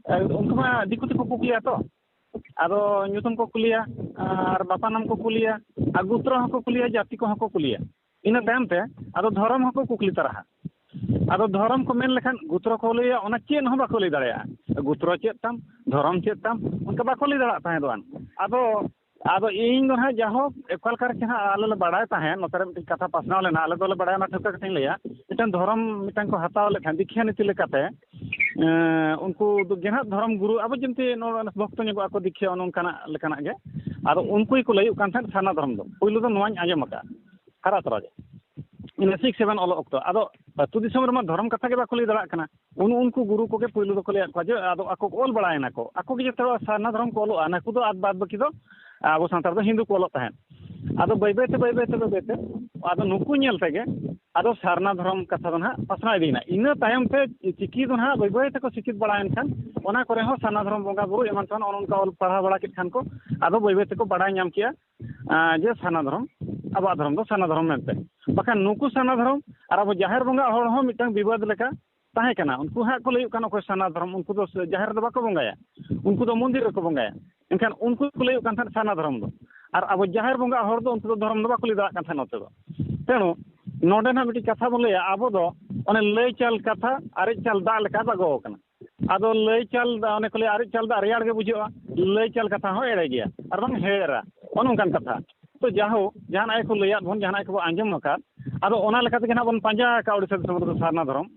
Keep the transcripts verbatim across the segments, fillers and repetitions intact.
ᱩᱱᱠᱩ ᱢᱟ ᱫᱤᱠᱩ ᱛᱮᱠᱚ ᱠᱩᱠᱞᱤᱭᱟ ᱛᱚ᱾ ᱟᱫᱚ ᱧᱩᱛᱩᱢ ᱠᱚ ᱠᱩᱞᱤᱭᱟ, ᱟᱨ ᱵᱟᱯᱟ ᱱᱟᱢ ᱠᱚ ᱠᱩᱞᱤᱭᱟ, ᱟᱨ ᱜᱳᱛᱨᱚ ᱦᱚᱸᱠᱚ ᱠᱩᱞᱤᱭᱟ, ᱡᱟᱹᱛᱤ ᱠᱚᱦᱚᱸ ᱠᱚ ᱠᱩᱞᱤᱭᱟ᱾ ᱤᱱᱟᱹ ᱛᱟᱭᱚᱢ ᱛᱮ ᱟᱫᱚ ᱫᱷᱚᱨᱚᱢ ᱦᱚᱸᱠᱚ ᱠᱩᱠᱞᱤ ᱛᱟᱨᱟᱦᱟ᱾ ᱟᱫᱚ ᱫᱷᱚᱨᱚᱢ ᱠᱚ ᱢᱮᱱ ᱞᱮᱠᱷᱟᱱ ᱜᱳᱛᱨᱚ ᱠᱚ ᱞᱟᱹᱭᱟ, ᱚᱱᱟ ᱪᱮᱫ ᱦᱚᱸ ᱵᱟᱠᱚ ᱞᱟᱹᱭ ᱫᱟᱲᱮᱭᱟᱜᱼᱟ᱾ ᱜᱳᱛᱨᱚ ᱪᱮᱫ ᱛᱟᱢ, ᱫᱷᱚᱨᱚᱢ ᱪᱮᱫ ᱛᱟᱢ, ᱚᱱᱠᱟ ᱵᱟᱠᱚ ᱞᱟᱹᱭ ᱫᱟᱲᱮᱭᱟᱜ ᱛᱟᱦᱮᱸ ᱫᱚ᱾ ᱟᱫᱚ, ᱟᱫᱚ ᱤᱧ ᱫᱚ ᱱᱟᱦᱟᱜ ᱡᱟᱭᱦᱳᱠ ᱚᱠᱟ ᱞᱮᱠᱟ ᱨᱮ ᱪᱮ ᱦᱟᱸᱜ ᱟᱞᱮ ᱞᱮ ᱵᱟᱲᱟᱭ ᱛᱟᱦᱮᱸᱫ, ᱱᱚᱛᱮ ᱨᱮ ᱢᱤᱫᱴᱤᱡ ᱠᱟᱛᱷᱟ ᱯᱟᱥᱱᱟᱣ ᱞᱮᱱᱟ, ᱟᱞᱮ ᱫᱚᱞᱮ ᱵᱟᱲᱟᱭᱟ, ᱚᱱᱟ ᱴᱷᱟᱹᱣᱠᱟᱹ ᱠᱟᱛᱷᱟᱧ ᱞᱟᱹᱭᱟ᱾ ᱢᱤᱫᱴᱟᱝ ᱫᱷᱚᱨᱚᱢ ᱢᱤᱫᱴᱟᱝ ᱠᱚ ᱦᱟᱛᱟᱣ ᱞᱮᱫ ᱛᱟᱦᱮᱸᱫ, ᱫᱤᱠᱷᱤᱭᱟᱹ ᱱᱤᱛᱤ ᱞᱮᱠᱟᱛᱮ᱾ ᱮᱸ, ᱩᱱᱠᱩ ᱫᱚ ᱜᱮ ᱱᱟᱦᱟᱜ ᱫᱷᱚᱨᱚᱢ ᱜᱩᱨᱩ, ᱟᱵᱚ ᱡᱮᱢᱛᱤ ᱱᱚᱣᱟ ᱵᱷᱚᱠᱛᱚ ᱧᱚᱜᱚᱜ ᱟᱠᱚ, ᱫᱤᱠᱷᱤᱭᱟᱹ ᱱᱚᱝᱠᱟᱱᱟᱜ ᱞᱮᱠᱟᱱᱟᱜ ᱜᱮ᱾ ᱟᱫᱚ ᱩᱱᱠᱩ ᱜᱮᱠᱚ ᱞᱟᱹᱭᱚᱜ ᱠᱟᱱ ᱛᱟᱦᱮᱸᱫ ᱥᱟᱨᱱᱟ ᱫᱷᱚᱨᱚᱢ ᱫᱚ᱾ ᱯᱳᱭᱞᱳ ᱫᱚ ᱱᱚᱣᱟᱧ ᱟᱸᱡᱚᱢ ᱟᱠᱟᱫᱼᱟ, ᱦᱟᱨᱟ ᱛᱚᱨᱟ ᱜᱮ᱾ ᱤᱱᱟᱹ ᱥᱤᱠᱥ ᱥᱮᱵᱷᱮᱱ ᱚᱞᱚᱜ ᱚᱠᱛᱚ᱾ ᱟᱫᱚ ᱟᱹᱛᱩ ᱫᱤᱥᱚᱢ ᱨᱮᱢᱟ ᱫᱷᱚᱨᱚᱢ ᱠᱟᱛᱷᱟ ᱜᱮ ᱵᱟᱠᱚ ᱞᱟᱹᱭ ᱫᱟᱲᱮᱭᱟᱜ ᱠᱟᱱᱟ᱾ ᱩᱱ-, ᱩᱱᱠᱩ ᱜᱩᱨᱩ ᱠᱚᱜᱮ ᱯᱳᱭᱞᱳ ᱫᱚᱠᱚ ᱞᱟᱹᱭᱟᱫ ᱠᱚᱣᱟ ᱡᱮ, ᱟᱫᱚ ᱟᱠᱚ ᱠᱚ ᱚᱞ ᱵᱟᱲᱟᱭᱮᱱᱟ ᱠᱚ, ᱟᱠᱚ ᱜᱮ ᱡᱚᱛᱚ ᱥᱟᱨᱱᱟ ᱫᱷᱚᱨᱚᱢ ᱠᱚ ᱚᱞᱚᱜᱼᱟ, ᱱᱟᱠᱩ ᱫᱚ ᱟᱫ ᱵᱟᱫ ᱵᱟᱹᱠᱤ ᱫᱚ ᱟᱵᱚ ᱥᱟᱱᱛᱟᱲ ᱫᱚ ᱦᱤᱱᱫᱩ ᱠᱚ ᱚᱞᱚᱜ ᱛᱟᱦᱮᱸᱫ᱾ ᱟᱫᱚ ᱵᱟᱹᱭ ᱵᱟᱹᱭ ᱛᱮ, ᱵᱟᱹᱭ ᱵᱟᱹᱭ ᱛᱮ, ᱵᱟᱹᱭ ᱵᱟᱹᱭ ᱛᱮ ᱟᱫᱚ ᱱᱩᱠᱩ ᱧᱮᱞ ᱛᱮᱜᱮ ᱟᱫᱚ ᱥᱟᱨᱱᱟ ᱫᱷᱚᱨᱚᱢ ᱠᱟᱛᱷᱟ ᱫᱚ ᱱᱟᱦᱟᱜ ᱯᱟᱥᱱᱟᱣ ᱤᱫᱤᱭᱮᱱᱟ᱾ ᱤᱱᱟᱹ ᱛᱟᱭᱚᱢ ᱛᱮ ᱪᱤᱠᱤ ᱫᱚ ᱱᱟᱦᱟᱜ ᱵᱟᱹᱭ ᱵᱟᱹᱭ ᱛᱮᱠᱚ ᱥᱤᱠᱷᱤᱛ ᱵᱟᱲᱟᱭᱮᱱ ᱠᱷᱟᱱ, ᱚᱱᱟ ᱠᱚᱨᱮ ᱦᱚᱸ ᱥᱟᱨᱱᱟ ᱫᱷᱚᱨᱚᱢ ᱵᱚᱸᱜᱟ ᱵᱩᱨᱩ ᱮᱢᱟᱱ ᱛᱮᱢᱟᱱ ᱚᱱᱮ ᱚᱱᱠᱟ ᱚᱞ ᱯᱟᱲᱦᱟᱣ ᱵᱟᱲᱟ ᱠᱮᱫ ᱠᱷᱟᱱ ᱠᱚ, ᱟᱫᱚ ᱵᱟᱹᱭ ᱵᱟᱹᱭ ᱛᱮᱠᱚ ᱵᱟᱲᱟᱭ ᱧᱟᱢ ᱠᱮᱜᱼᱟ, ᱟᱸ, ᱡᱮ ᱥᱟᱨᱱᱟ ᱫᱷᱚᱨᱚᱢ, ᱟᱵᱚᱣᱟᱜ ᱫᱷᱚᱨᱚᱢ ᱫᱚ ᱥᱟᱨᱱᱟ ᱫᱷᱚᱨᱚᱢ ᱢᱮᱱᱛᱮ᱾ ᱵᱟᱠᱷᱟᱱ ᱱᱩᱠᱩ ᱥᱟᱨᱱᱟ ᱫᱷᱚᱨᱚᱢ ᱟᱨ ᱟᱵᱚ ᱡᱟᱦᱮᱨ ᱵᱚᱸᱜᱟ ᱦᱚᱲ ᱦᱚᱸ ᱢᱤᱫᱴᱟᱝ ᱵᱤᱵᱟᱹᱫ ᱞᱮᱠᱟ ᱛᱟᱦᱮᱸ ᱠᱟᱱᱟ᱾ ᱩᱱᱠᱩ ᱦᱟᱸᱜ ᱠᱚ ᱞᱟᱹᱭᱚᱜ ᱠᱟᱱᱟ ᱚᱠᱚᱭ ᱥᱟᱨᱱᱟ ᱫᱷᱚᱨᱚᱢ, ᱩᱱᱠᱩ ᱫᱚ ᱡᱟᱦᱮᱨ ᱨᱮᱫᱚ ᱵᱟᱠᱚ ᱵᱚᱸᱜᱟᱭᱟ, ᱩᱱᱠᱩ ᱫᱚ ᱢᱚᱱᱫᱤᱨ ᱨᱮᱠᱚ ᱵᱚᱸᱜᱟᱭᱟ᱾ ᱮᱱᱠᱷᱟᱱ ᱩᱱᱠᱩ ᱠᱚ ᱞᱟᱹᱭᱚᱜ ᱠᱟᱱ ᱛᱟᱦᱮᱸᱫ ᱥᱟᱨᱱᱟ ᱫᱷᱚᱨᱚᱢ ᱫᱚ᱾ ᱟᱨ ᱟᱵᱚ ᱡᱟᱦᱮᱨ ᱵᱚᱸᱜᱟ ᱦᱚᱲ ᱫᱚ ᱩᱱᱠᱩ ᱫᱚ ᱫᱷᱚᱨᱚᱢ ᱫᱚ ᱵᱟᱠᱚ ᱞᱟᱹᱭ ᱫᱟᱲᱮᱭᱟᱜ ᱠᱟᱱ ᱛᱟᱦᱮᱸᱫ ᱱᱚᱛᱮ ᱫᱚ᱾ ᱛᱮᱬᱩ ᱱᱚᱰᱮ ᱱᱟᱜ ᱢᱤᱫᱴᱤᱡ ᱠᱟᱛᱷᱟ ᱵᱚᱱ ᱞᱟᱹᱭᱟ, ᱟᱵᱚ ᱫᱚ ᱚᱱᱮ ᱞᱟᱹᱭ ᱪᱟᱞ ᱠᱟᱛᱷᱟ, ᱟᱨᱮᱡ ᱪᱟᱞ ᱫᱟᱜ ᱞᱮᱠᱟ ᱫᱟᱜᱚ ᱟᱠᱟᱱᱟ᱾ ᱟᱫᱚ ᱞᱟᱹᱭ ᱪᱟᱞ ᱫᱟᱜ, ᱚᱱᱮ ᱠᱚ ᱞᱟᱹᱭᱟ ᱟᱨᱮᱡ ᱪᱟᱞ ᱫᱟᱜ ᱨᱮᱭᱟᱲ ᱜᱮ ᱵᱩᱡᱷᱟᱹᱜᱼᱟ, ᱞᱟᱹᱭ ᱪᱟᱞ ᱠᱟᱛᱷᱟ ᱦᱚᱸ ᱮᱲᱮ ᱜᱮᱭᱟ, ᱟᱨ ᱵᱟᱝ ᱦᱮᱲᱮᱨᱟ, ᱚᱱᱮ ᱚᱱᱠᱟᱱ ᱠᱟᱛᱷᱟ᱾ ᱛᱚ ᱡᱟᱦᱳᱠ, ᱡᱟᱦᱟᱱᱟᱜ ᱜᱮᱠᱚ ᱞᱟᱹᱭᱟᱫ ᱵᱚᱱ, ᱡᱟᱦᱟᱱᱟᱜ ᱜᱮᱠᱚ ᱟᱸᱡᱚᱢ ᱟᱠᱟᱫ, ᱟᱫᱚ ᱚᱱᱟ ᱞᱮᱠᱟ ᱛᱮᱜᱮ ᱱᱟᱜ ᱵᱚᱱ ᱯᱟᱸᱡᱟ ᱟᱠᱟᱫ ᱳᱰᱤᱥᱟ ᱫᱤᱥᱚᱢ ᱨᱮᱫᱚ ᱥᱟᱨᱱᱟ ᱫᱷᱚᱨᱚᱢ᱾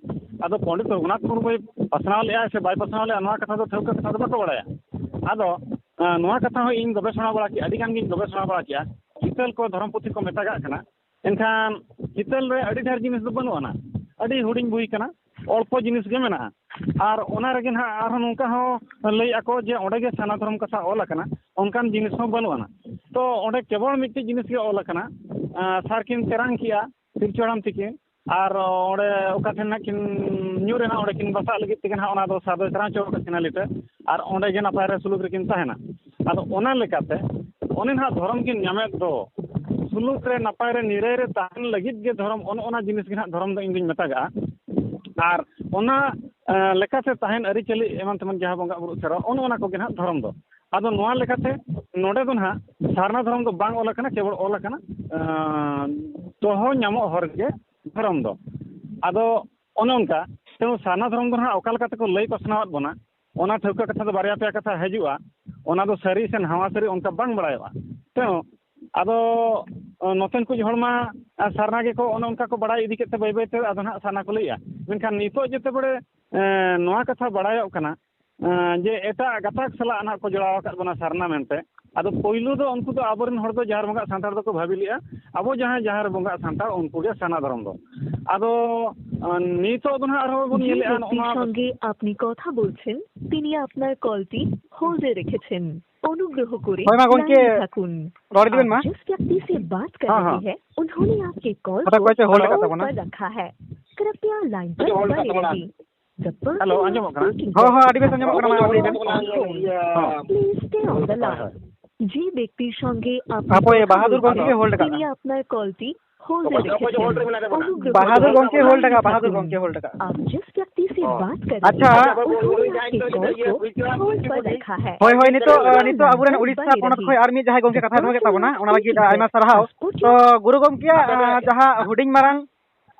ᱟᱫᱚ ᱯᱚᱱᱰᱤᱛ ᱨᱚᱜᱷᱩᱱᱟᱛᱷ ᱢᱩᱨᱢᱩᱭ ᱯᱟᱥᱱᱟᱣ ᱞᱮᱜᱼᱟ ᱥᱮ ᱵᱟᱭ ᱯᱟᱥᱱᱟᱣ ᱞᱮᱜᱼᱟ, ᱱᱚᱣᱟ ᱠᱟᱛᱷᱟ ᱫᱚ ᱴᱷᱟᱹᱣᱠᱟᱹ ᱠᱟᱛᱷᱟ ᱫᱚ ᱵᱟᱠᱚ ᱵᱟᱲᱟᱭᱟ᱾ ᱟᱫᱚ, ᱟᱸ, ᱱᱚᱣᱟ ᱠᱟᱛᱷᱟ ᱦᱚᱸ ᱤᱧ ᱜᱚᱵᱮᱥᱚᱱᱟ ᱵᱟᱲᱟ ᱠᱮᱜᱼᱟ, ᱟᱹᱰᱤ ᱜᱟᱱ ᱜᱤᱧ ᱜᱚᱵᱮᱥᱚᱱᱟ ᱵᱟᱲᱟ ᱠᱮᱜᱼᱟ᱾ ᱦᱤᱛᱟᱹᱞ ᱠᱚ ᱫᱷᱚᱨᱚᱢ ᱯᱩᱛᱷᱤ ᱠᱚ ᱢᱮᱛᱟᱜᱟᱜ ᱠᱟᱱᱟ᱾ ᱮᱱᱠᱷᱟᱱ ᱦᱤᱛᱟᱹᱞ ᱨᱮ ᱟᱹᱰᱤ ᱰᱷᱮᱨ ᱡᱤᱱᱤᱥ ᱫᱚ ᱵᱟᱹᱱᱩᱜ ᱟᱱᱟ, ᱟᱹᱰᱤ ᱦᱩᱰᱤᱧ ᱵᱳᱭ ᱠᱟᱱᱟ, ᱚᱞᱯᱚ ᱡᱤᱱᱤᱥ ᱜᱮ ᱢᱮᱱᱟᱜᱼᱟ᱾ ᱟᱨ ᱚᱱᱟ ᱨᱮᱜᱮ ᱱᱟᱦᱟᱜ ᱟᱨᱦᱚᱸ ᱱᱚᱝᱠᱟ ᱦᱚᱸ ᱞᱟᱹᱭ ᱟᱠᱚ ᱡᱮ ᱚᱸᱰᱮ ᱜᱮ ᱥᱟᱨᱱᱟ ᱫᱷᱚᱨᱚᱢ ᱠᱟᱛᱷᱟ ᱚᱞ ᱟᱠᱟᱱᱟ, ᱚᱱᱠᱟᱱ ᱡᱤᱱᱤᱥ ᱦᱚᱸ ᱵᱟᱹᱱᱩᱜ ᱟᱱᱟ᱾ ᱛᱚ ᱚᱸᱰᱮ ᱠᱮᱵᱚᱞ ᱢᱤᱫᱴᱤᱡ ᱡᱤᱱᱤᱥ ᱜᱮ ᱚᱞ ᱟᱠᱟᱱᱟ, ᱟᱸ, ᱥᱟᱨ ᱠᱤᱱ ᱛᱮᱨᱟᱝ ᱠᱮᱜᱼᱟ ᱯᱤᱞᱪᱩ ᱦᱟᱲᱟᱢ ᱛᱤᱠᱤᱱ, ᱟᱨ ᱚᱸᱰᱮ ᱚᱠᱟ ᱴᱷᱮᱱ ᱱᱟᱜ ᱠᱤᱱ ᱧᱩᱨ ᱮᱱᱟ, ᱚᱸᱰᱮ ᱠᱤᱱ ᱵᱟᱥᱟᱜ ᱞᱟᱹᱜᱤᱫ ᱛᱮᱜᱮ ᱱᱟᱦᱟᱜ ᱚᱱᱟ ᱫᱚ ᱥᱟᱨ ᱫᱚᱭ ᱛᱮᱨᱟᱝ ᱦᱚᱪᱚ ᱟᱠᱟᱫ ᱠᱤᱱᱟ ᱞᱤᱴᱟᱹ, ᱟᱨ ᱚᱸᱰᱮ ᱜᱮ ᱱᱟᱯᱟᱭ ᱨᱮ ᱥᱩᱞᱩᱠ ᱨᱮᱠᱤᱱ ᱛᱟᱦᱮᱱᱟ᱾ ᱟᱫᱚ ᱚᱱᱟ ᱞᱮᱠᱟᱛᱮ ᱚᱱᱮ ᱱᱟᱦᱟᱜ ᱫᱷᱚᱨᱚᱢ ᱠᱤᱱ ᱧᱟᱢᱮᱫ ᱫᱚ, ᱥᱩᱞᱩᱠ ᱨᱮ, ᱱᱟᱯᱟᱭ ᱨᱮ, ᱱᱤᱨᱟᱹᱭ ᱨᱮ ᱛᱟᱦᱮᱱ ᱞᱟᱹᱜᱤᱫ ᱜᱮ ᱫᱷᱚᱨᱚᱢ, ᱚᱱᱮ ᱚᱱᱟ ᱡᱤᱱᱤᱥ ᱜᱮ ᱱᱟᱦᱟᱜ ᱫᱷᱚᱨᱚᱢ ᱫᱚ ᱤᱧ ᱫᱩᱧ ᱢᱮᱛᱟᱜᱟᱜᱼᱟ᱾ ᱟᱨ ᱚᱱᱟ ᱞᱮᱠᱟᱛᱮ ᱛᱟᱦᱮᱱ ᱟᱹᱨᱤᱪᱟᱹᱞᱤ ᱮᱢᱟᱱ ᱛᱮᱢᱟᱱ ᱡᱟᱦᱟᱸ ᱵᱚᱸᱜᱟ ᱵᱩᱨᱩ ᱥᱮᱨᱣᱟ, ᱚᱱᱮ ᱚᱱᱟ ᱠᱚᱜᱮ ᱱᱟᱦᱟᱜ ᱫᱷᱚᱨᱚᱢ ᱫᱚ᱾ ᱟᱫᱚ ᱱᱚᱣᱟ ᱞᱮᱠᱟᱛᱮ ᱱᱚᱰᱮ ᱫᱚ ᱱᱟᱦᱟᱜ ᱥᱟᱨᱱᱟ ᱫᱷᱚᱨᱚᱢ ᱫᱚ ᱵᱟᱝ ᱚᱞ ᱟᱠᱟᱱᱟ, ᱠᱮᱵᱚᱞ ᱚᱞ ᱟᱠᱟᱱᱟ ᱫᱚᱦᱚ ᱧᱟᱢᱚᱜ ᱦᱚᱨ ᱜᱮ ᱫᱷᱚᱨᱚᱢ ᱫᱚ᱾ ᱟᱫᱚ ᱚᱱᱮ ᱚᱱᱠᱟ, ᱛᱮᱦᱚᱸ ᱥᱟᱨᱱᱟ ᱫᱷᱚᱨᱚᱢ ᱫᱚ ᱱᱟᱦᱟᱜ ᱚᱠᱟ ᱞᱮᱠᱟ ᱛᱮᱠᱚ ᱞᱟᱹᱭ ᱯᱟᱥᱱᱟᱣᱟᱫ ᱵᱚᱱᱟ, ᱚᱱᱟ ᱴᱷᱟᱹᱣᱠᱟᱹ ᱠᱟᱛᱷᱟ ᱫᱚ ᱵᱟᱨᱭᱟ ᱯᱮᱭᱟ ᱠᱟᱛᱷᱟ ᱦᱤᱡᱩᱜᱼᱟ, ᱚᱱᱟ ᱫᱚ ᱥᱟᱹᱨᱤ ᱥᱮ ᱱᱟᱣᱟ ᱥᱟᱹᱨᱤ ᱚᱱᱠᱟ ᱵᱟᱝ ᱵᱟᱲᱟᱭᱚᱜᱼᱟ᱾ ᱛᱮᱦᱚᱸ ᱟᱫᱚ ᱱᱚᱛᱮᱱ ᱠᱚ ᱦᱚᱲ ᱢᱟ ᱥᱟᱨᱱᱟ ᱜᱮᱠᱚ ᱚᱱᱮ ᱚᱱᱠᱟ ᱠᱚ ᱵᱟᱲᱟᱭ ᱤᱫᱤ ᱠᱮᱫ ᱛᱮ ᱵᱟᱹᱭ ᱵᱟᱹᱭ ᱛᱮ ᱟᱫᱚ ᱱᱟᱦᱟᱜ ᱥᱟᱨᱱᱟ ᱠᱚ ᱞᱟᱹᱭᱮᱜᱼᱟ᱾ ᱢᱮᱱᱠᱷᱟᱱ ᱱᱤᱛᱚᱜ ᱡᱮᱛᱮ ᱵᱟᱲᱮ ᱱᱚᱣᱟ ᱠᱟᱛᱷᱟ ᱵᱟᱲᱟᱭᱚᱜ ᱠᱟᱱᱟ ᱡᱮ ᱮᱴᱟᱜ ᱜᱟᱛᱟᱠ ᱥᱟᱞᱟᱜ ᱱᱟᱦᱟᱜ ᱠᱚ ᱡᱚᱲᱟᱣ ᱟᱠᱟᱫ ᱵᱚᱱᱟ ᱥᱟᱨᱱᱟ ᱢᱮᱱᱛᱮ᱾ ᱟᱫᱚ ᱯᱳᱭᱞᱳ ᱫᱚ ᱩᱱᱠᱩ ᱫᱚ ᱟᱵᱚᱨᱮᱱ ᱦᱚᱲ ᱫᱚ ᱡᱟᱦᱮᱨ ᱵᱚᱸᱜᱟ ᱥᱟᱱᱛᱟᱲ ᱫᱚᱠᱚ ᱵᱷᱟᱹᱵᱤ ᱞᱮᱜᱼᱟ, ᱟᱵᱚ ᱡᱟᱦᱟᱸᱭ ᱡᱟᱦᱮᱨ ᱵᱚᱸᱜᱟ ᱥᱟᱱᱛᱟᱲ, ᱩᱱᱠᱩ ᱜᱮ ᱥᱟᱨᱱᱟ ᱫᱷᱚᱨᱚᱢ ᱫᱚ᱾ ᱟᱫᱚ ᱱᱤᱛᱚᱜ ᱫᱚ ᱱᱟᱦᱟᱜ ᱟᱨᱦᱚᱸ ᱵᱚᱱ ᱧᱮᱞᱮᱜᱼᱟ ᱱᱚᱜᱼᱚ ᱱᱚᱣᱟ। আপনি কথা বলছেন, তিনি আপনার কলটি হোল্ডে রেখেছেন। অনুগ্রহ করে হ্যাঁ, মা, বলছি, লাইনে থাকুন। রড দিবেন, মা। आप जिस व्यक्ति से बात कर হ্যাঁ, रहे হ্যাঁ। हैं, उन्होंने आपके कॉल হঠাৎ को করে হচ্ছে হোল্ড কাটা না। पर रखा है। कृपया लाइन पर হোল্ড बने কাটা। रहिए। The person hello, Anjum Khan. speaking হ্যাঁ, হ্যাঁ, আডিবেশ আঞ্জুম খান, আমার আডিবেশ। Please stay on the line। যে ব্যক্তির সঙ্গে আপনি ᱦᱟᱯᱳᱭ, কথা বাহাদুর বলছেন, ᱜᱚᱢᱠᱮ ᱜᱮ ᱦᱳᱞᱰ ᱠᱟᱜ ᱵᱮᱱ। তিনি আপনার কলটি হোল্ডে রেখেছেন। অনুগ্রহ করে বাহাদুর ᱜᱚᱢᱠᱮ ᱦᱳᱞᱰ ᱠᱟᱜ, ᱵᱟᱦᱟᱫᱩᱨ ᱜᱚᱢᱠᱮ ᱦᱳᱞᱰ ᱠᱟᱜ᱾ आप जिस व्यक्ति से बात कर रहे हैं, ᱟᱪᱪᱷᱟ। उन्होंने आपके कॉल को होल्ड पर रखा है। ᱦᱳᱭ, ᱦᱳᱭ, ᱱᱤᱛᱚᱜ, ᱱᱤᱛᱚᱜ ᱟᱵᱚᱨᱮᱱ ᱩᱲᱤᱥᱥᱟ ᱯᱚᱱᱚᱛ ᱠᱷᱚᱱ ᱟᱨ ᱢᱤᱫ ᱡᱟᱦᱟᱸᱭ ᱜᱚᱢᱠᱮ ᱠᱟᱛᱷᱟ ᱫᱚᱦᱚ ᱠᱮᱫ ᱛᱟᱵᱚᱱᱟ, ᱚᱱᱟ ᱞᱟᱹᱜᱤᱫ ᱟᱭᱢᱟ ᱥᱟᱨᱦᱟᱣ᱾ ᱛᱚ ᱜᱩᱨᱩ ᱜᱚᱢᱠᱮᱭᱟᱜ, ᱟᱸ, ᱡᱟᱦᱟᱸ ᱦᱩᱰᱤᱧ ᱢᱟᱨᱟᱝ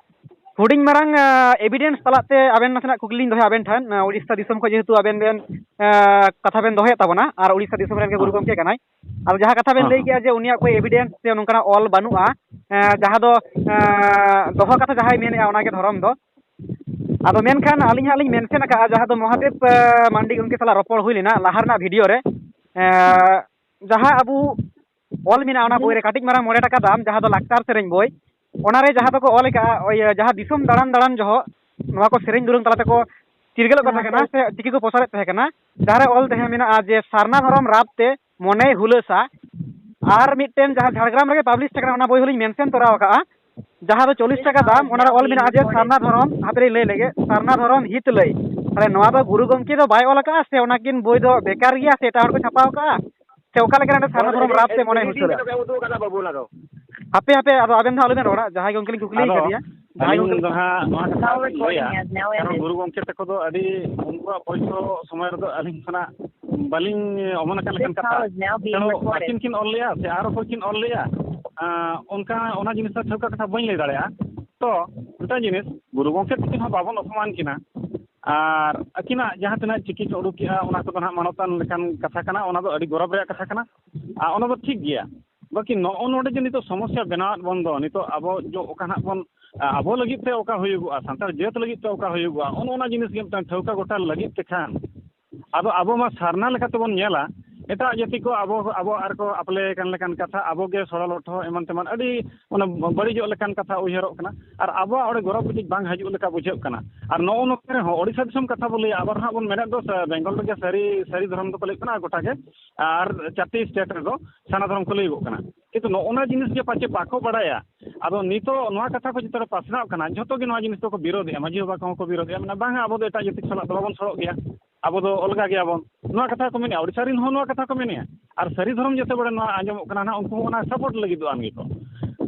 ᱦᱩᱰᱤᱧ ᱢᱟᱨᱟᱝ, ᱟᱸ, ᱮᱵᱷᱤᱰᱮᱱᱥ ᱛᱟᱞᱟᱛᱮ ᱟᱵᱮᱱ ᱱᱟᱥᱮᱱᱟᱜ ᱠᱩᱠᱞᱤ ᱞᱤᱧ ᱫᱚᱦᱚᱭᱟ ᱟᱵᱮᱱ ᱴᱷᱮᱱ᱾ ᱟᱸ, ᱩᱲᱤᱥᱥᱟ ᱫᱤᱥᱚᱢ ᱠᱷᱚᱱ ᱡᱮᱦᱮᱛᱩ ᱟᱵᱮᱱ ᱵᱮᱱ, ᱟᱸ, ᱠᱟᱛᱷᱟ ᱵᱮᱱ ᱫᱚᱦᱚᱭᱮᱫ ᱛᱟᱵᱚᱱᱟ ᱟᱨ ᱩᱲᱤᱥᱥᱟ ᱫᱤᱥᱚᱢ ᱨᱮᱱ ᱜᱮ ᱜᱩᱨᱩ ᱦᱮᱸ᱾ ᱜᱚᱢᱠᱮ ᱠᱟᱱᱟᱭ, ᱟᱫᱚ ᱡᱟᱦᱟᱸ ᱠᱟᱛᱷᱟ ᱵᱮᱱ ᱦᱮᱸ, ᱞᱟᱹᱭ ᱦᱮᱸ᱾ ᱠᱮᱜᱼᱟ ᱡᱮ ᱩᱱᱤᱭᱟᱜ ᱠᱳᱭ ᱮᱵᱷᱤᱰᱮᱱᱥ ᱥᱮ ᱱᱚᱝᱠᱟᱱᱟᱜ ᱚᱞ ᱵᱟᱹᱱᱩᱜᱼᱟ, ᱟᱸ, ᱡᱟᱦᱟᱸ ᱫᱚ, ᱟᱸ, ᱫᱚᱦᱚ ᱠᱟᱛᱷᱟ ᱡᱟᱦᱟᱸᱭ ᱢᱮᱱᱮᱫᱼᱟ ᱚᱱᱟᱜᱮ ᱫᱷᱚᱨᱚᱢ ᱫᱚ᱾ ᱟᱫᱚ ᱢᱮᱱᱠᱷᱟᱱ ᱟᱹᱞᱤᱧ ᱦᱟᱸᱜ ᱞᱤᱧ ᱢᱮᱱᱥᱮᱱ ᱟᱠᱟᱫᱼᱟ, ᱡᱟᱦᱟᱸ ᱫᱚ ᱢᱚᱦᱟᱫᱮᱵᱽ, ᱟᱸ, ᱢᱟᱱᱰᱤ ᱜᱚᱢᱠᱮ ᱥᱟᱞᱟᱜ ᱨᱚᱯᱚᱲ ᱦᱩᱭ ᱞᱮᱱᱟ ᱞᱟᱦᱟ ᱨᱮᱱᱟᱜ ᱵᱷᱤᱰᱤᱭᱳ ᱨᱮ, ᱟᱸ, ᱡᱟᱦᱟᱸ ᱟᱵᱚ ᱚᱞ ᱢᱮᱱᱟᱜᱼᱟ ᱚᱱᱟ ᱵᱳᱭ ᱨᱮ, ᱠᱟᱹᱴᱤᱡ ᱢᱟᱨᱟᱝ ᱢᱚᱬᱮ ᱴᱟᱠᱟ ᱫᱟᱢ, ᱡᱟᱦᱟᱸ ᱫᱚ ᱞᱟᱠᱪᱟᱨ ᱥᱮᱨᱮᱧ ᱵᱳᱭ, ᱚᱱᱟᱨᱮ ᱡᱟᱦᱟᱸ ᱫᱚᱠᱚ ᱚᱞ ᱟᱠᱟᱫᱼᱟ, ᱳᱭ, ᱡᱟᱦᱟᱸ ᱫᱤᱥᱚᱢ ᱫᱟᱬᱟᱱ ᱫᱟᱬᱟᱱ ᱡᱚᱦᱚᱜ ᱱᱚᱣᱟ ᱠᱚ ᱥᱮᱨᱮᱧ ᱫᱩᱨᱟᱹᱝ ᱛᱟᱞᱟ ᱛᱮᱠᱚ ᱪᱤᱨᱜᱟᱹᱞᱚᱜ ᱠᱟᱱ ᱛᱟᱦᱮᱸ ᱠᱟᱱᱟ ᱥᱮ ᱪᱤᱠᱤ ᱠᱚ ᱯᱚᱥᱟᱨᱮᱫ ᱛᱟᱦᱮᱸ ᱠᱟᱱᱟ, ᱡᱟᱦᱟᱸᱨᱮ ᱚᱞ ᱛᱟᱦᱮᱸ ᱢᱮᱱᱟᱜᱼᱟ ᱡᱮ ᱥᱟᱨᱱᱟ ᱫᱷᱚᱨᱚᱢ ᱨᱟᱯ ᱛᱮ ᱢᱚᱱᱮᱭ ᱦᱩᱞᱟᱹᱥᱟ᱾ ᱟᱨ ᱢᱤᱫᱴᱮᱱ ᱡᱟᱦᱟᱸ ᱡᱷᱟᱲᱜᱨᱟᱢ ᱨᱮᱜᱮ ᱯᱟᱵᱽᱞᱤᱥ ᱟᱠᱟᱱᱟ, ᱚᱱᱟ ᱵᱳᱭ ᱦᱚᱸᱞᱤᱧ ᱢᱮᱱᱥᱮᱱ ᱛᱚᱨᱟ ᱟᱠᱟᱫᱼᱟ, ᱡᱟᱦᱟᱸ ᱫᱚ ᱪᱚᱞᱞᱤᱥ ᱴᱟᱠᱟ ᱫᱟᱢ, ᱚᱱᱟᱨᱮ ᱚᱞ ᱢᱮᱱᱟᱜᱼᱟ ᱡᱮ ᱥᱟᱨᱱᱟ ᱫᱷᱚᱨᱚᱢ, ᱦᱟᱯᱮ ᱞᱤᱧ ᱞᱟᱹᱭ ᱞᱮᱜᱮ, ᱥᱟᱨᱱᱟ ᱫᱷᱚᱨᱚᱢ ᱦᱤᱛ ᱞᱟᱹᱭ᱾ ᱛᱟᱦᱞᱮ ᱱᱚᱣᱟ ᱫᱚ ᱜᱩᱨᱩ ᱜᱚᱢᱠᱮ ᱫᱚ ᱵᱟᱭ ᱚᱞ ᱟᱠᱟᱫᱼᱟ ᱥᱮ ᱚᱱᱟᱠᱤᱱ ᱵᱳᱭ ᱫᱚ ᱵᱮᱠᱟᱨ ᱜᱮᱭᱟ ᱥᱮ ᱮᱴᱟᱜ ᱦᱚᱲ ᱠᱚ ᱪᱷᱟᱯᱟᱣ ᱟᱠᱟᱫᱼᱟ? ᱥᱮ ᱚᱠᱟ ᱞᱮᱠᱟ ᱱᱚᱰᱮ ᱥᱟᱨᱱᱟ ᱫᱷᱚᱨᱚᱢ ᱨᱟᱯ ᱛᱮ ᱢᱚᱱᱮ ᱦᱩᱭ ᱩᱛᱟᱹᱨᱟ? ᱩᱫᱩᱜ ᱟᱠᱟᱫᱟ ᱵᱟᱹᱵᱩ, ᱚᱱᱟ ᱫᱚ᱾ ᱦᱟᱯᱮ ᱦᱟᱯᱮ, ᱟᱫᱚ ᱟᱵᱮᱱ ᱫᱚ ᱟᱞᱚᱵᱮᱱ ᱨᱚᱲᱟ, ᱡᱟᱦᱟᱸᱭ ᱜᱚᱢᱠᱮ ᱞᱤᱧ ᱠᱩᱠᱞᱤ ᱟᱫᱚ ᱠᱟᱫᱮᱭᱟ, ᱡᱟᱦᱟᱸᱭ ᱟᱹᱞᱤᱧ ᱜᱚᱢᱠᱮ ᱫᱚ ᱦᱟᱸᱜ ᱱᱚᱣᱟ ᱠᱟᱛᱷᱟ ᱞᱤᱧ ᱞᱟᱹᱭᱟ, ᱠᱟᱨᱚᱱ ᱜᱩᱨᱩ ᱜᱚᱢᱠᱮ ᱛᱟᱠᱚ ᱫᱚ ᱟᱹᱰᱤ ᱩᱱᱠᱩᱣᱟᱜ ᱵᱚᱭᱮᱥ ᱠᱚ ᱥᱚᱢᱚᱭ ᱨᱮᱫᱚ ᱟᱹᱞᱤᱧ ᱠᱷᱚᱱᱟᱜ ᱵᱟᱹᱞᱤᱧ ᱚᱢᱚᱱ ᱟᱠᱟᱱ ᱞᱮᱠᱟᱱ ᱠᱟᱛᱷᱟ᱾ ᱛᱮᱱᱚ ᱟᱹᱠᱤᱱ ᱠᱤᱱ ᱚᱞ ᱞᱮᱜᱼᱟ ᱥᱮ ᱟᱨ ᱚᱠᱚᱭ ᱠᱤᱱ ᱚᱞ ᱞᱮᱜᱼᱟ, ᱟᱸ, ᱚᱱᱠᱟ ᱚᱱᱟ ᱡᱤᱱᱤᱥ ᱫᱚ ᱴᱷᱟᱹᱣᱠᱟᱹ ᱠᱟᱛᱷᱟ ᱵᱟᱹᱧ ᱞᱟᱹᱭ ᱫᱟᱲᱮᱭᱟᱜᱼᱟ᱾ ᱛᱚ ᱢᱤᱫᱴᱟᱝ ᱡᱤᱱᱤᱥ, ᱜᱩᱨᱩ ᱜᱚᱢᱠᱮ ᱛᱟᱹᱠᱤᱱ ᱦᱚᱸ ᱵᱟᱵᱚᱱ ᱚᱯᱚᱢᱟᱱ ᱠᱤᱱᱟ, ᱟᱨ ᱟᱹᱠᱤᱱᱟᱜ ᱡᱟᱦᱟᱸ ᱛᱤᱱᱟᱹᱜ ᱪᱤᱠᱤ ᱠᱤᱱ ᱩᱰᱩᱠ ᱠᱮᱜᱼᱟ, ᱚᱱᱟ ᱠᱚᱫᱚ ᱱᱟᱦᱟᱜ ᱢᱟᱱᱚᱛᱟᱱ ᱞᱮᱠᱟᱱ ᱠᱟᱛᱷᱟ ᱠᱟᱱᱟ, ᱚᱱᱟ ᱫᱚ ᱟᱹᱰᱤ ᱜᱚᱨᱚᱵᱽ ᱨᱮᱭᱟᱜ ᱠᱟᱛᱷᱟ ᱠᱟᱱᱟ, ᱟᱨ ᱚᱱᱟ ᱫᱚ ᱴᱷᱤᱠ ᱜᱮᱭᱟ᱾ ᱵᱟᱹᱠᱤ ᱱᱚᱜᱼᱚ ᱱᱚᱰᱮ ᱡᱮ ᱱᱤᱛᱚᱜ ᱥᱚᱢᱚᱥᱥᱟ ᱵᱮᱱᱟᱣᱟᱫ ᱵᱚᱱ ᱫᱚ, ᱱᱤᱛᱚᱜ ᱟᱵᱚ ᱡᱚ ᱚᱠᱟ ᱱᱟᱦᱟᱜ ᱵᱚᱱ, ᱟᱵᱚ ᱞᱟᱹᱜᱤᱫ ᱛᱮ ᱚᱠᱟ ᱦᱩᱭᱩᱜᱚᱜᱼᱟ, ᱥᱟᱱᱛᱟᱲ ᱡᱟᱹᱛ ᱞᱟᱹᱜᱤᱫ ᱛᱮ ᱚᱠᱟ ᱦᱩᱭᱩᱜᱚᱜᱼᱟ, ᱚᱱ ᱚᱱᱟ ᱡᱤᱱᱤᱥ ᱜᱮ ᱢᱤᱫᱴᱟᱝ ᱴᱷᱟᱹᱣᱠᱟᱹ ᱜᱚᱴᱟ ᱞᱟᱹᱜᱤᱫ ᱛᱮ ᱠᱷᱟᱱ, ᱟᱫᱚ ᱟᱵᱚ ᱢᱟ ᱥᱟᱨᱱᱟ ᱞᱮᱠᱟ ᱛᱮᱵᱚᱱ ᱧᱮᱞᱟ, ᱮᱴᱟᱜ ᱡᱟᱹᱛᱤ ᱠᱚ ᱟᱵᱚ, ᱟᱵᱚ ᱟᱨ ᱠᱚ ᱟᱯᱞᱮ ᱠᱟᱱ ᱞᱮᱠᱟᱱ ᱠᱟᱛᱷᱟ, ᱟᱵᱚ ᱜᱮ ᱥᱚᱲᱚ ᱞᱚᱴᱷᱚ ᱮᱢᱟᱱ ᱛᱮᱢᱟᱱ ᱟᱹᱰᱤ ᱚᱱᱟ ᱵᱟᱹᱲᱤᱡᱚᱜ ᱞᱮᱠᱟᱱ ᱠᱟᱛᱷᱟ ᱩᱭᱦᱟᱹᱨᱚᱜ ᱠᱟᱱᱟ᱾ ᱟᱨ ᱟᱵᱚᱣᱟᱜ ᱚᱸᱰᱮ ᱜᱚᱨᱚᱵᱽ ᱠᱟᱹᱴᱤᱡ ᱵᱟᱝ ᱦᱤᱡᱩᱜ ᱞᱮᱠᱟ ᱵᱩᱡᱷᱟᱹᱜ ᱠᱟᱱᱟ᱾ ᱟᱨ ᱱᱚᱜᱼᱚ ᱱᱚᱛᱮ ᱨᱮᱦᱚᱸ ᱳᱰᱤᱥᱟ ᱫᱤᱥᱚᱢ ᱠᱟᱛᱷᱟ ᱵᱚᱱ ᱞᱟᱹᱭᱟ, ᱟᱵᱟᱨ ᱦᱟᱸᱜ ᱵᱚᱱ ᱢᱮᱱᱮᱫ ᱫᱚ ᱥᱮ ᱵᱮᱝᱜᱚᱞ ᱨᱮᱜᱮ ᱥᱟᱹᱨᱤ, ᱥᱟᱹᱨᱤ ᱫᱷᱚᱨᱚᱢ ᱫᱚᱠᱚ ᱞᱟᱹᱭ ᱠᱟᱱᱟ ᱜᱚᱴᱟ ᱜᱮ, ᱟᱨ ᱪᱟᱨᱴᱤ ᱥᱴᱮᱴ ᱨᱮᱫᱚ ᱥᱟᱨᱱᱟ ᱫᱷᱚᱨᱚᱢ ᱠᱚ ᱞᱟᱹᱭᱚᱜ ᱠᱟᱱᱟ᱾ ᱠᱤᱱᱛᱩ ᱱᱚᱜᱼᱚ ᱱᱟ ᱡᱤᱱᱤᱥ ᱜᱮ ᱯᱟᱪᱮ ᱵᱟᱠᱚ ᱵᱟᱲᱟᱭᱟ᱾ ᱟᱫᱚ ᱱᱤᱛᱚᱜ ᱱᱚᱣᱟ ᱠᱟᱛᱷᱟ ᱠᱚ ᱡᱚᱛᱚ ᱨᱮ ᱯᱟᱥᱱᱟᱣ ᱠᱟᱱᱟ, ᱡᱷᱚᱛᱚ ᱜᱮ ᱱᱚᱣᱟ ᱡᱤᱱᱤᱥ ᱫᱚᱠᱚ ᱵᱤᱨᱳᱫᱮᱜᱼᱟ᱾ ᱢᱟᱹᱡᱷᱤ ᱵᱟᱵᱟ ᱠᱚᱦᱚᱸ ᱠᱚ ᱵᱤᱨᱳᱫᱮᱜᱼᱟ, ᱢᱮᱱᱟ, "ᱵᱟᱝᱟ, ᱟᱵᱚ ᱫᱚ ᱮᱴᱟᱜ ᱡᱟᱹᱛᱤ ᱥᱟᱞᱟᱜ ᱫᱚ ᱵᱟᱵᱚᱱ ᱥᱚᱲᱚᱜ ᱜᱮᱭᱟ, ᱟᱵᱚ ᱫᱚ ᱚᱞᱜᱟ ᱜᱮᱭᱟᱵᱚᱱ", ᱱᱚᱣᱟ ᱠᱟᱛᱷᱟ ᱠᱚ ᱢᱮᱱᱮᱜᱼᱟ᱾ ᱳᱰᱤᱥᱟ ᱨᱮᱱ ᱦᱚᱸ ᱱᱚᱣᱟ ᱠᱟᱛᱷᱟ ᱠᱚ ᱢᱮᱱᱮᱜᱼᱟ᱾ ᱟᱨ ᱥᱟᱹᱨᱤ ᱫᱷᱚᱨᱚᱢ ᱡᱮᱛᱮ ᱵᱮᱲᱟ ᱱᱚᱣᱟ ᱟᱸᱡᱚᱢᱚᱜ ᱠᱟᱱᱟ ᱱᱟᱦᱟᱜ, ᱩᱱᱠᱩ ᱦᱚᱸ ᱚᱱᱟ ᱥᱟᱯᱳᱨᱴ ᱞᱟᱹᱜᱤᱫᱚᱜ ᱟᱱ ᱜᱮᱠᱚ᱾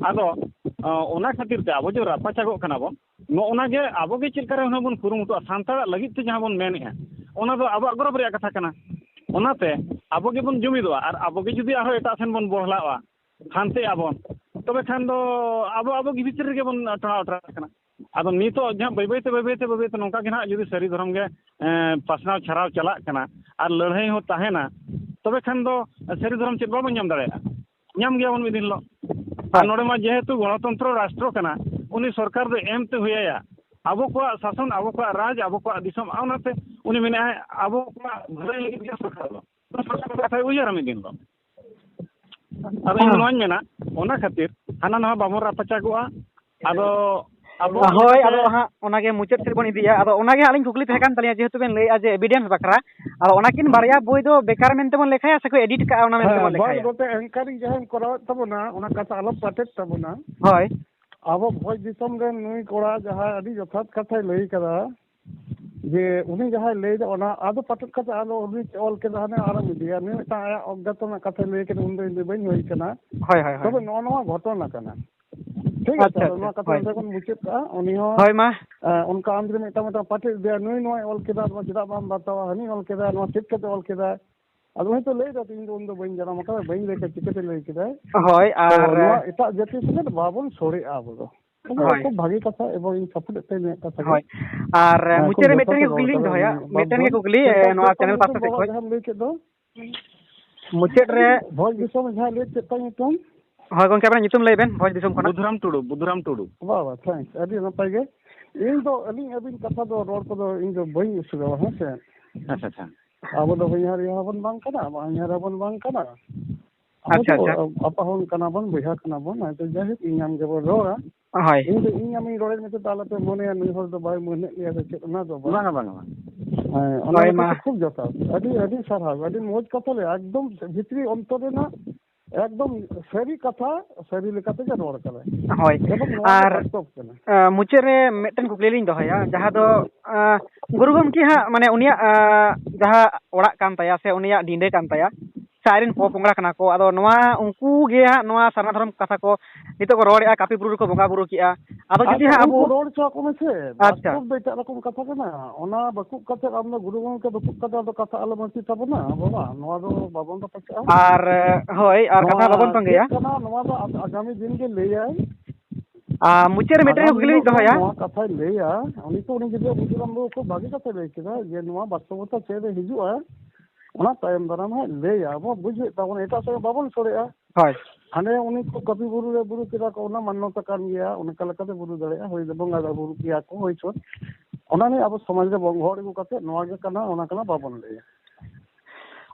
ᱟᱫᱚ, ᱚ, ᱚᱱᱟ ᱠᱷᱟᱹᱛᱤᱨ ᱛᱮ ᱟᱵᱚ ᱡᱮ ᱨᱟᱯᱟᱪᱟᱜᱚᱜ ᱠᱟᱱᱟ ᱵᱚᱱ, ᱱᱚᱜᱼᱚ ᱱᱟ ᱜᱮ ᱟᱵᱚ ᱜᱮ ᱪᱮᱫ ᱞᱮᱠᱟ ᱨᱮ ᱦᱩᱱᱟᱹᱝ ᱵᱚᱱ ᱠᱩᱨᱩᱢᱩᱴᱩᱜᱼᱟ, ᱥᱟᱱᱛᱟᱲᱟᱜ ᱞᱟᱹᱜᱤᱫ ᱛᱮ ᱡᱟᱦᱟᱸ ᱵᱚᱱ ᱢᱮᱱᱮᱜᱼᱟ, ᱚᱱᱟ ᱫᱚ ᱟᱵᱚᱣᱟᱜ ᱜᱚᱨᱚᱵᱽ ᱨᱮᱭᱟᱜ ᱠᱟᱛᱷᱟ ᱠᱟᱱᱟ᱾ ᱚᱱᱟᱛᱮ ᱟᱵᱚ ᱜᱮᱵᱚᱱ ᱡᱩᱢᱤᱫᱚᱜᱼᱟ, ᱟᱨ ᱟᱵᱚ ᱜᱮ ᱡᱩᱫᱤ ᱟᱨᱦᱚᱸ ᱮᱴᱟᱜ ᱥᱮᱱ ᱵᱚᱱ ᱵᱚᱦᱞᱟᱜᱼᱟ, ᱦᱟᱱᱛᱮᱜ ᱟᱵᱚᱱ, ᱛᱚᱵᱮ ᱠᱷᱟᱱ ᱫᱚ ᱟᱵᱚ, ᱟᱵᱚ ᱜᱮ ᱵᱷᱤᱛᱨᱤ ᱨᱮᱜᱮ ᱵᱚᱱ ᱴᱚᱲᱟᱣ ᱴᱚᱲᱟᱣ ᱠᱟᱱᱟ᱾ ᱟᱫᱚ ᱱᱤᱛᱚᱜ ᱡᱟᱦᱟᱸ ᱵᱟᱹᱭ ᱵᱟᱹᱭ ᱛᱮ, ᱵᱟᱹᱭ ᱵᱟᱹᱭ ᱛᱮ, ᱵᱟᱹᱭ ᱵᱟᱹᱭ ᱛᱮ ᱱᱚᱝᱠᱟ ᱜᱮ ᱱᱟᱦᱟᱜ ᱡᱩᱫᱤ ᱥᱟᱹᱨᱤ ᱫᱷᱚᱨᱚᱢ ᱜᱮ, ᱮᱸ, ᱯᱟᱥᱱᱟᱣ ᱪᱷᱟᱨᱟᱣ ᱪᱟᱞᱟᱜ ᱠᱟᱱᱟ ᱟᱨ ᱞᱟᱹᱲᱦᱟᱹᱭ ᱦᱚᱸ ᱛᱟᱦᱮᱱᱟ, ᱛᱚᱵᱮ ᱠᱷᱟᱱ ᱫᱚ ᱥᱟᱹᱨᱤ ᱫᱷᱚᱨᱚᱢ ᱪᱮᱫ ᱵᱟᱵᱚᱱ ᱧᱟᱢ ᱫᱟᱲᱮᱭᱟᱜᱼᱟ? ᱧᱟᱢ ᱜᱮᱭᱟᱵᱚᱱ ᱢᱤᱫ ᱫᱤᱱ ᱦᱤᱞᱳᱜ᱾ ᱟᱨ ᱱᱚᱰᱮ ᱢᱟ ᱡᱮᱦᱮᱛᱩ ᱜᱚᱱᱚᱛᱚᱱᱛᱨᱚ ᱨᱟᱥᱴᱨᱚ ᱠᱟᱱᱟ, ᱩᱱᱤ ᱥᱚᱨᱠᱟᱨ ᱫᱚ ᱮᱢ ᱛᱮ ᱦᱩᱭᱟᱭᱟ᱾ ᱟᱵᱚ ᱠᱚᱣᱟᱜ ᱥᱟᱥᱚᱱ, ᱟᱵᱚ ᱠᱚᱣᱟᱜ ᱨᱟᱡᱽ, ᱟᱵᱚ ᱠᱚᱣᱟᱜ ᱫᱤᱥᱚᱢ, ᱚᱱᱟᱛᱮ ᱩᱱᱤ ᱢᱮᱱᱮᱫᱼᱟᱭ, ᱟᱵᱚ ᱠᱚᱣᱟᱜ ᱵᱷᱟᱹᱞᱟᱹᱭ ᱞᱟᱹᱜᱤᱫ ᱜᱮ ᱥᱚᱨᱠᱟᱨ ᱫᱚ᱾ ᱥᱚᱨᱠᱟᱨ ᱠᱟᱛᱷᱟᱭ ᱩᱭᱦᱟᱹᱨᱟ ᱢᱤᱫ ᱫᱤᱱ ᱫᱚ᱾ ᱟᱫᱚ ᱤᱧ ᱱᱚᱣᱟᱧ ᱢᱮᱱᱟ, ᱚᱱᱟ ᱠᱷᱟᱹᱛᱤᱨ ᱦᱟᱱᱟ ᱱᱟᱣᱟ ᱵᱟᱵᱚᱱ ᱨᱟᱯᱟᱪᱟᱜᱚᱜᱼᱟ᱾ ᱟᱫᱚ ᱟᱵᱚ ᱦᱳᱭ, ᱞᱮᱠᱟᱛᱮ ᱟᱫᱚ ᱦᱟᱸᱜ ᱚᱱᱟᱜᱮ ᱢᱩᱪᱟᱹᱫ ᱥᱮᱫ ᱵᱚᱱ ᱤᱫᱤᱭᱟ᱾ ᱟᱫᱚ ᱚᱱᱟᱜᱮ ᱦᱟᱸᱜ ᱟᱹᱞᱤᱧ ᱠᱩᱠᱞᱤ ᱛᱟᱦᱮᱸ ᱠᱟᱱ ᱛᱟᱹᱞᱤᱧᱟ, ᱡᱮᱦᱮᱛᱩ ᱵᱮᱱ ᱞᱟᱹᱭᱮᱫᱼᱟ ᱡᱮ ᱮᱵᱷᱤᱰᱮᱱᱥ ᱵᱟᱠᱷᱨᱟ, ᱟᱫᱚ ᱚᱱᱟᱠᱤᱱ ᱵᱟᱨᱭᱟ ᱵᱳᱭ ᱫᱚ ᱵᱮᱠᱟᱨ ᱢᱮᱱᱛᱮ ᱵᱚᱱ ᱞᱮᱠᱷᱟᱭᱟ ᱥᱮ ᱠᱚ ᱮᱰᱤᱴ ᱠᱟᱜᱼᱟ, ᱚᱱᱟ ᱢᱮᱱᱛᱮ ᱵᱚᱱ ᱦᱮᱸ, ᱵᱟᱝ ᱞᱮᱠᱷᱟᱭᱟ? ᱜᱚᱴᱮ ᱮᱱᱠᱟᱨᱤᱝ ᱡᱟᱦᱟᱸᱭ ᱠᱚᱨᱟᱣᱮᱫ ᱛᱟᱵᱚᱱᱟ, ᱚᱱᱟ ᱠᱟᱛᱷᱟ ᱟᱞᱚ ᱯᱟᱴᱮᱫ ᱛᱟᱵᱚᱱᱟ᱾ ᱦᱳᱭ᱾ ᱟᱵᱚ ᱵᱷᱚᱸᱡᱽ ᱫᱤᱥᱚᱢ ᱨᱮᱱ ᱱᱩᱭ ᱠᱚᱲᱟ ᱡᱟᱦᱟᱸᱭ ᱟᱹᱰᱤ ᱡᱚᱛᱷᱟᱛ ᱠᱟᱛᱷᱟᱭ ᱞᱟᱹᱭ ᱠᱟᱫᱟ, ᱡᱮ ᱩᱱᱤ ᱡᱟᱦᱟᱸᱭ ᱞᱟᱹᱭᱫᱟ ᱚᱱᱟ ᱟᱫᱚ ᱯᱟᱴᱮᱫ ᱠᱟᱛᱮ ᱟᱫᱚ ᱩᱱᱤ ᱚᱞ ᱠᱮᱫᱟ, ᱦᱟᱱᱮ ᱟᱨᱮᱢ ᱤᱫᱤᱭᱟ, ᱱᱩᱭ ᱢᱤᱫᱴᱟᱝ ᱟᱭᱟᱜ ᱚᱜᱽᱜᱟᱛᱚ ᱨᱮᱱᱟᱜ ᱠᱟᱛᱷᱟᱭ ᱞᱟᱹᱭ ᱠᱮᱫᱟ, ᱩᱱᱫᱚ ᱤᱧ ᱫᱚ ᱵᱟᱹᱧ ᱦᱩᱭ ᱠᱟᱱᱟ᱾ ᱦᱳᱭ, ᱦᱳᱭ, ᱦᱳᱭ᱾ ᱛᱚᱵᱮ ᱱᱚᱜᱼᱚ ᱱᱚᱣᱟ ᱜᱷᱚᱴᱚᱱᱟ ᱠᱟᱱᱟ᱾ ᱴᱷᱤᱠ ᱟᱪᱪᱷᱟ, ᱟᱪᱷᱮ, ᱟᱫᱚ ᱟᱪᱪᱷᱟ, ᱱᱚᱣᱟ ᱠᱟᱛᱷᱟ ᱦᱳᱭ᱾ ᱱᱚᱰᱮ ᱵᱚᱱ ᱢᱩᱪᱟᱹᱫ ᱠᱟᱜᱼᱟ᱾ ᱩᱱᱤ ᱦᱚᱸ, ᱦᱳᱭ, ᱢᱟ᱾ ᱮ, ᱚᱱᱠᱟ ᱟᱢ ᱡᱩᱫᱤ ᱢᱤᱫᱴᱟᱝ, ᱢᱤᱫᱴᱟᱝ ᱯᱟᱴᱷᱮ ᱤᱫᱤᱭᱟ, ᱱᱩᱭ ᱱᱚᱣᱟᱭ ᱚᱞ ᱠᱮᱫᱟ, ᱱᱚᱣᱟ ᱪᱮᱫᱟᱜ ᱵᱟᱢ ᱵᱟᱛᱟᱣᱟ, ᱦᱟᱹᱱᱤ ᱚᱞ ᱠᱮᱫᱟ, ᱱᱚᱣᱟ ᱪᱮᱫ ᱠᱟᱛᱮ ᱚᱞ ᱠᱮᱫᱟᱭ? ᱟᱫᱚ ᱦᱚᱭᱛᱳ ᱞᱟᱹᱭ ᱫᱟ, "ᱤᱧ ᱫᱚ ᱩᱱ ᱫᱚ ᱵᱟᱹᱧ ᱡᱟᱱᱟᱢ ᱟᱠᱟᱫᱟ, ᱵᱟᱹᱧ ᱞᱟᱹᱭ ᱠᱟᱫᱟ, ᱪᱤᱠᱟᱹᱛᱮ ᱞᱟᱹᱭ ᱠᱮᱫᱟᱭ?" ᱦᱳᱭ, ᱛᱚ, ᱟᱨ ᱱᱚᱣᱟ ᱮᱴᱟᱜ ᱡᱟᱹᱛᱤ ᱥᱚᱸᱜᱮ ᱫᱚ ᱵᱟᱵᱚᱱ ᱥᱚᱲᱮᱜᱼᱟ ᱟᱵᱚ ᱫᱚ᱾ ᱦᱳᱭ᱾ ᱠᱷᱩᱵ ᱵᱷᱟᱜᱮ ᱠᱟᱛᱷᱟ, ᱮᱵᱚᱝ ᱤᱧ ᱥᱟᱯᱳᱨᱴ ᱮᱫ ᱛᱟᱭᱟ ᱱᱩᱭᱟᱜ ᱠᱟᱛᱷᱟ ᱜᱮ᱾ ᱦᱳᱭ, ᱟᱨ ᱦᱮᱸ, ᱢᱩᱪᱟᱹᱫ ᱨᱮ ᱠᱷᱩᱵ ᱢᱤᱫᱴᱮᱱ ᱜᱮ ᱡᱚᱛᱷᱟᱛ ᱠᱩᱠᱞᱤ ᱞᱤᱧ ᱠᱟᱛᱷᱟ ᱫᱚᱦᱚᱭᱟ, ᱵᱮᱱ ᱢᱮᱱ ᱢᱤᱫᱴᱮᱱ ᱜᱮ ᱠᱮᱫᱟ᱾ ᱠᱩᱠᱞᱤ, ᱮ, ᱪᱮᱫ ᱱᱚᱣᱟ ᱪᱮᱫ ᱪᱮᱱᱮᱞ ᱛᱟᱢ ᱯᱟᱥᱴᱟ ᱧᱩᱛᱩᱢ ᱥᱮᱫ ᱵᱟᱵᱟ ᱠᱷᱚᱱ᱾ ᱡᱟᱦᱟᱸᱢ ᱞᱟᱹᱭ ᱠᱮᱫ ᱫᱚ? ᱢᱩᱪᱟᱹᱫ ᱨᱮ ᱵᱷᱚᱭᱮᱥ ᱫᱤᱥᱚᱢ ᱡᱟᱦᱟᱸ ᱞᱟᱹᱭ ᱪᱮᱫ ᱛᱟᱭ ᱧᱩᱛᱩᱢ? ᱦᱳᱭ ᱜᱚᱝᱠᱮ, ᱟᱵᱮᱱᱟᱜ ᱧᱩᱛᱩᱢ ᱞᱟᱹᱭ ᱵᱮᱱ, ᱵᱷᱚᱭᱮᱥ ᱫᱤᱥᱚᱢ ᱠᱷᱚᱱᱟᱜ᱾ ᱵᱩᱫᱷᱩᱨᱟᱢ ᱴᱩᱰᱩ, ᱵᱩᱫᱷᱩᱨᱟᱢ ᱴᱩᱰᱩ᱾ ᱵᱟᱵᱟ, thanks, ᱟᱹᱰᱤ ᱱᱟᱯᱟᱭ ᱜᱮ᱾ ᱤᱧ ᱫᱚ ᱟᱹᱞᱤᱧ ᱟᱹᱵᱤᱱ ᱠᱟᱛᱷᱟ ᱫᱚ ᱨᱚᱲ ᱠᱚᱫᱚ ᱤᱧ ᱫᱚ ᱵᱟᱹᱧ ᱩᱥᱟᱹᱨᱟᱣᱟ, ᱦᱮᱸ ᱥᱮ? ᱟᱪᱪᱷᱟ, ᱟᱪᱪᱷᱟ᱾ ᱟᱵᱚ ᱫᱚ ᱦᱚᱧᱦᱟᱨᱤᱭᱟᱹ ᱦᱚᱸᱵᱚᱱ ᱵᱟᱝ ᱠᱟᱱᱟ, ᱵᱟᱝ ᱦᱚᱧᱦᱟᱨ ᱦᱚᱸᱵᱚᱱ ᱵᱟᱝ ᱠᱟᱱᱟ᱾ ᱟᱵᱚ ᱟᱪᱪᱷᱟ, ᱫᱚ ᱟᱪᱪᱷᱟ᱾ ᱟᱯᱟ ᱦᱚᱱ ᱠᱟᱱᱟ ᱵᱚᱱ, ᱵᱚᱭᱦᱟ ᱠᱟᱱᱟ ᱵᱚᱱ, ᱟᱫᱚ ᱡᱟᱭᱦᱳᱠ ᱤᱧ ᱟᱢ ᱜᱮᱵᱚᱱ ᱨᱚᱲᱟ᱾ ᱦᱳᱭ᱾ ᱤᱧ ᱫᱚ ᱤᱧ ᱟᱢᱤᱧ ᱨᱚᱲᱮᱫ ᱢᱮᱛᱮ ᱫᱚ ᱟᱞᱚᱯᱮ ᱢᱚᱱᱮᱭᱟ ᱱᱩᱭ ᱦᱚᱲ ᱫᱚ ᱵᱟᱭ ᱢᱟᱹᱱᱮᱫ ᱞᱮᱭᱟ ᱥᱮ ᱪᱮᱫ, ᱚᱱᱟ ᱫᱚ ᱵᱟᱝ᱾ ᱵᱟᱝᱟ, ᱵᱟᱝᱟ, ᱵᱟᱝᱟ᱾ ᱦᱮᱸ, ᱚᱱᱟ ᱦᱳᱭ, ᱞᱮᱠᱟᱛᱮ ᱢᱟ᱾ ᱠᱷᱩᱵ ᱡᱚᱛᱷᱟᱛ᱾ ᱟᱹᱰᱤ, ᱟᱹᱰᱤ ᱥᱟᱨᱦᱟᱣ, ᱟᱹᱰᱤ ᱢᱚᱡᱽ ᱠᱟᱛᱷᱟ ᱞᱟᱹᱭ, ᱮᱠᱫᱚᱢ ᱵᱷᱤᱛᱨᱤ ᱚᱱᱛᱚᱨ ᱨᱮᱱᱟᱜ ᱮᱠᱫᱚᱢ ᱥᱟᱹᱨᱤ ᱠᱟᱛᱷᱟ, ᱥᱟᱹᱨᱤ ᱞᱮᱠᱟ ᱛᱮᱜᱮ ᱨᱚᱲ ᱠᱟᱫᱟᱭ᱾ ᱦᱳᱭ᱾ ᱮᱵᱚᱝ ᱱᱚᱣᱟ ᱫᱚ ᱟᱨ, ᱵᱟᱥᱛᱚᱵ ᱠᱟᱱᱟ᱾ ᱟ, ᱢᱩᱪᱟᱹᱫ ᱨᱮ ᱢᱤᱫᱴᱮᱱ ᱠᱩᱠᱞᱤ ᱞᱤᱧ ᱫᱚᱦᱚᱭᱟ, ᱡᱟᱦᱟᱸ ᱫᱚ, ᱟ, ᱜᱩᱨᱩ ᱜᱚᱢᱠᱮ ᱦᱟᱸᱜ, ᱢᱟᱱᱮ, ᱩᱱᱤᱭᱟᱜ, ᱟ, ᱡᱟᱦᱟᱸ ᱚᱲᱟᱜ ᱠᱟᱱ ᱛᱟᱭᱟ ᱥᱮ ᱩᱱᱤᱭᱟᱜ ᱰᱤᱸᱰᱟᱹ ᱠᱟᱱ ᱛᱟᱭᱟ, ᱥᱮ ᱟᱡ ᱨᱮᱱ ᱯᱚᱼᱯᱚᱝᱲᱟ ᱠᱟᱱᱟ ᱠᱚ, ᱟᱫᱚ ᱱᱚᱣᱟ ᱩᱱᱠᱩ ᱜᱮ ᱦᱟᱸᱜ ᱱᱚᱣᱟ ᱥᱟᱨᱱᱟ ᱫᱷᱚᱨᱚᱢ ᱠᱟᱛᱷᱟ ᱠᱚ ᱱᱤᱛᱚᱜ ᱠᱚ ᱨᱚᱲᱮᱫᱼᱟ, ᱠᱟᱹᱯᱤ ᱵᱩᱨᱩ ᱨᱮᱠᱚ ᱵᱚᱸᱜᱟ ᱵᱩᱨᱩ ᱠᱮᱜᱼᱟ᱾ ᱟᱫᱚ ᱡᱩᱫᱤ ᱟᱪᱪᱷᱟ, ᱦᱟᱸᱜ ᱟᱵᱚ ᱩᱱᱠᱩ ᱨᱚᱲ ᱦᱚᱪᱚ ᱟᱠᱚ ᱢᱮᱥᱮ᱾ ᱟᱪᱪᱷᱟ᱾ ᱵᱟᱥᱛᱚᱵ ᱫᱚ ᱮᱴᱟᱜ ᱨᱚᱠᱚᱢ ᱠᱟᱛᱷᱟ ᱠᱟᱱᱟ᱾ ᱚᱱᱟ ᱵᱟᱹᱠᱩᱵ ᱠᱟᱛᱮ ᱟᱢ ᱫᱚ ᱜᱩᱨᱩ ᱜᱚᱢᱠᱮ ᱵᱟᱹᱠᱩᱵ ᱠᱟᱛᱮ ᱟᱫᱚ ᱠᱟᱛᱷᱟ ᱟᱞᱚᱢ ᱟᱹᱪᱩᱨ ᱛᱟᱵᱚᱱᱟ ᱵᱟᱵᱟ, ᱱᱚᱣᱟ ᱫᱚ ᱵᱟᱵᱚᱱ ᱨᱟᱯᱟᱪᱟᱜᱼᱟ᱾ ᱟᱨ, ᱦᱳᱭ, ᱟᱨ ᱠᱟᱛᱷᱟ ᱱᱚᱣᱟ ᱵᱟᱵᱚᱱ ᱪᱮᱫ ᱛᱚᱸᱜᱮᱭᱟ᱾ ᱠᱟᱱᱟ, ᱱᱚᱣᱟ ᱫᱚ ᱟᱜ-, ᱟᱜᱟᱢᱤ ᱫᱤᱱ ᱜᱮ ᱞᱟᱹᱭᱟᱭ᱾ ᱟᱨ ᱢᱩᱪᱟᱹᱫ ᱨᱮ ᱢᱤᱫᱴᱮᱱ ᱟᱜᱟᱢ ᱠᱩᱠᱞᱤ ᱞᱤᱧ ᱦᱤᱞᱳᱜ ᱫᱚ ᱫᱚᱦᱚᱭᱟ᱾ ᱱᱚᱣᱟ ᱠᱟᱛᱷᱟᱭ ᱞᱟᱹᱭᱟ, ᱩᱱᱤ ᱛᱚ, ᱩᱱᱤ ᱜᱤᱫᱽᱨᱟᱹ ᱵᱩᱫᱷᱩᱨᱟᱢ ᱵᱟᱹᱵᱩ ᱠᱷᱩᱵ ᱵᱷᱟᱜᱮ ᱠᱟᱛᱷᱟᱭ ᱞᱟᱹᱭ ᱠᱮᱫᱟ ᱡᱮ ᱱᱚᱣᱟ ᱵᱟᱥᱛᱚᱵᱚᱛᱟ ᱪᱮᱫ ᱨᱮ ᱦᱤᱡᱩᱜᱼᱟ, ᱚᱱᱟ ᱛᱟᱭᱚᱢ ᱫᱟᱨᱟᱢ ᱦᱟᱸᱜ ᱞᱟᱹᱭᱟ᱾ ᱟᱵᱚ ᱵᱩᱡᱷᱟᱹᱣᱮᱫ ᱛᱟᱵᱚᱱ, ᱮᱴᱟᱜ ᱥᱮᱫ ᱵᱟᱵᱚᱱ ᱥᱚᱲᱮᱜᱼᱟ᱾ ᱦᱳᱭ᱾ ᱦᱟᱱᱮ ᱩᱱᱤ ᱠᱚ ᱠᱟᱹᱯᱤ ᱵᱩᱨᱩ ᱨᱮ ᱵᱩᱨᱩ ᱠᱮᱫᱟ ᱠᱚ, ᱚᱱᱟ ᱢᱟᱱᱱᱚᱛᱟ ᱠᱟᱱ ᱜᱮᱭᱟ, ᱚᱱᱠᱟ ᱞᱮᱠᱟᱛᱮ ᱵᱩᱨᱩ ᱫᱟᱲᱮᱭᱟᱜᱼᱟ, ᱦᱳᱭ, ᱵᱚᱸᱜᱟ ᱵᱩᱨᱩ ᱜᱮᱭᱟ ᱠᱚ, ᱦᱳᱭ ᱪᱚ᱾ ᱚᱱᱟ ᱱᱤᱭᱮ ᱟᱵᱚ ᱥᱚᱢᱟᱡᱽ ᱨᱮ ᱵᱚᱝᱜᱚ ᱦᱚᱲ ᱟᱹᱜᱩ ᱠᱟᱛᱮ ᱱᱚᱣᱟ ᱜᱮ ᱠᱟᱱᱟ, ᱚᱱᱟ ᱠᱟᱱᱟ, ᱵᱟᱵᱚᱱ ᱞᱟᱹᱭᱟ᱾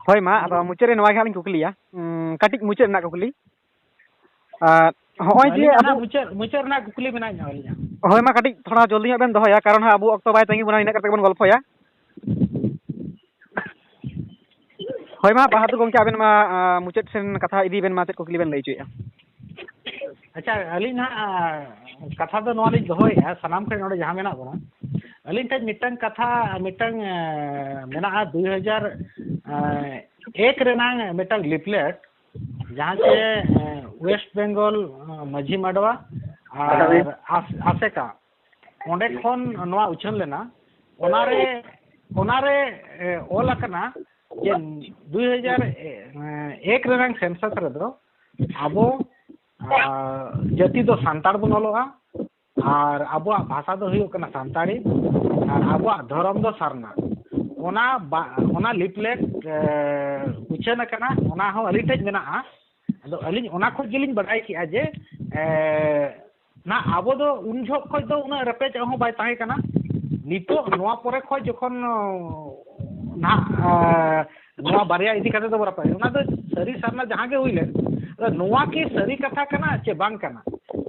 ᱦᱳᱭ, ᱢᱟ, ᱟᱫᱚ ᱢᱩᱪᱟᱹᱫ ᱨᱮ ᱱᱚᱣᱟ ᱜᱮ ᱦᱟᱸᱜ ᱞᱤᱧ ᱠᱩᱠᱞᱤᱭᱟ, ᱩᱸ, ᱠᱟᱹᱴᱤᱡ ᱢᱩᱪᱟᱹᱫ ᱨᱮᱱᱟᱜ ᱠᱩᱠᱞᱤ᱾ ᱟᱨ ᱦᱚᱸᱜᱼᱚᱭ ᱡᱮ ᱟᱹᱞᱤᱧᱟᱜ ᱟᱵᱚ ᱦᱟᱸᱜ ᱢᱩᱪᱟᱹᱫ, ᱢᱩᱪᱟᱹᱫ ᱨᱮᱱᱟᱜ ᱠᱩᱠᱞᱤ ᱢᱮᱱᱟᱜ ᱧᱚᱜ ᱟᱹᱞᱤᱧᱟᱜ᱾ ᱦᱳᱭ, ᱢᱟ, ᱠᱟᱹᱴᱤᱡ ᱛᱷᱚᱲᱟ ᱡᱚᱞᱫᱤ ᱧᱚᱜ ᱵᱮᱱ ᱫᱚᱦᱚᱭᱟ, ᱠᱟᱨᱚᱱ ᱦᱟᱸᱜ ᱟᱵᱚ ᱚᱠᱛᱚ ᱵᱟᱭ ᱛᱟᱺᱜᱤ ᱵᱚᱱᱟ, ᱤᱱᱟᱹᱜ ᱠᱟᱛᱮ ᱜᱮᱵᱚᱱ ᱜᱚᱞᱯᱷᱚᱭᱟ᱾ ᱦᱳᱭ, ᱢᱟ, ᱵᱟᱦᱟᱫᱩᱨ ᱜᱚᱢᱠᱮ, ᱟᱵᱮᱱ ᱢᱟ, ᱟᱸ, ᱢᱩᱪᱟᱹᱫ ᱥᱮᱱ ᱠᱟᱛᱷᱟ ᱤᱫᱤ ᱵᱮᱱ ᱢᱟ, ᱪᱮᱫ ᱠᱩᱠᱞᱤ ᱵᱮᱱ ᱞᱟᱹᱭ ᱦᱚᱪᱚᱭᱮᱫᱼᱟ? ᱟᱪᱪᱷᱟ, ᱟᱹᱞᱤᱧ ᱱᱟᱦᱟᱜ, ᱟᱸ, ᱠᱟᱛᱷᱟ ᱫᱚ ᱱᱚᱣᱟ ᱞᱤᱧ ᱫᱚᱦᱚᱭᱮᱫᱼᱟ, ᱥᱟᱱᱟᱢ ᱠᱷᱚᱱ ᱱᱚᱰᱮ ᱡᱟᱦᱟᱸ ᱢᱮᱱᱟᱜ ᱵᱚᱱᱟ, ᱟᱹᱞᱤᱧ ᱴᱷᱮᱱ ᱢᱤᱫᱴᱟᱝ ᱠᱟᱛᱷᱟ, ᱢᱤᱫᱴᱟᱝ, ᱮ, ᱢᱮᱱᱟᱜᱼᱟ, ᱫᱩᱭ ᱦᱟᱡᱟᱨ ᱮᱠ ᱨᱮᱱᱟᱜ ᱢᱤᱫᱴᱟᱝ ᱞᱤᱯᱞᱮᱴ, ᱡᱟᱦᱟᱸ ᱪᱮ, ᱮ, ᱳᱭᱮᱥᱴ ᱵᱮᱝᱜᱚᱞ, ᱮ, ᱢᱟᱹᱡᱷᱤ ᱢᱟᱰᱣᱟ ᱟᱨ ᱟᱥ-, ᱟᱥᱮᱠᱟ, ᱚᱸᱰᱮ ᱠᱷᱚᱱ ᱱᱚᱣᱟ ᱩᱪᱷᱟᱹᱱ ᱞᱮᱱᱟ᱾ ᱚᱱᱟᱨᱮ, ᱚᱱᱟᱨᱮ, ᱮ, ᱚᱞ ᱟᱠᱟᱱᱟ ᱡᱮ ᱫᱩᱭ ᱦᱟᱡᱟᱨ ᱮᱠ ᱨᱮᱱᱟᱜ ᱥᱮᱱᱥᱟᱥ ᱨᱮᱫᱚ ᱟᱵᱚ, ᱟ, ᱡᱟᱹᱛᱤ ᱫᱚ ᱥᱟᱱᱛᱟᱲ ᱵᱚᱱ ᱚᱞᱚᱜᱼᱟ, ᱟᱨ ᱟᱵᱚᱣᱟᱜ ᱵᱷᱟᱥᱟ ᱫᱚ ᱦᱩᱭᱩᱜ ᱠᱟᱱᱟ ᱥᱟᱱᱛᱟᱲᱤ, ᱟᱨ ᱟᱵᱚᱣᱟᱜ ᱫᱷᱚᱨᱚᱢ ᱫᱚ ᱥᱟᱨᱱᱟ᱾ ᱚᱱᱟ ᱵᱟ-, ᱚᱱᱟ ᱞᱤᱯᱞᱮᱴ, ᱮ, ᱩᱪᱷᱟᱹᱱ ᱟᱠᱟᱱᱟ, ᱚᱱᱟ ᱦᱚᱸ ᱟᱹᱞᱤᱧ ᱴᱷᱮᱱ ᱢᱮᱱᱟᱜᱼᱟ᱾ ᱟᱫᱚ ᱟᱹᱞᱤᱧ ᱚᱱᱟ ᱠᱷᱚᱱ ᱜᱮᱞᱤᱧ ᱵᱟᱰᱟᱭ ᱠᱮᱜᱼᱟ ᱡᱮ, ᱮ, ᱱᱟ, ᱟᱵᱚ ᱫᱚ ᱩᱱ ᱡᱚᱦᱚᱜ ᱠᱷᱚᱱ ᱫᱚ ᱩᱱᱟᱹᱜ ᱨᱮᱯᱮᱡ ᱦᱚᱸ ᱵᱟᱭ ᱛᱟᱦᱮᱸ ᱠᱟᱱᱟ᱾ ᱱᱤᱛᱚᱜ ᱱᱚᱣᱟ ᱯᱚᱨᱮ ᱠᱷᱚᱱ ᱡᱚᱠᱷᱚᱱ, ᱚ, ᱱᱟᱦᱟᱜ, ᱮ, ᱱᱚᱣᱟ ᱵᱟᱨᱭᱟ ᱤᱫᱤ ᱠᱟᱛᱮ ᱫᱚ ᱨᱟᱯᱟᱪᱟᱜ, ᱚᱱᱟ ᱫᱚ ᱥᱟᱹᱨᱤ ᱥᱟᱨᱱᱟ ᱡᱟᱦᱟᱸ ᱜᱮ ᱦᱩᱭ ᱞᱮᱱ, ᱟᱫᱚ ᱱᱚᱣᱟ ᱠᱤ ᱥᱟᱹᱨᱤ ᱠᱟᱛᱷᱟ ᱠᱟᱱᱟ ᱪᱮ ᱵᱟᱝ ᱠᱟᱱᱟ?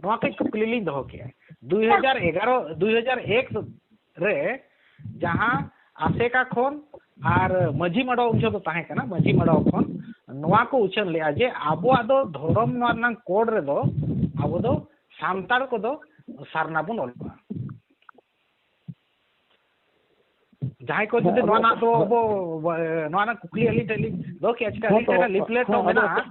ᱱᱚᱣᱟ ᱠᱟᱹᱡ ᱠᱩᱠᱞᱤ ᱞᱤᱧ ᱫᱚᱦᱚ ᱠᱮᱜᱼᱟ᱾ ᱫᱩᱭ ᱦᱟᱡᱟᱨ ᱮᱜᱟᱨᱚ, ᱫᱩᱭ ᱦᱟᱡᱟᱨ ᱮᱠ ᱨᱮ ᱡᱟᱦᱟᱸ ᱟᱥᱮᱠᱟ ᱠᱷᱚᱱ ᱟᱨ ᱢᱟᱹᱡᱷᱤ ᱢᱟᱰᱣᱟ ᱩᱱ ᱡᱚᱦᱚᱜ ᱫᱚ ᱛᱟᱦᱮᱸ ᱠᱟᱱᱟ, ᱢᱟᱹᱡᱷᱤ ᱢᱟᱰᱣᱟ ᱠᱷᱚᱱ ᱱᱚᱣᱟ ᱠᱚ ᱩᱪᱷᱟᱹᱱ ᱞᱮᱜᱼᱟ ᱡᱮ ᱟᱵᱚᱣᱟᱜ ᱫᱚ ᱫᱷᱚᱨᱚᱢ ᱱᱚᱣᱟ ᱨᱮᱱᱟᱜ ᱠᱳᱰ ᱨᱮᱫᱚ ᱟᱵᱚ ᱫᱚ ᱥᱟᱱᱛᱟᱲ ᱠᱚᱫᱚ ᱥᱟᱨᱱᱟ ᱵᱚᱱ ᱚᱞᱚᱜᱼᱟ᱾ ᱡᱟᱦᱟᱸᱭ ᱠᱚ ᱡᱩᱫᱤ ᱦᱮᱸ, ᱱᱚᱣᱟ ᱟᱫᱚ ᱨᱮᱱᱟᱜ ᱫᱚ ᱦᱮᱸ᱾ ᱟᱵᱚ, ᱮ, ᱱᱚᱣᱟ ᱨᱮᱱᱟᱜ ᱠᱩᱠᱞᱤ ᱟᱹᱞᱤᱧ ᱴᱷᱮᱱ ᱞᱤᱧ ᱫᱚᱦᱚ ᱠᱮᱜᱼᱟ, ᱪᱮᱠᱟ ᱦᱮᱸ ᱟᱹᱞᱤᱧ ᱛᱚ, ᱴᱷᱮᱱ ᱞᱤᱯᱞᱮᱴ ᱦᱮᱸ, ᱦᱚᱸ ᱟᱫᱚ ᱢᱮᱱᱟᱜᱼᱟ᱾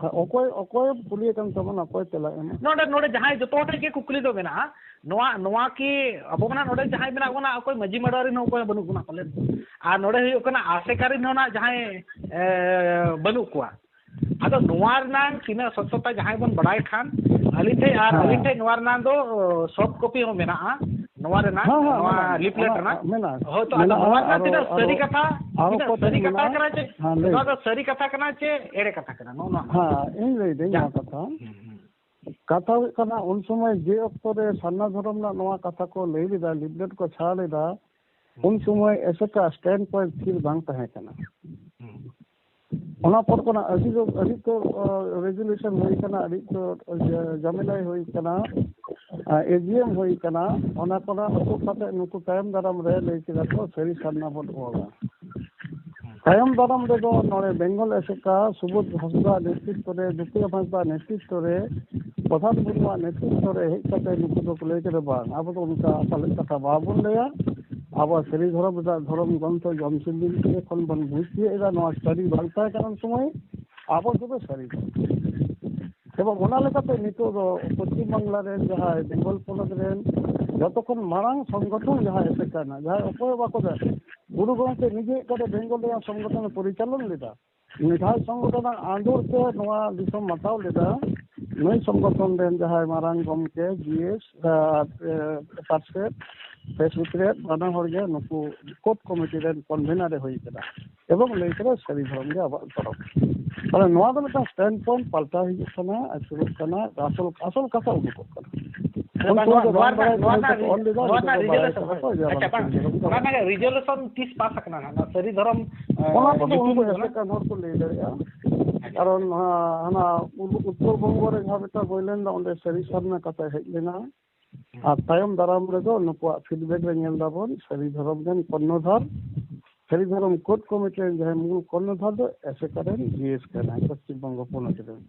ᱦᱮᱸ, ᱚᱠᱚᱭ, ᱚᱠᱚᱭᱮᱢ ᱠᱩᱞᱤᱭᱮ ᱠᱟᱱ ᱛᱟᱵᱚᱱᱟ, ᱚᱠᱚᱭ ᱛᱮᱞᱟᱭ ᱮᱢᱟ? ᱱᱚᱰᱮ, ᱱᱚᱰᱮ ᱡᱟᱦᱟᱸᱭ ᱡᱚᱛᱚ ᱦᱚᱲ ᱴᱷᱮᱱ ᱜᱮ ᱠᱩᱠᱞᱤ ᱫᱚ ᱢᱮᱱᱟᱜᱼᱟ, ᱱᱚᱣᱟ, ᱱᱚᱣᱟ ᱠᱤ ᱟᱵᱚ ᱢᱟ ᱱᱚᱰᱮ ᱡᱟᱦᱟᱸᱭ ᱢᱮᱱᱟᱜ ᱵᱚᱱᱟ, ᱚᱠᱚᱭ ᱢᱟᱹᱡᱷᱤ ᱢᱟᱰᱣᱟ ᱨᱮᱱ ᱦᱚᱸ ᱚᱠᱚᱭ ᱦᱚᱸ ᱵᱟᱹᱱᱩᱜ ᱵᱚᱱᱟ ᱯᱟᱞᱮᱱ, ᱟᱨ ᱱᱚᱰᱮ ᱦᱩᱭᱩᱜ ᱠᱟᱱᱟ ᱟᱥᱮᱠᱟ ᱨᱮᱱ ᱦᱚᱸ ᱱᱟᱜ ᱡᱟᱦᱟᱸᱭ, ᱮ, ᱵᱟᱹᱱᱩᱜ ᱠᱚᱣᱟ᱾ ᱟᱫᱚ ᱱᱚᱣᱟ ᱨᱮᱱᱟᱝ ᱛᱤᱱᱟᱹᱜ ᱥᱚᱛᱛᱚᱛᱟ ᱡᱟᱦᱟᱸᱭ ᱵᱚᱱ ᱵᱟᱲᱟᱭ ᱠᱷᱟᱱ, ᱟᱹᱞᱤᱧ ᱴᱷᱮᱱ, ᱟᱨ ᱦᱮᱸ᱾ ᱟᱹᱞᱤᱧ ᱴᱷᱮᱱ ᱱᱚᱣᱟ ᱨᱮᱱᱟᱝ ᱫᱚ soft copy ᱦᱚᱸ ᱢᱮᱱᱟᱜᱼᱟ, ᱱᱚᱣᱟ ᱨᱮᱱᱟᱜ, ᱦᱮᱸ, ᱦᱮᱸ, ᱱᱚᱣᱟ ᱢᱮᱱᱟᱜᱼᱟ᱾ ᱞᱤᱯᱞᱮᱴ ᱚᱱᱟ ᱨᱮᱱᱟᱜ᱾ ᱢᱮᱱᱟᱜᱼᱟ᱾ ᱦᱳᱭ, ᱛᱚ, ᱟᱫᱚ ᱢᱮᱱᱟᱜᱼᱟ᱾ ᱱᱚᱣᱟ ᱨᱮᱱᱟᱜ ᱟᱨᱚ, ᱛᱤᱱᱟᱹᱜ ᱟᱨᱚ, ᱥᱟᱹᱨᱤ ᱠᱟᱛᱷᱟ, ᱟᱨᱚ ᱛᱤᱱᱟᱹᱜ ᱠᱚᱛᱮ ᱥᱟᱹᱨᱤ ᱠᱟᱛᱷᱟ ᱢᱮᱱᱟᱜᱼᱟ᱾ ᱠᱟᱱᱟ ᱪᱮ, ᱦᱮᱸ, ᱞᱟᱹᱭ ᱱᱚᱣᱟ ᱵᱤᱱ᱾ ᱫᱚ ᱥᱟᱹᱨᱤ ᱠᱟᱛᱷᱟ ᱠᱟᱱᱟ ᱪᱮ ᱮᱲᱮ ᱠᱟᱛᱷᱟ ᱠᱟᱱᱟ? ᱱᱚᱜᱼᱚ ᱱᱚᱣᱟ᱾ ᱦᱮᱸ, ᱤᱧ ᱞᱟᱹᱭ ᱫᱟᱹᱧ ᱡᱟ᱾ ᱱᱚᱣᱟ ᱠᱟᱛᱷᱟ᱾ ᱦᱩᱸ, ᱦᱩᱸ᱾ ᱠᱟᱛᱷᱟ ᱦᱩᱭᱩᱜ ᱠᱟᱱᱟ, ᱩᱱ ᱥᱚᱢᱚᱭ ᱡᱮ ᱚᱠᱛᱚ ᱨᱮ ᱥᱟᱨᱱᱟ ᱫᱷᱚᱨᱚᱢ ᱨᱮᱱᱟᱜ ᱱᱚᱣᱟ ᱠᱟᱛᱷᱟ ᱠᱚ ᱞᱟᱹᱭ ᱞᱮᱫᱟ, ᱞᱤᱯᱞᱮᱴ ᱠᱚ ᱪᱷᱟᱲ ᱞᱮᱫᱟ, ᱦᱩᱸ᱾ ᱩᱱ ᱥᱚᱢᱚᱭ ᱮᱥᱮᱠᱟ stand point ᱛᱷᱤᱨ ᱵᱟᱝ ᱛᱟᱦᱮᱸ ᱠᱟᱱᱟ᱾ ᱦᱩᱸ᱾ ᱚᱱᱟ ᱯᱚᱨ ᱠᱷᱚᱱᱟᱜ ᱟᱹᱰᱤ ᱫᱚ, ᱟᱹᱰᱤ ᱩᱛᱟᱹᱨ, ᱟ, resolution ᱦᱩᱭ ᱠᱟᱱᱟ, ᱟᱹᱰᱤ ᱩᱛᱟᱹᱨ, ᱤᱭᱟᱹ, ᱡᱟᱢᱮᱞᱟᱭ ᱦᱩᱭ ᱠᱟᱱᱟ, ᱟ, AGM ᱦᱩᱭ ᱠᱟᱱᱟ᱾ ᱚᱱᱟ ᱠᱷᱚᱱᱟᱜ ᱚᱪᱚᱜ ᱠᱟᱛᱮ ᱱᱩᱠᱩ ᱛᱟᱭᱚᱢ ᱫᱟᱨᱟᱢ ᱨᱮ ᱞᱟᱹᱭ ᱠᱮᱫᱟ ᱠᱚ ᱥᱟᱹᱨᱤ ᱥᱟᱨᱱᱟ ᱵᱚᱱ ᱚᱞᱟ᱾ ᱛᱟᱭᱚᱢ ᱫᱟᱨᱟᱢ ᱨᱮᱫᱚ ᱱᱚᱰᱮ ᱵᱮᱝᱜᱚᱞ ᱮᱥᱮᱠᱟ ᱥᱩᱵᱳᱫᱷ ᱦᱟᱸᱥᱫᱟ ᱱᱮᱛᱨᱤᱛᱵ ᱨᱮ, ᱫᱩᱛᱤᱨᱟᱢ ᱦᱟᱸᱥᱫᱟ ᱱᱮᱛᱨᱤᱛᱵ ᱨᱮ, ᱯᱨᱚᱥᱟᱱᱛ ᱢᱩᱨᱢᱩᱣᱟᱜ ᱱᱮᱛᱨᱤᱛᱵ ᱨᱮ ᱦᱮᱡ ᱠᱟᱛᱮ ᱱᱩᱠᱩ ᱫᱚᱠᱚ ᱞᱟᱹᱭ ᱠᱮᱫᱟ, ᱵᱟᱝ, ᱟᱵᱚ ᱫᱚ ᱚᱱᱠᱟ ᱯᱟᱞᱮᱫ ᱠᱟᱛᱷᱟ ᱵᱟᱵᱚᱱ ᱞᱟᱹᱭᱟ᱾ ᱟᱵᱚ ᱥᱟᱹᱨᱤ ᱫᱷᱚᱨᱚᱢ ᱨᱮᱱᱟᱜ ᱫᱷᱚᱨᱚᱢ ᱜᱨᱚᱱᱛᱷᱚ ᱡᱚᱢᱥᱤᱢ ᱵᱤᱱᱛᱤ ᱠᱷᱚᱱ ᱵᱚᱱ ᱵᱩᱡᱽ ᱛᱤᱭᱳᱜ ᱮᱫᱟ, ᱱᱚᱣᱟ ᱥᱴᱟᱰᱤ ᱵᱟᱝ ᱛᱟᱦᱮᱸ ᱠᱟᱱᱟ ᱩᱱ ᱥᱚᱢᱚᱭ ᱟᱵᱚ ᱛᱚᱵᱮ ᱥᱟᱹᱨᱤ ᱫᱷᱚᱨᱚᱢ᱾ ᱮᱵᱚᱝ ᱚᱱᱟ ᱞᱮᱠᱟᱛᱮ ᱱᱤᱛᱚᱜ ᱫᱚ ᱯᱚᱥᱪᱤᱢ ᱵᱟᱝᱞᱟ ᱨᱮᱱ ᱡᱟᱦᱟᱸᱭ ᱵᱮᱝᱜᱚᱞ ᱯᱚᱱᱚᱛ ᱨᱮᱱ ᱡᱚᱛᱚ ᱠᱷᱚᱱ ᱢᱟᱨᱟᱝ ᱥᱚᱝᱜᱚᱴᱷᱚᱱ ᱡᱟᱦᱟᱸ ᱮᱥᱮᱠᱟ ᱨᱮᱱᱟᱜ, ᱡᱟᱦᱟᱸᱭ ᱚᱠᱚᱭ ᱦᱚᱸ ᱵᱟᱠᱚ ᱫᱟᱲᱮ, ᱜᱩᱨᱩ ᱜᱚᱢᱠᱮ ᱱᱤᱡᱮ ᱚᱠᱟᱨᱮ ᱵᱮᱝᱜᱚᱞ ᱨᱮᱭᱟᱜ ᱥᱚᱝᱜᱚᱴᱷᱚᱱ ᱮ ᱯᱚᱨᱤᱪᱟᱞᱚᱱ ᱞᱮᱫᱟ, ᱢᱮᱫᱷᱟᱭ ᱥᱚᱝᱜᱚᱴᱷᱚᱱᱟᱜ ᱟᱸᱫᱳᱲ ᱛᱮ ᱱᱚᱣᱟ ᱫᱤᱥᱚᱢ ᱢᱟᱛᱟᱣ ᱞᱮᱫᱟ᱾ ᱱᱩᱭ ᱥᱚᱝᱜᱚᱴᱷᱚᱱ ᱨᱮᱱ ᱡᱟᱦᱟᱸᱭ ᱢᱟᱨᱟᱝ ᱜᱚᱢᱠᱮ ᱡᱤ ᱮᱥ ᱟᱨ, ᱮ, ᱯᱟᱨᱥᱮᱫ ᱯᱷᱮᱥᱵᱩᱠ ᱨᱮ ᱵᱟᱱᱟ ᱦᱚᱲ ᱜᱮ ᱱᱩᱠᱩ ᱠᱳᱨᱴ ᱠᱚᱢᱤᱴᱤ ᱨᱮᱱ ᱠᱚᱱᱵᱷᱮᱱᱟᱨ ᱮ ᱦᱩᱭ ᱠᱟᱱᱟ ᱮᱵᱚᱝ ᱞᱟᱹᱭ ᱠᱟᱫᱟ ᱥᱟᱹᱨᱤ ᱫᱷᱚᱨᱚᱢ ᱜᱮ ᱟᱵᱚᱣᱟᱜ ᱫᱷᱚᱨᱚᱢ᱾ ᱛᱟᱦᱞᱮ ᱱᱚᱣᱟ ᱫᱚ ᱢᱤᱫᱴᱟᱝ ᱥᱴᱮᱱᱰ ᱯᱚᱭᱮᱱᱴ ᱯᱟᱞᱴᱟᱣ ᱦᱤᱡᱩᱜ ᱠᱟᱱᱟ, ᱟᱹᱪᱩᱨᱚᱜ ᱠᱟᱱᱟ᱾ ᱟᱥᱚᱞ, ᱟᱥᱚᱞ ᱠᱟᱛᱷᱟ ᱩᱰᱩᱠᱚᱜ ᱠᱟᱱᱟ᱾ ᱟᱪᱪᱷᱟ, ᱩᱱᱠᱩ ᱵᱟᱝ, ᱱᱚᱣᱟ, ᱫᱚ ᱱᱚᱣᱟ ᱵᱟᱝ ᱨᱮᱱᱟᱜ, ᱵᱟᱲᱟᱭ ᱱᱚᱣᱟ ᱛᱟᱦᱮᱸ ᱨᱮᱱᱟᱜ ᱠᱟᱛᱮ ᱨᱤ-, ᱚᱞ ᱞᱮᱫᱟ, ᱱᱚᱣᱟ ᱱᱤᱛᱚᱜ ᱨᱮᱱᱟᱜ ᱫᱚ ᱵᱟᱲᱟᱭ ᱨᱤᱡᱚᱞᱩᱥᱚᱱ, ᱠᱟᱛᱮ ᱠᱚ ᱡᱟᱦᱟᱸ ᱟᱪᱪᱷᱟ, ᱵᱟᱝ, ᱵᱟᱝ, ᱱᱚᱣᱟ ᱨᱮᱱᱟᱜ ᱨᱤᱡᱚᱞᱩᱥᱚᱱ ᱛᱤᱥ ᱯᱟᱥ ᱟᱠᱟᱱᱟ ᱱᱟᱦᱟᱜ? ᱱᱚᱣᱟ ᱥᱟᱹᱨᱤ ᱫᱷᱚᱨᱚᱢ, ᱮ, ᱚᱱᱟ ᱠᱚᱫᱚ ᱧᱩᱛᱩᱢ ᱩᱱᱠᱩ ᱠᱟᱱᱟ? ᱮᱥᱮᱠᱟᱱ ᱦᱚᱲ ᱠᱚ ᱞᱟᱹᱭ ᱫᱟᱲᱮᱭᱟᱜᱼᱟ᱾ ᱟᱪᱪᱷᱟ᱾ ᱠᱟᱨᱚᱱ, ᱦᱟ-, ᱦᱟᱱᱟ ᱩ-, ᱩᱛᱛᱚᱨ ᱵᱚᱝᱜᱚ ᱨᱮ ᱡᱟᱦᱟᱸ ᱢᱤᱫᱴᱟᱝ ᱦᱩᱭ ᱞᱮᱱ ᱫᱚ, ᱚᱸᱰᱮ ᱥᱟᱹᱨᱤ ᱥᱟᱨᱱᱟ ᱠᱟᱛᱷᱟ ᱦᱮᱡ ᱞᱮᱱᱟ᱾ ᱦᱩᱸ᱾ ᱟᱨ ᱛᱟᱭᱚᱢ ᱫᱟᱨᱟᱢ ᱨᱮᱫᱚ ᱱᱩᱠᱩᱣᱟᱜ ᱯᱷᱤᱰᱵᱮᱠ ᱨᱮ ᱧᱮᱞ ᱫᱟᱵᱚᱱ, ᱥᱟᱹᱨᱤ ᱫᱷᱚᱨᱚᱢ ᱨᱮᱱ ᱠᱚᱨᱱᱚᱫᱷᱟᱨ, ᱥᱟᱹᱨᱤ ᱫᱷᱚᱨᱚᱢ ᱠᱳᱰ ᱠᱚᱢᱤᱴᱤ ᱨᱮᱱ ᱡᱟᱦᱟᱸᱭ ᱢᱩᱞ ᱠᱚᱨᱱᱚᱫᱷᱟᱨ ᱫᱚ ᱮᱥᱮᱠᱟ ᱨᱮᱱ ᱡᱤ ᱮᱥ ᱠᱟᱱᱟᱭ, ᱯᱚᱥᱪᱤᱢ ᱵᱚᱝᱜᱚ ᱯᱚᱱᱚᱛ ᱨᱮᱱ᱾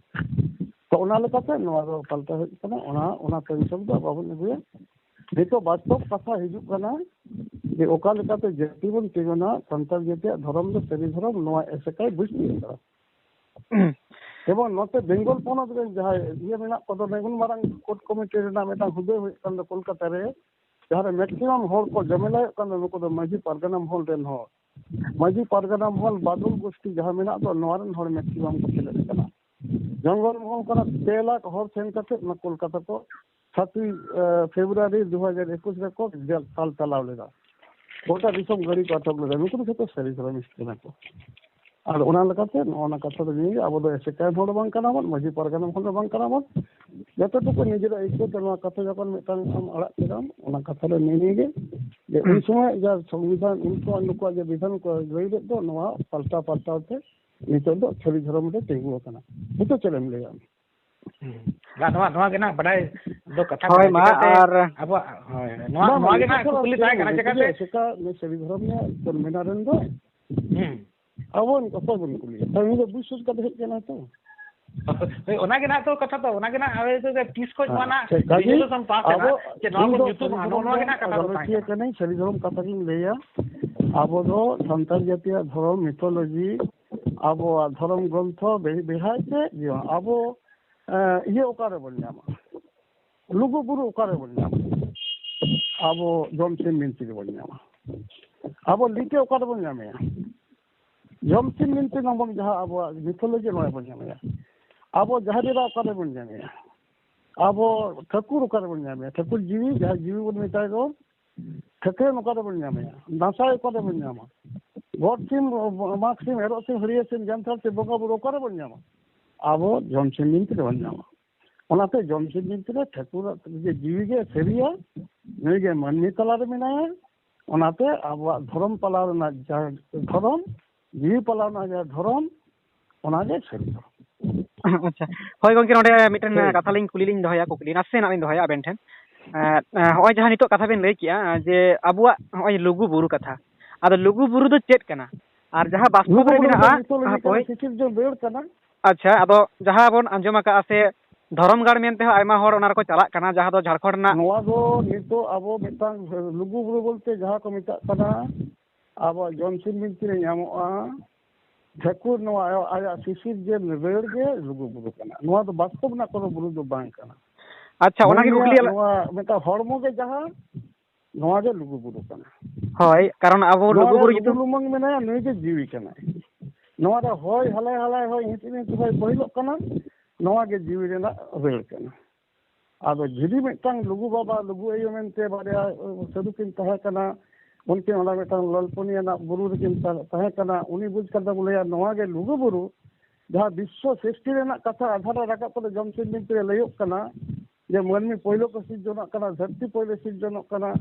ᱛᱚ, ᱚᱱᱟ ᱞᱮᱠᱟᱛᱮ ᱱᱚᱣᱟ ᱫᱚ ᱯᱟᱞᱴᱟᱣ ᱦᱮᱡ ᱠᱟᱱᱟ, ᱚᱱᱟ, ᱚᱱᱟ ᱯᱮᱱᱥᱚᱱ ᱫᱚ ᱵᱟᱵᱚᱱ ᱟᱹᱜᱩᱭᱟ᱾ ᱱᱤᱛᱚᱜ ᱵᱟᱥᱛᱚᱵ ᱠᱟᱛᱷᱟ ᱦᱤᱡᱩᱜ ᱠᱟᱱᱟ ᱡᱮ ᱚᱠᱟ ᱞᱮᱠᱟᱛᱮ ᱡᱟᱹᱛᱤ ᱵᱚᱱ ᱛᱤᱸᱜᱩᱱᱟ, ᱥᱟᱱᱛᱟᱲ ᱡᱟᱹᱛᱤᱭᱟᱜ ᱫᱷᱚᱨᱚᱢ ᱫᱚ ᱥᱟᱹᱨᱤ ᱫᱷᱚᱨᱚᱢ, ᱱᱚᱣᱟ ᱮᱥᱮᱠᱟᱭ ᱵᱩᱡᱽ ᱛᱤᱭᱳᱜ ᱠᱟᱫᱟ᱾ ᱮᱵᱚᱝ ᱱᱚᱛᱮ ᱵᱮᱝᱜᱚᱞ ᱯᱚᱱᱚᱛ ᱨᱮᱱ ᱡᱟᱦᱟᱸᱭ ᱤᱭᱟᱹ ᱢᱮᱱᱟᱜ ᱠᱚᱫᱚ, ᱱᱩᱱ ᱢᱟᱨᱟᱝ ᱠᱳᱨᱴ ᱠᱚᱢᱤᱴᱤ ᱨᱮᱱᱟᱜ ᱢᱤᱫᱴᱟᱝ ᱦᱩᱫᱟᱹ ᱦᱩᱭᱩᱜ ᱠᱟᱱ ᱫᱚ ᱠᱳᱞᱠᱟᱛᱟ ᱨᱮ, ᱡᱟᱦᱟᱸ ᱨᱮ ᱢᱮᱠᱥᱤᱢᱟᱢ ᱦᱚᱲ ᱠᱚ ᱡᱚᱢᱮᱞᱟᱭᱚᱜ ᱠᱟᱱ ᱫᱚ, ᱱᱩᱠᱩ ᱫᱚ ᱢᱟᱹᱡᱷᱤ ᱯᱟᱨᱜᱟᱱᱟ ᱢᱚᱦᱚᱞ ᱨᱮᱱ ᱦᱚᱲ, ᱢᱟᱹᱡᱷᱤ ᱯᱟᱨᱜᱟᱱᱟ ᱢᱚᱦᱚᱞ ᱵᱟᱫᱩᱞ ᱜᱳᱥᱴᱤ ᱡᱟᱦᱟᱸ ᱢᱮᱱᱟᱜ ᱫᱚ, ᱱᱚᱣᱟ ᱨᱮᱱ ᱦᱚᱲ ᱢᱮᱠᱥᱤᱢᱟᱢ ᱠᱚ ᱥᱮᱞᱮᱫ ᱠᱟᱱᱟ᱾ ᱡᱚᱝᱜᱚᱞ ᱢᱚᱦᱚᱞ ᱠᱷᱚᱱᱟᱜ ᱯᱮ ᱞᱟᱠᱷ ᱦᱚᱲ ᱥᱮᱱ ᱠᱟᱛᱮ ᱚᱱᱟ ᱠᱳᱞᱠᱟᱛᱟ ᱠᱚ ᱥᱟᱛᱩᱭ, ᱮ, ᱯᱷᱮᱵᱽᱨᱩᱣᱟᱨᱤ ᱫᱩ ᱦᱟᱡᱟᱨ ᱮᱠᱩᱥ ᱨᱮᱠᱚ ᱡᱮᱞ ᱛᱟᱞ ᱪᱟᱞᱟᱣ ᱞᱮᱫᱟ᱾ ᱜᱚᱴᱟ ᱫᱤᱥᱚᱢ ᱜᱟᱹᱲᱤ ᱠᱚ ᱟᱴᱚᱠ ᱞᱮᱫᱟ᱾ ᱱᱩᱠᱩ ᱫᱚ ᱡᱷᱚᱛᱚ ᱥᱟᱹᱨᱤ ᱫᱷᱚᱨᱚᱢᱤᱥᱴ ᱠᱟᱱᱟ ᱠᱚ᱾ ᱟᱨ ᱚᱱᱟ ᱞᱮᱠᱟᱛᱮ ᱱᱚᱜᱼᱚ ᱱᱟ ᱠᱟᱛᱷᱟ ᱫᱚ ᱱᱤᱭᱟᱹ ᱜᱮ, ᱟᱵᱚ ᱫᱚ ᱮᱥᱮᱠᱟᱭ ᱦᱚᱲ ᱵᱟᱝ ᱠᱟᱱᱟ ᱵᱚᱱ, ᱢᱟᱹᱡᱷᱤ ᱯᱟᱨᱜᱟᱱᱟ ᱦᱚᱲ ᱵᱟᱝ ᱠᱟᱱᱟ ᱵᱚᱱ᱾ ᱡᱚᱛᱚ ᱴᱩᱠᱩ ᱱᱤᱡᱮᱨᱟᱜ ᱤᱪᱪᱷᱟᱹ ᱛᱮ ᱱᱚᱣᱟ ᱠᱟᱛᱷᱟ ᱡᱚᱠᱷᱚᱱ ᱢᱤᱫᱴᱟᱝ ᱟᱢ ᱟᱲᱟᱜ ᱠᱮᱫᱟᱢ, ᱚᱱᱟ ᱠᱟᱛᱷᱟ ᱫᱚ ᱱᱤᱭᱟᱹ ᱜᱮ ᱡᱮ ᱩᱱ ᱥᱚᱢᱚᱭ ᱡᱟ ᱥᱚᱝᱵᱤᱫᱷᱟᱱ, ᱩᱱ ᱥᱚᱢᱚᱭ ᱱᱩᱠᱩᱣᱟᱜ ᱡᱮ ᱵᱤᱫᱷᱟᱱ ᱠᱚ ᱞᱟᱹᱭ ᱞᱮᱫ ᱫᱚ, ᱱᱚᱣᱟ ᱯᱟᱞᱴᱟᱣ ᱯᱟᱞᱴᱟᱣ ᱛᱮ ᱱᱤᱛᱚᱜ ᱫᱚ ᱥᱟᱹᱨᱤ ᱫᱷᱚᱨᱚᱢ ᱨᱮ ᱛᱤᱸᱜᱩ ᱟᱠᱟᱱᱟ᱾ ᱱᱤᱛᱚᱜ ᱪᱮᱫ ᱮᱢ ᱞᱟᱹᱭᱟ ᱟᱢ? ᱦᱩᱸ᱾ ᱵᱟᱝ, ᱱᱚᱣᱟ, ᱱᱚᱣᱟ ᱜᱮ ᱱᱟᱜ ᱵᱟᱰᱟᱭ ᱫᱚ ᱠᱟᱛᱷᱟ ᱦᱳᱭ, ᱠᱟᱱᱟ, ᱢᱟ, ᱪᱤᱠᱟᱹᱛᱮ ᱟᱨ ᱟᱵᱚᱣᱟᱜ, ᱦᱳᱭ, ᱱᱚᱣᱟ, ᱵᱟᱝ, ᱱᱚᱣᱟ ᱵᱟᱝ, ᱜᱮ ᱱᱟᱜ ᱱᱤᱛᱚᱜ ᱠᱩᱠᱞᱤ ᱛᱟᱦᱮᱸ ᱠᱟᱱᱟ, ᱱᱤᱛᱚᱜ ᱪᱤᱠᱟᱹᱛᱮ? ᱪᱮᱫᱟᱜ ᱥᱮ ᱥᱟᱹᱨᱤ ᱫᱷᱚᱨᱚᱢ ᱨᱮᱱᱟᱜ ᱠᱚᱱᱵᱷᱮᱱᱟᱨ ᱨᱮᱱ ᱫᱚ ᱦᱩᱸ᱾ ᱟᱵᱚ ᱚᱠᱚᱭ ᱵᱚᱱ ᱠᱩᱞᱤᱭᱟ? ᱛᱟᱦᱞᱮ ᱩᱱᱤ ᱫᱚ ᱵᱩᱡᱽ ᱥᱩᱡᱽ ᱠᱟᱛᱮ ᱦᱮᱡ ᱠᱟᱱᱟ ᱛᱚ᱾ ᱦᱳᱭ, ᱚᱱᱟ ᱜᱮ ᱱᱟᱜ ᱛᱚ ᱠᱟᱛᱷᱟ ᱫᱚ, ᱚᱱᱟ ᱜᱮ ᱱᱟᱜ ᱟᱵᱚ ᱫᱚ ᱛᱤᱥ ᱠᱷᱚᱱ ᱱᱚᱣᱟ ᱱᱟᱜ ᱠᱟᱡᱮ ᱨᱮᱡᱩᱞᱮᱥᱚᱱ ᱯᱟᱥ ᱮᱱᱟ ᱟᱵᱚ, ᱡᱮ ᱱᱚᱣᱟ ᱤᱧ ᱵᱚᱱ ᱫᱚ ᱧᱩᱛᱩᱢᱟ, ᱥᱟᱹᱨᱤ ᱱᱚᱜᱼᱚ ᱫᱷᱚᱨᱚᱢ ᱱᱚᱣᱟ ᱜᱮ ᱱᱟᱜ ᱠᱟᱛᱷᱟ ᱫᱚ ᱛᱟᱦᱮᱸ ᱜᱟᱞᱚᱪᱤᱭᱟᱹ ᱠᱟᱱᱟ᱾ ᱠᱟᱹᱱᱟᱹᱧ, ᱥᱟᱹᱨᱤ ᱫᱷᱚᱨᱚᱢ ᱠᱟᱛᱷᱟ ᱜᱤᱧ ᱞᱟᱹᱭᱟ᱾ ᱟᱵᱚ ᱫᱚ ᱥᱟᱱᱛᱟᱲ ᱡᱟᱹᱛᱤᱭᱟᱜ ᱫᱷᱚᱨᱚᱢ, ᱢᱤᱛᱷᱳᱞᱚᱡᱤ, ᱟᱵᱚᱣᱟᱜ ᱫᱷᱚᱨᱚᱢ ᱜᱨᱚᱱᱛᱷᱚ ᱵᱮ-, ᱵᱮᱲᱦᱟᱭ ᱛᱮ ᱡᱮ ᱟᱵᱚ, ᱮ, ᱤᱭᱟᱹ ᱚᱠᱟ ᱨᱮᱵᱚᱱ ᱧᱟᱢᱟ? ᱞᱩᱜᱩ ᱵᱩᱨᱩ ᱚᱠᱟ ᱨᱮᱵᱚᱱ ᱧᱟᱢᱟ? ᱟᱵᱚ ᱡᱚᱢᱥᱤᱢ ᱵᱤᱱᱛᱤ ᱨᱮᱵᱚᱱ ᱧᱟᱢᱟ᱾ ᱟᱵᱚ ᱞᱤᱴᱟᱹ ᱚᱠᱟ ᱨᱮᱵᱚᱱ ᱧᱟᱢᱮᱭᱟ? ᱡᱚᱢᱥᱤᱢ ᱵᱤᱱᱛᱤ ᱱᱟᱵᱚᱱ ᱡᱟᱦᱟᱸ ᱟᱵᱚᱣᱟᱜ ᱢᱤᱛᱷᱳᱞᱚᱡᱤ, ᱱᱚᱰᱮ ᱵᱚᱱ ᱧᱟᱢᱮᱭᱟ᱾ ᱟᱵᱚ ᱡᱟᱦᱮᱨ ᱮᱨᱟ ᱚᱠᱟ ᱨᱮᱵᱚᱱ ᱧᱟᱢᱮᱭᱟ? ᱟᱵᱚ ᱴᱷᱟᱹᱠᱩᱨ ᱚᱠᱟ ᱨᱮᱵᱚᱱ ᱧᱟᱢᱮᱭᱟ? ᱴᱷᱟᱹᱠᱩᱨ ᱡᱤᱣᱤ, ᱡᱟᱦᱟᱸ ᱡᱤᱣᱤ ᱵᱚᱱ ᱢᱮᱛᱟᱭ ᱫᱚ, ᱴᱷᱟᱹᱠᱨᱟᱹᱱ ᱚᱠᱟ ᱨᱮᱵᱚᱱ ᱧᱟᱢᱮᱭᱟ? ᱫᱟᱸᱥᱟᱭ ᱚᱠᱟ ᱨᱮᱵᱚᱱ ᱧᱟᱢᱟ? ᱜᱚᱰ ᱥᱤᱢ, ᱢᱟᱜᱽ ᱥᱤᱢ, ᱮᱨᱚᱜ ᱥᱤᱢ, ᱦᱟᱹᱲᱭᱟᱹ ᱥᱤᱢ, ᱡᱟᱱᱛᱷᱟᱲ ᱥᱤᱢ ᱵᱚᱸᱜᱟ ᱵᱩᱨᱩ ᱚᱠᱟ ᱨᱮᱵᱚᱱ ᱧᱟᱢᱟ? ᱟᱵᱚ ᱡᱚᱢᱥᱤᱢ ᱵᱤᱱᱛᱤ ᱨᱮᱵᱚᱱ ᱧᱟᱢᱟ᱾ ᱚᱱᱟᱛᱮ ᱡᱚᱢᱥᱤᱢ ᱵᱤᱱᱛᱤ ᱨᱮ ᱴᱷᱟᱹᱠᱩᱨᱟᱜ ᱡᱮ ᱡᱤᱣᱤ ᱜᱮ ᱥᱟᱹᱨᱤᱭᱟ, ᱱᱩᱭ ᱜᱮ ᱢᱟᱹᱱᱢᱤ ᱛᱟᱞᱟᱨᱮ ᱢᱮᱱᱟᱭᱟ᱾ ᱚᱱᱟᱛᱮ ᱟᱵᱚᱣᱟᱜ ᱫᱷᱚᱨᱚᱢ ᱯᱟᱞᱟᱣ ᱨᱮᱱᱟᱜ ᱡᱟᱦᱟᱸ ᱫᱷᱚᱨᱚᱢ, ᱡᱤᱣᱤ ᱯᱟᱞᱟᱣ ᱨᱮᱱᱟᱜ ᱡᱟᱦᱟᱸ ᱫᱷᱚᱨᱚᱢ, ᱚᱱᱟᱜᱮ ᱥᱟᱹᱨᱤ ᱫᱷᱚᱨᱚᱢ᱾ ᱟᱪᱪᱷᱟ, ᱦᱳᱭ ᱜᱚᱢᱠᱮ, ᱱᱚᱰᱮ ᱢᱤᱫᱴᱮᱱ ᱦᱳᱭ᱾ ᱠᱟᱛᱷᱟ ᱞᱤᱧ ᱠᱩᱞᱤ ᱞᱤᱧ ᱫᱚᱦᱚᱭᱟ, ᱠᱩᱠᱞᱤ ᱱᱟᱥᱮᱱᱟᱜ ᱞᱤᱧ ᱫᱚᱦᱚᱭᱟ ᱟᱵᱮᱱ ᱴᱷᱮᱱ᱾ ᱮᱸ, ᱮᱸ, ᱦᱚᱸᱜᱼᱚᱭ ᱡᱟᱦᱟᱸ ᱱᱤᱛᱚᱜ ᱠᱟᱛᱷᱟ ᱵᱮᱱ ᱞᱟᱹᱭ ᱠᱮᱜᱼᱟ, ᱡᱮ ᱟᱵᱚᱣᱟᱜ ᱦᱚᱸᱜᱼᱚᱭ ᱞᱩᱜᱩ ᱵᱩᱨᱩ ᱠᱟᱛᱷᱟ, ᱟᱫᱚ ᱞᱩᱜᱩ ᱵᱩᱨᱩ ᱫᱚ ᱪᱮᱫ ᱠᱟᱱᱟ? ᱟᱨ ᱡᱟᱦᱟᱸ ᱵᱟᱥᱛᱚᱵ ᱨᱮ ᱞᱩᱜᱩᱵᱩᱨᱩ ᱫᱚ ᱢᱮᱱᱟᱜᱼᱟ, ᱱᱤᱛᱚᱜ ᱞᱟᱹᱜᱤᱫ ᱦᱟᱯᱳᱭ, ᱥᱤᱥᱤᱨ ᱡᱚᱱ ᱨᱟᱹᱲ ᱠᱟᱱᱟ᱾ ᱟᱪᱪᱷᱟ, ᱟᱫᱚ ᱡᱟᱦᱟᱸ ᱵᱚᱱ ᱟᱸᱡᱚᱢ ᱟᱠᱟᱫᱼᱟ ᱥᱮ ᱫᱷᱚᱨᱚᱢ ᱜᱟᱲ ᱢᱮᱱᱛᱮ ᱦᱚᱸ ᱟᱭᱢᱟ ᱦᱚᱲ ᱚᱱᱟ ᱨᱮᱠᱚ ᱪᱟᱞᱟᱜ ᱠᱟᱱᱟ, ᱡᱟᱦᱟᱸ ᱫᱚ ᱡᱷᱟᱲᱠᱷᱚᱸᱰ ᱨᱮᱱᱟᱜ ᱱᱚᱣᱟ ᱫᱚ ᱱᱤᱛᱚᱜ ᱟᱵᱚ ᱢᱤᱫᱴᱟᱝ ᱞᱩᱜᱩ ᱵᱩᱨᱩ ᱵᱚᱞᱛᱮ ᱡᱟᱦᱟᱸ ᱠᱚ ᱢᱮᱛᱟᱜ ᱠᱟᱱᱟ, ᱟᱵᱚᱣᱟᱜ ᱡᱚᱢᱥᱤᱢ ᱵᱤᱱᱛᱤ ᱨᱮ ᱧᱟᱢᱚᱜᱼᱟ, ᱴᱷᱟᱹᱠᱩᱨ ᱱᱚᱣᱟ ᱟᱭᱟᱜ ᱥᱤᱥᱤᱨ ᱡᱮ ᱨᱟᱹᱲ ᱜᱮ ᱞᱩᱜᱩ ᱵᱩᱨᱩ ᱠᱟᱱᱟ᱾ ᱱᱚᱣᱟ ᱫᱚ ᱵᱟᱥᱛᱚᱵ ᱨᱮᱱᱟᱜ ᱠᱚᱱᱚ ᱵᱩᱨᱩ ᱫᱚ ᱵᱟᱝ ᱠᱟᱱᱟ᱾ ᱟᱪᱪᱷᱟ, ᱚᱱᱟᱜᱮ ᱠᱩᱠᱞᱤ ᱢᱟᱹᱱᱢᱤᱭᱟᱜ ᱟᱞᱮ- ᱱᱚᱣᱟ ᱢᱤᱫᱴᱟᱝ ᱦᱚᱲᱢᱚ ᱜᱮ ᱡᱟᱦᱟᱸ, ᱱᱚᱣᱟ ᱜᱮ ᱞᱩᱜᱩ ᱵᱩᱨᱩ ᱠᱟᱱᱟ᱾ ᱦᱳᱭ, ᱠᱟᱨᱚᱱ ᱟᱵᱚ ᱱᱚᱣᱟ ᱞᱩᱜᱩ ᱵᱩᱨᱩ ᱨᱮᱭᱟᱜ ᱧᱩᱛᱩᱢ ᱞᱩᱜᱩ ᱞᱩᱢᱟᱹᱝ ᱢᱮᱱᱟᱭᱟ, ᱱᱩᱭ ᱜᱮ ᱡᱤᱣᱤ ᱠᱟᱱᱟᱭ᱾ ᱱᱚᱣᱟ ᱨᱮ ᱦᱚᱭ ᱦᱟᱞᱟᱭ ᱦᱟᱞᱟᱭ ᱦᱚᱭ ᱦᱤᱸᱥᱤᱫ ᱦᱤᱸᱥᱤᱫ ᱦᱚᱭ ᱵᱚᱦᱤᱞᱚᱜ ᱠᱟᱱᱟ, ᱱᱚᱣᱟ ᱜᱮ ᱡᱤᱣᱤ ᱨᱮᱱᱟᱜ ᱨᱟᱹᱲ ᱠᱟᱱᱟ᱾ ᱟᱫᱚ ᱡᱩᱫᱤ ᱢᱤᱫᱴᱟᱝ ᱞᱩᱜᱩ ᱵᱟᱵᱟ ᱞᱩᱜᱩ ᱟᱭᱳ ᱢᱮᱱᱛᱮ ᱵᱟᱨᱭᱟ ᱥᱟᱹᱫᱷᱩ ᱠᱤᱱ ᱛᱟᱦᱮᱸ ᱠᱟᱱᱟ, ᱩᱱᱠᱤᱱ ᱚᱸᱰᱮ ᱢᱤᱫᱴᱟᱝ ᱞᱚᱞᱯᱚᱱᱤᱭᱟᱹ ᱨᱮᱱᱟᱜ ᱵᱩᱨᱩ ᱨᱮᱠᱤᱱ ᱛᱟ-, ᱛᱟᱦᱮᱸ ᱠᱟᱱᱟ, ᱩᱱᱤ ᱵᱩᱡᱽ ᱠᱟᱛᱮ ᱵᱚᱞᱮᱭᱟ ᱱᱚᱣᱟ ᱜᱮ ᱞᱩᱜᱩ ᱵᱩᱨᱩ, ᱡᱟᱦᱟᱸ ᱵᱤᱥᱥᱚ ᱥᱨᱤᱥᱴᱤ ᱨᱮᱱᱟᱜ ᱠᱟᱛᱷᱟ ᱟᱫᱷᱟᱨ ᱨᱮ ᱨᱟᱠᱟᱵ ᱠᱟᱛᱮ ᱡᱚᱢᱥᱤᱢ ᱵᱤᱱᱛᱤ ᱨᱮ ᱞᱟᱹᱭᱚᱜ ᱠᱟᱱᱟ ᱡᱮ ᱢᱟᱹᱱᱢᱤ ᱯᱳᱭᱞᱳ ᱠᱚ ᱥᱤᱨᱡᱚᱱᱚᱜ ᱠᱟᱱᱟ, ᱫᱷᱟᱹᱨᱛᱤ ᱯᱳᱭᱞᱳ ᱥᱤᱨᱡᱚᱱᱚᱜ ᱠᱟᱱᱟ,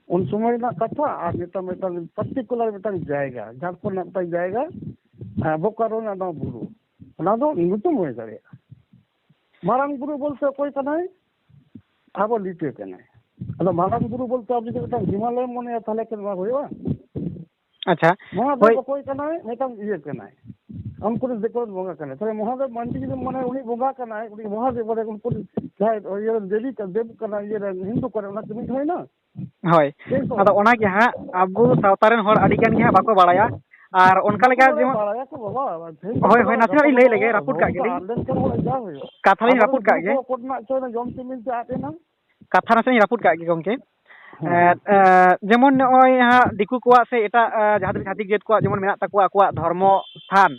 ᱩᱱ ᱥᱚᱢᱚᱭ ᱨᱮᱱᱟᱜ ᱠᱟᱛᱷᱟ ᱟᱨ ᱱᱤᱛᱚᱜ ᱢᱤᱫᱴᱟᱝ ᱯᱟᱨᱴᱤᱠᱩᱞᱟᱨ ᱢᱤᱫᱴᱟᱝ ᱡᱟᱭᱜᱟ, ᱡᱷᱟᱲᱠᱷᱚᱸᱰ ᱨᱮᱱᱟᱜ ᱢᱤᱫᱴᱟᱝ ᱡᱟᱭᱜᱟ, ᱦᱮᱸ, ᱵᱳᱠᱟᱨᱳ ᱨᱮᱱᱟᱜ ᱱᱚᱣᱟ ᱵᱩᱨᱩ, ᱚᱱᱟ ᱫᱚ ᱧᱩᱛᱩᱢ ᱦᱩᱭ ᱫᱟᱲᱮᱭᱟᱜᱼᱟ᱾ ᱢᱟᱨᱟᱝ ᱵᱩᱨᱩ ᱵᱚᱞᱛᱮ ᱚᱠᱚᱭ ᱠᱟᱱᱟᱭ? ᱟᱵᱚ ᱞᱤᱴᱟᱹ ᱠᱟᱱᱟᱭ᱾ ᱟᱫᱚ ᱢᱟᱨᱟᱝ ᱵᱩᱨᱩ ᱵᱚᱞᱛᱮ ᱟᱵᱚ ᱡᱩᱫᱤ ᱢᱤᱫᱴᱟᱝ ᱦᱤᱢᱟᱞᱚᱭᱮᱢ ᱢᱚᱱᱮᱭᱟ, ᱛᱟᱦᱚᱞᱮ ᱠᱤ ᱱᱚᱣᱟ ᱦᱩᱭᱩᱜᱼᱟ? ᱟᱪᱪᱷᱟ, ᱱᱚᱣᱟ ᱫᱚ ᱦᱳᱭ᱾ ᱚᱠᱚᱭ ᱠᱟᱱᱟᱭ? ᱢᱤᱫᱴᱟᱝ ᱤᱭᱟᱹ ᱠᱟᱱᱟᱭ, ᱩᱱᱠᱩ ᱫᱚ ᱫᱤᱠᱩ ᱨᱮᱱ ᱵᱚᱸᱜᱟ ᱠᱟᱱᱟᱭ᱾ ᱛᱟᱦᱞᱮ ᱢᱚᱦᱟᱫᱮᱵ ᱢᱟᱱᱰᱤ ᱡᱩᱫᱤ ᱢᱚᱱᱮ ᱩᱱᱤ ᱵᱚᱸᱜᱟ ᱠᱟᱱᱟᱭ, ᱩᱱᱤ ᱢᱚᱦᱟᱫᱮᱵ ᱵᱚᱞᱮ ᱩᱱᱠᱩ ᱡᱟᱦᱟᱸᱭ ᱤᱭᱟᱹ ᱨᱮᱱ ᱫᱮᱵᱤ ᱠᱟ-, ᱫᱮᱵ ᱠᱟᱱᱟ, ᱤᱭᱟᱹ ᱨᱮᱱ ᱦᱤᱱᱫᱩ ᱠᱚᱨᱮ, ᱚᱱᱟ ᱠᱟᱹᱢᱤ ᱦᱩᱭᱱᱟ? ᱦᱳᱭ᱾ ᱴᱷᱤᱠ ᱛᱚ? ᱟᱫᱚ ᱚᱱᱟ ᱜᱮ ᱦᱟᱸᱜ ᱟᱵᱚ ᱥᱟᱶᱛᱟ ᱨᱮᱱ ᱦᱚᱲ ᱟᱹᱰᱤ ᱜᱟᱱ ᱜᱮ ᱦᱟᱸᱜ ᱵᱟᱠᱚ ᱵᱟᱲᱟᱭᱟ᱾ ᱟᱨ ᱚᱱᱠᱟ ᱞᱮᱠᱟ ᱵᱟᱠᱚ ᱡᱮᱢᱚᱱ ᱵᱟᱲᱟᱭᱟ ᱠᱚ ᱵᱟᱵᱟ, ᱛᱮᱦᱮᱧ ᱦᱳᱭ, ᱦᱳᱭ, ᱠᱚ ᱱᱟᱥᱮᱱᱟᱜ ᱞᱤᱧ ᱞᱟᱹᱭ ᱞᱮᱜᱮ, ᱨᱟᱹᱯᱩᱫ ᱠᱟᱜ ᱜᱮᱞᱤᱧ᱾ ᱟᱨ ᱞᱮᱱᱠᱷᱟᱱ ᱦᱚᱲ ᱡᱟ ᱦᱩᱭᱩᱜᱼᱟ᱾ ᱠᱟᱛᱷᱟ ᱞᱤᱧ ᱟᱵᱚ ᱨᱟᱹᱯᱩᱫ ᱠᱟᱜ ᱫᱤᱠᱩ ᱜᱮ᱾ ᱠᱚ ᱚᱠᱚᱭ ᱨᱮᱱᱟᱜ ᱪᱚᱭ ᱚᱱᱟ ᱡᱚᱢ ᱛᱮ ᱢᱤᱞ ᱛᱮ ᱟᱫ ᱮᱱᱟ᱾ ᱠᱟᱛᱷᱟ ᱱᱟᱥᱮ ᱞᱤᱧ ᱨᱟᱹᱯᱩᱫ ᱠᱟᱜ ᱜᱮ ᱜᱚᱢᱠᱮ᱾ ᱦᱮᱸ᱾ ᱮᱸ, ᱮᱸ, ᱡᱮᱢᱚᱱ ᱱᱚᱜᱼᱚᱭ ᱦᱟᱸᱜ ᱫᱤᱠᱩ ᱠᱚᱣᱟᱜ ᱥᱮ ᱮᱴᱟᱜ, ᱮᱸ, ᱡᱟᱦᱟᱸ ᱛᱤᱱᱟᱹᱜ ᱪᱷᱟᱹᱛᱤᱠ ᱡᱟᱹᱛ ᱠᱚᱣᱟᱜ ᱡᱮᱢᱚᱱ ᱢᱮᱱᱟᱜ ᱛᱟᱠᱚᱣᱟ ᱟᱠᱚᱣᱟᱜ ᱫᱷᱚᱨᱢᱚ ᱛᱷᱟᱱ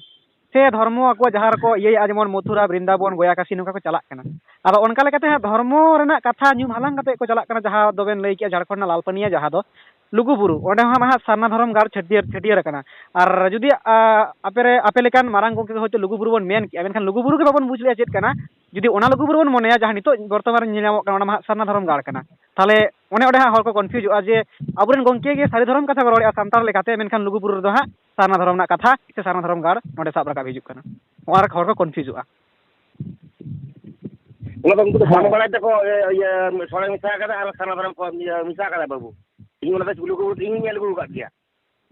ᱥᱮ ᱫᱷᱚᱨᱢᱚ ᱟᱠᱚᱣᱟᱜ ᱡᱟᱦᱟᱸ ᱨᱮᱠᱚ ᱤᱭᱟᱹᱭᱮᱫᱼᱟ, ᱡᱮᱢᱚᱱ ᱢᱚᱛᱷᱩᱨᱟ, ᱵᱨᱤᱱᱫᱟᱵᱚᱱ, ᱜᱚᱭᱟ, ᱠᱟᱥᱤ, ᱱᱚᱝᱠᱟ ᱠᱚ ᱪᱟᱞᱟᱜ ᱠᱟᱱᱟ᱾ ᱟᱫᱚ ᱚᱱᱠᱟ ᱞᱮᱠᱟᱛᱮ ᱦᱟᱸᱜ ᱫᱷᱚᱨᱢᱚ ᱨᱮᱱᱟᱜ ᱠᱟᱛᱷᱟ ᱧᱩᱢ ᱦᱟᱞᱟᱝ ᱠᱟᱛᱮ ᱠᱚ ᱪᱟᱞᱟᱜ ᱠᱟᱱᱟ, ᱡᱟᱦᱟᱸ ᱫᱚᱵᱮᱱ ᱞᱟᱹᱭ ᱠᱮᱜᱼᱟ ᱡᱷᱟᱲᱠᱷᱚᱸᱰ ᱨᱮᱱᱟᱜ ᱞᱟᱞᱯᱟᱹᱱᱤᱭᱟ, ᱡᱟᱦᱟᱸ ᱫᱚ ᱞᱩᱜᱩᱵᱩᱨᱩ, ᱚᱸᱰᱮ ᱦᱚᱸ ᱱᱟᱦᱟᱜ ᱥᱟᱨᱱᱟ ᱫᱷᱚᱨᱚᱢ ᱜᱟᱲ ᱪᱷᱟᱹᱴᱭᱟᱹᱨ, ᱪᱷᱟᱹᱴᱭᱟᱹᱨ ᱟᱠᱟᱱᱟ᱾ ᱟᱨ ᱡᱩᱫᱤ, ᱟ, ᱟᱯᱮ ᱨᱮ, ᱟᱯᱮ ᱞᱮᱠᱟᱱ ᱢᱟᱨᱟᱝ ᱜᱚᱢᱠᱮ ᱠᱚ ᱦᱚᱭᱛᱳ ᱞᱩᱜᱩᱵᱩᱨᱩ ᱵᱚᱱ ᱢᱮᱱ ᱠᱮᱜᱼᱟ, ᱢᱮᱱᱠᱷᱟᱱ ᱞᱩᱜᱩᱵᱩᱨᱩ ᱜᱮ ᱵᱟᱵᱚᱱ ᱵᱩᱡᱽ ᱞᱮᱜᱼᱟ ᱪᱮᱫ ᱠᱟᱱᱟ᱾ ᱡᱩᱫᱤ ᱚᱱᱟ ᱞᱩᱜᱩᱵᱩᱨᱩ ᱵᱚᱱ ᱢᱚᱱᱮᱭᱟ, ᱡᱟᱦᱟᱸ ᱱᱤᱛᱚᱜ ᱵᱚᱨᱛᱚᱢᱟᱱ ᱨᱮ ᱧᱮᱞ ᱧᱟᱢᱚᱜ ᱠᱟᱱᱟ, ᱚᱱᱟ ᱢᱟ ᱦᱟᱸᱜ ᱥᱟᱨᱱᱟ ᱫᱷᱚᱨᱚᱢ ᱜᱟᱲ ᱠᱟᱱᱟ, ᱛᱟᱦᱚᱞᱮ ᱚᱱᱮ ᱚᱸᱰᱮ ᱦᱟᱸᱜ ᱦᱚᱲ ᱠᱚ ᱠᱚᱱᱯᱷᱤᱭᱩᱡᱚᱜᱼᱟ ᱡᱮ ᱟᱵᱚᱨᱮᱱ ᱜᱚᱢᱠᱮ ᱜᱮ ᱥᱟᱹᱨᱤ ᱫᱷᱚᱨᱚᱢ ᱠᱟᱛᱷᱟ ᱠᱚ ᱨᱚᱲᱮᱫᱼᱟ ᱥᱟᱱᱛᱟᱲ ᱞᱮᱠᱟᱛᱮ, ᱢᱮᱱᱠᱷᱟᱱ ᱞᱩᱜᱩᱵᱩᱨᱩ ᱨᱮᱫᱚ ᱦᱟᱸᱜ ᱥᱟᱨᱱᱟ ᱫᱷᱚᱨᱚᱢ ᱨᱮᱱᱟᱜ ᱠᱟᱛᱷᱟ ᱥᱮ ᱥᱟᱨᱱᱟ ᱫᱷᱚᱨᱚᱢ ᱜᱟᱲ ᱱᱚᱸᱰᱮ ᱥᱟᱵ ᱨᱟᱠᱟᱵ ᱦᱤᱡᱩᱜ ᱠᱟᱱᱟ᱾ ᱚᱱᱟ ᱨᱮ ᱦᱚᱲ ᱠᱚ ᱠᱚᱱᱯᱷᱤᱭᱩᱡᱚᱜᱼᱟ᱾ ᱚᱱᱟ ᱫᱚ ᱩᱱᱠᱩ ᱫᱚ ᱵᱟᱝ ᱦᱮᱸ᱾ ᱵᱟᱲᱟᱭ ᱛᱮᱠᱚ, ᱤᱭᱟᱹ, ᱤᱭᱟᱹ, ᱥᱚᱲᱮ ᱢᱮᱥᱟ ᱠᱟᱫᱟ ᱟᱨ ᱥᱟᱨᱱᱟ ᱫᱷᱚᱨᱚᱢ ᱠᱚ, ᱤᱭᱟᱹ, ᱢᱮᱥᱟ ᱠᱟᱫᱟ ᱵᱟᱹᱵᱩ᱾ ᱤᱧ ᱚᱱᱟ ᱫᱚ ᱞᱩᱜᱩᱵᱩᱨᱩ ᱤᱧ ᱦᱚᱸᱧ ᱧᱮᱞ ᱟᱹᱜᱩ ᱟᱠᱟᱫ ᱜᱮᱭᱟ᱾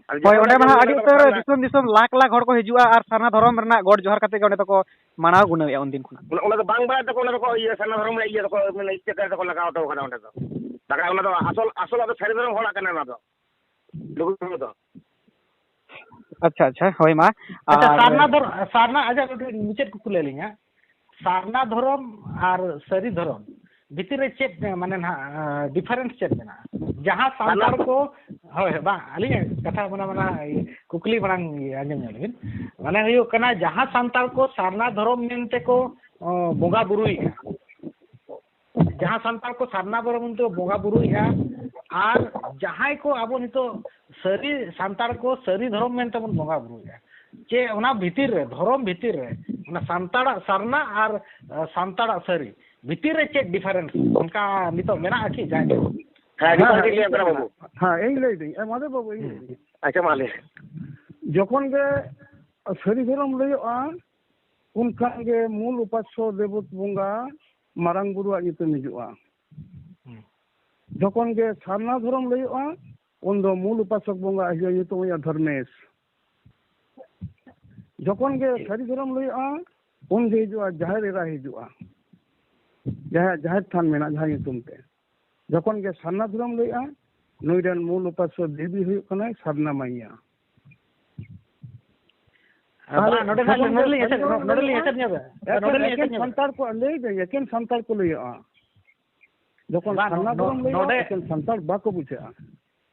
ᱟᱨ ᱦᱳᱭ, ᱡᱚᱠᱷᱚᱱ ᱚᱸᱰᱮ ᱢᱟ ᱦᱟᱸᱜ ᱟᱹᱰᱤ ᱩᱛᱟᱹᱨ ᱫᱤᱥᱚᱢ ᱫᱤᱥᱚᱢ ᱞᱟᱠᱷ ᱞᱟᱠᱷ ᱦᱚᱲ ᱠᱚ ᱦᱤᱡᱩᱜᱼᱟ ᱟᱨ ᱥᱟᱨᱱᱟ ᱫᱷᱚᱨᱚᱢ ᱨᱮᱱᱟᱜ ᱜᱚᱰ ᱡᱚᱦᱟᱨ ᱠᱟᱛᱮ ᱜᱮ ᱚᱸᱰᱮ ᱫᱚᱠᱚ ᱢᱟᱱᱟᱣ ᱜᱩᱱᱟᱹᱣᱮᱫᱼᱟ ᱩᱱᱫᱤᱱ ᱠᱷᱚᱱᱟᱜ᱾ ᱚᱱᱟ, ᱚᱱᱟ ᱫᱚ ᱵᱟᱝ ᱵᱟᱲᱟᱭ ᱛᱟᱠᱚ, ᱚᱱᱟ ᱫᱚᱠᱚ ᱤᱭᱟᱹ ᱥᱟᱨᱱᱟ ᱫᱷᱚᱨᱚᱢ ᱨᱮ ᱤᱭᱟᱹ ᱫᱚᱠᱚ, ᱢᱟᱱᱮ, ᱤᱪᱪᱷᱟᱹ ᱠᱟᱛᱮ ᱠᱚ ᱞᱟᱜᱟᱣ ᱦᱚᱴᱚ ᱠᱟᱫᱟ ᱚᱸᱰᱮ ᱫᱚ᱾ ᱵᱟᱠᱷᱟᱱ ᱚᱱᱟ ᱫᱚ ᱟᱥᱚᱞ, ᱟᱥᱚᱞᱟᱜ ᱫᱚ ᱥᱟᱹᱨᱤ ᱫᱷᱚᱨᱚᱢ ᱦᱚᱲᱟᱜ ᱠᱟᱱᱟ ᱚᱱᱟ ᱫᱚ᱾ ᱞᱩᱜᱩ ᱵᱩᱨᱩ ᱫᱚ᱾ ᱟᱪᱪᱷᱟ, ᱟᱪᱪᱷᱟ, ᱦᱳᱭ ᱢᱟ᱾ ᱟᱪᱪᱷᱟ, ᱟᱨ ᱥᱟᱨᱱᱟ ᱫᱷᱚᱨᱚᱢ, ᱥᱟᱨᱱᱟ, ᱟᱪᱪᱷᱟ, ᱢᱤᱫᱴᱮᱱ ᱢᱩᱪᱟᱹᱫ ᱠᱩᱠᱞᱤ ᱟᱹᱞᱤᱧᱟᱜ, ᱥᱟᱨᱱᱟ ᱫᱷᱚᱨᱚᱢ ᱟᱨ ᱥᱟᱹᱨᱤ ᱫᱷᱚᱨᱚᱢ ᱵᱷᱤᱛᱤᱨ ᱨᱮ ᱪᱮᱫ, ᱢᱟᱱᱮ, ᱱᱟᱦᱟᱜ, ᱰᱤᱯᱷᱟᱨᱮᱱᱥ ᱪᱮᱫ ᱢᱮᱱᱟᱜᱼᱟ? ᱡᱟᱦᱟᱸ ᱥᱟᱱᱛᱟᱲ ᱥᱟᱨᱱᱟ ᱠᱚ, ᱦᱳᱭ, ᱦᱳᱭ, ᱵᱟᱝ, ᱟᱹᱞᱤᱧᱟᱜ ᱠᱟᱛᱷᱟ ᱢᱟᱱᱮ, ᱢᱟᱱᱮ, ᱠᱩᱠᱞᱤ ᱢᱟᱲᱟᱝ ᱟᱸᱡᱚᱢ ᱧᱚᱜ ᱞᱮᱵᱤᱱ᱾ ᱢᱟᱱᱮ ᱦᱩᱭᱩᱜ ᱠᱟᱱᱟ, ᱡᱟᱦᱟᱸ ᱥᱟᱱᱛᱟᱲ ᱠᱚ ᱥᱟᱨᱱᱟ ᱫᱷᱚᱨᱚᱢ ᱢᱮᱱᱛᱮ ᱠᱚ, ᱚ, ᱵᱚᱸᱜᱟ ᱵᱩᱨᱩᱭᱮᱫᱼᱟ, ᱡᱟᱦᱟᱸ ᱥᱟᱱᱛᱟᱲ ᱠᱚ ᱥᱟᱨᱱᱟ ᱫᱷᱚᱨᱚᱢ ᱢᱮᱱᱛᱮ ᱵᱚᱸᱜᱟ ᱵᱩᱨᱩᱭᱮᱫᱼᱟ, ᱟᱨ ᱡᱟᱦᱟᱸᱭ ᱠᱚ ᱟᱵᱚ ᱱᱤᱛᱚᱜ ᱥᱟᱹᱨᱤ ᱥᱟᱱᱛᱟᱲ ᱠᱚ ᱥᱟᱹᱨᱤ ᱫᱷᱚᱨᱚᱢ ᱢᱮᱱᱛᱮ ᱵᱚᱱ ᱵᱚᱸᱜᱟ ᱵᱩᱨᱩᱭᱮᱫᱼᱟ, ᱪᱮ ᱚᱱᱟ ᱵᱷᱤᱛᱤᱨ ᱨᱮ, ᱫᱷᱚᱨᱚᱢ ᱵᱷᱤᱛᱤᱨ ᱨᱮ, ᱚᱱᱟ ᱥᱟᱱᱛᱟᱲᱟᱜ ᱥᱟᱨᱱᱟ ᱟᱨ, ᱟ, ᱥᱟᱱᱛᱟᱲᱟᱜ ᱥᱟᱹᱨᱤ ᱵᱷᱤᱛᱤᱨ ᱨᱮ ᱪᱮᱫ ᱰᱤᱯᱷᱟᱨᱮᱱᱥ ᱚᱱᱠᱟ ᱱᱤᱛᱚᱜ ᱢᱮᱱᱟᱜᱼᱟ ᱠᱤ? ᱡᱟᱦᱟᱸᱭ ᱦᱮᱸ, ᱦᱮᱸ, ᱰᱤᱯᱷᱟᱨᱮᱱᱥ ᱦᱮᱸ, ᱞᱟᱹᱭ ᱤᱧ ᱟᱠᱟᱱᱟ ᱞᱟᱹᱭ ᱵᱟᱹᱵᱩ᱾ ᱫᱟᱹᱧ᱾ ᱦᱮᱸ, ᱤᱧ ᱞᱟᱹᱭ ᱫᱟᱹᱧ᱾ ᱮ, ᱢᱟᱫᱷᱮ ᱵᱟᱹᱵᱩ, ᱤᱧ ᱞᱟᱹᱭ ᱫᱟᱹᱧ᱾ ᱟᱪᱪᱷᱟ, ᱢᱟ ᱞᱟᱹᱭ᱾ ᱡᱚᱠᱷᱚᱱ ᱜᱮ ᱥᱟᱹᱨᱤ ᱫᱷᱚᱨᱚᱢ ᱞᱟᱹᱭᱚᱜᱼᱟ, ᱩᱱ ᱠᱷᱟᱱ ᱜᱮ ᱢᱩᱞ ᱩᱯᱟᱥᱥᱚ ᱫᱮᱵᱚᱛ ᱵᱚᱸᱜᱟ ᱢᱟᱨᱟᱝ ᱵᱩᱨᱩᱣᱟᱜ ᱧᱩᱛᱩᱢ ᱦᱤᱡᱩᱜᱼᱟ᱾ ᱦᱩᱸ᱾ ᱡᱚᱠᱷᱚᱱ ᱜᱮ ᱥᱟᱨᱱᱟ ᱫᱷᱚᱨᱚᱢ ᱞᱟᱹᱭᱚᱜᱼᱟ, ᱩᱱ ᱫᱚ ᱢᱩᱞ ᱩᱯᱟᱥᱚᱠ ᱵᱚᱸᱜᱟ ᱦᱤᱡᱩᱜᱼᱟ, ᱧᱩᱛᱩᱢ ᱦᱩᱭᱩᱜᱼᱟ ᱫᱷᱚᱨᱢᱮᱥ᱾ ᱡᱚᱠᱷᱚᱱ ᱜᱮ ᱥᱟᱹᱨᱤ ᱫᱷᱚᱨᱚᱢ ᱞᱟᱹᱭᱚᱜᱼᱟ, ᱩᱱ ᱜᱮ ᱦᱤᱡᱩᱜᱼᱟ ᱡᱟᱦᱮᱨ ᱮᱨᱟ ᱦᱤᱡᱩᱜᱼᱟ, ᱡᱟᱦᱟᱸ ᱡᱟᱦᱮᱨ ᱛᱷᱟᱱ ᱢᱮᱱᱟᱜᱼᱟ ᱡᱟᱦᱟᱸ ᱧᱩᱛᱩᱢ ᱛᱮ᱾ ᱡᱚᱠᱷᱚᱱ ᱜᱮ ᱥᱟᱨᱱᱟ ᱫᱷᱚᱨᱚᱢ ᱞᱟᱹᱭᱚᱜᱼᱟ, ᱱᱩᱭ ᱨᱮᱱ ᱢᱩᱞ ᱩᱯᱟᱥᱭᱚ ᱫᱮᱵᱤ ᱦᱩᱭᱩᱜ ᱠᱟᱱᱟᱭ ᱥᱟᱨᱱᱟ ᱢᱟᱭᱟ᱾ ᱟᱨ ᱛᱟᱦᱞᱮ ᱵᱟᱝ, ᱱᱚᱰᱮ ᱱᱟᱜ, ᱡᱚᱠᱷᱚᱱ ᱱᱚᱰᱮ ᱜᱮ ᱞᱤᱧ ᱥᱟᱹᱨᱤ ᱮᱥᱮᱫ, ᱫᱷᱚᱨᱚᱢ ᱱᱚᱰᱮ ᱞᱤᱧ ᱞᱟᱹᱭᱚᱜᱼᱟ, ᱮᱥᱮᱫ ᱧᱚᱜᱟ᱾ ᱮᱠᱮᱱ, ᱱᱚᱰᱮ ᱞᱤᱧ ᱮᱠᱮᱱ ᱮᱥᱮᱫ ᱧᱚᱜᱟ᱾ ᱥᱟᱱᱛᱟᱲ ᱠᱚ ᱞᱟᱹᱭ ᱫᱟᱹᱧ, ᱮᱠᱮᱱ ᱥᱟᱱᱛᱟᱲ ᱠᱚ ᱞᱟᱹᱭᱚᱜᱼᱟ᱾ ᱡᱚᱠᱷᱚᱱ ᱵᱟᱝ, ᱥᱟᱨᱱᱟ ᱱᱚ-, ᱫᱷᱚᱨᱚᱢ ᱞᱟᱹᱭᱚᱜᱼᱟ, ᱱᱚᱰᱮ ᱮᱠᱮᱱ ᱥᱟᱱᱛᱟᱲ ᱵᱟᱠᱚ ᱵᱩᱡᱷᱟᱹᱜᱼᱟ᱾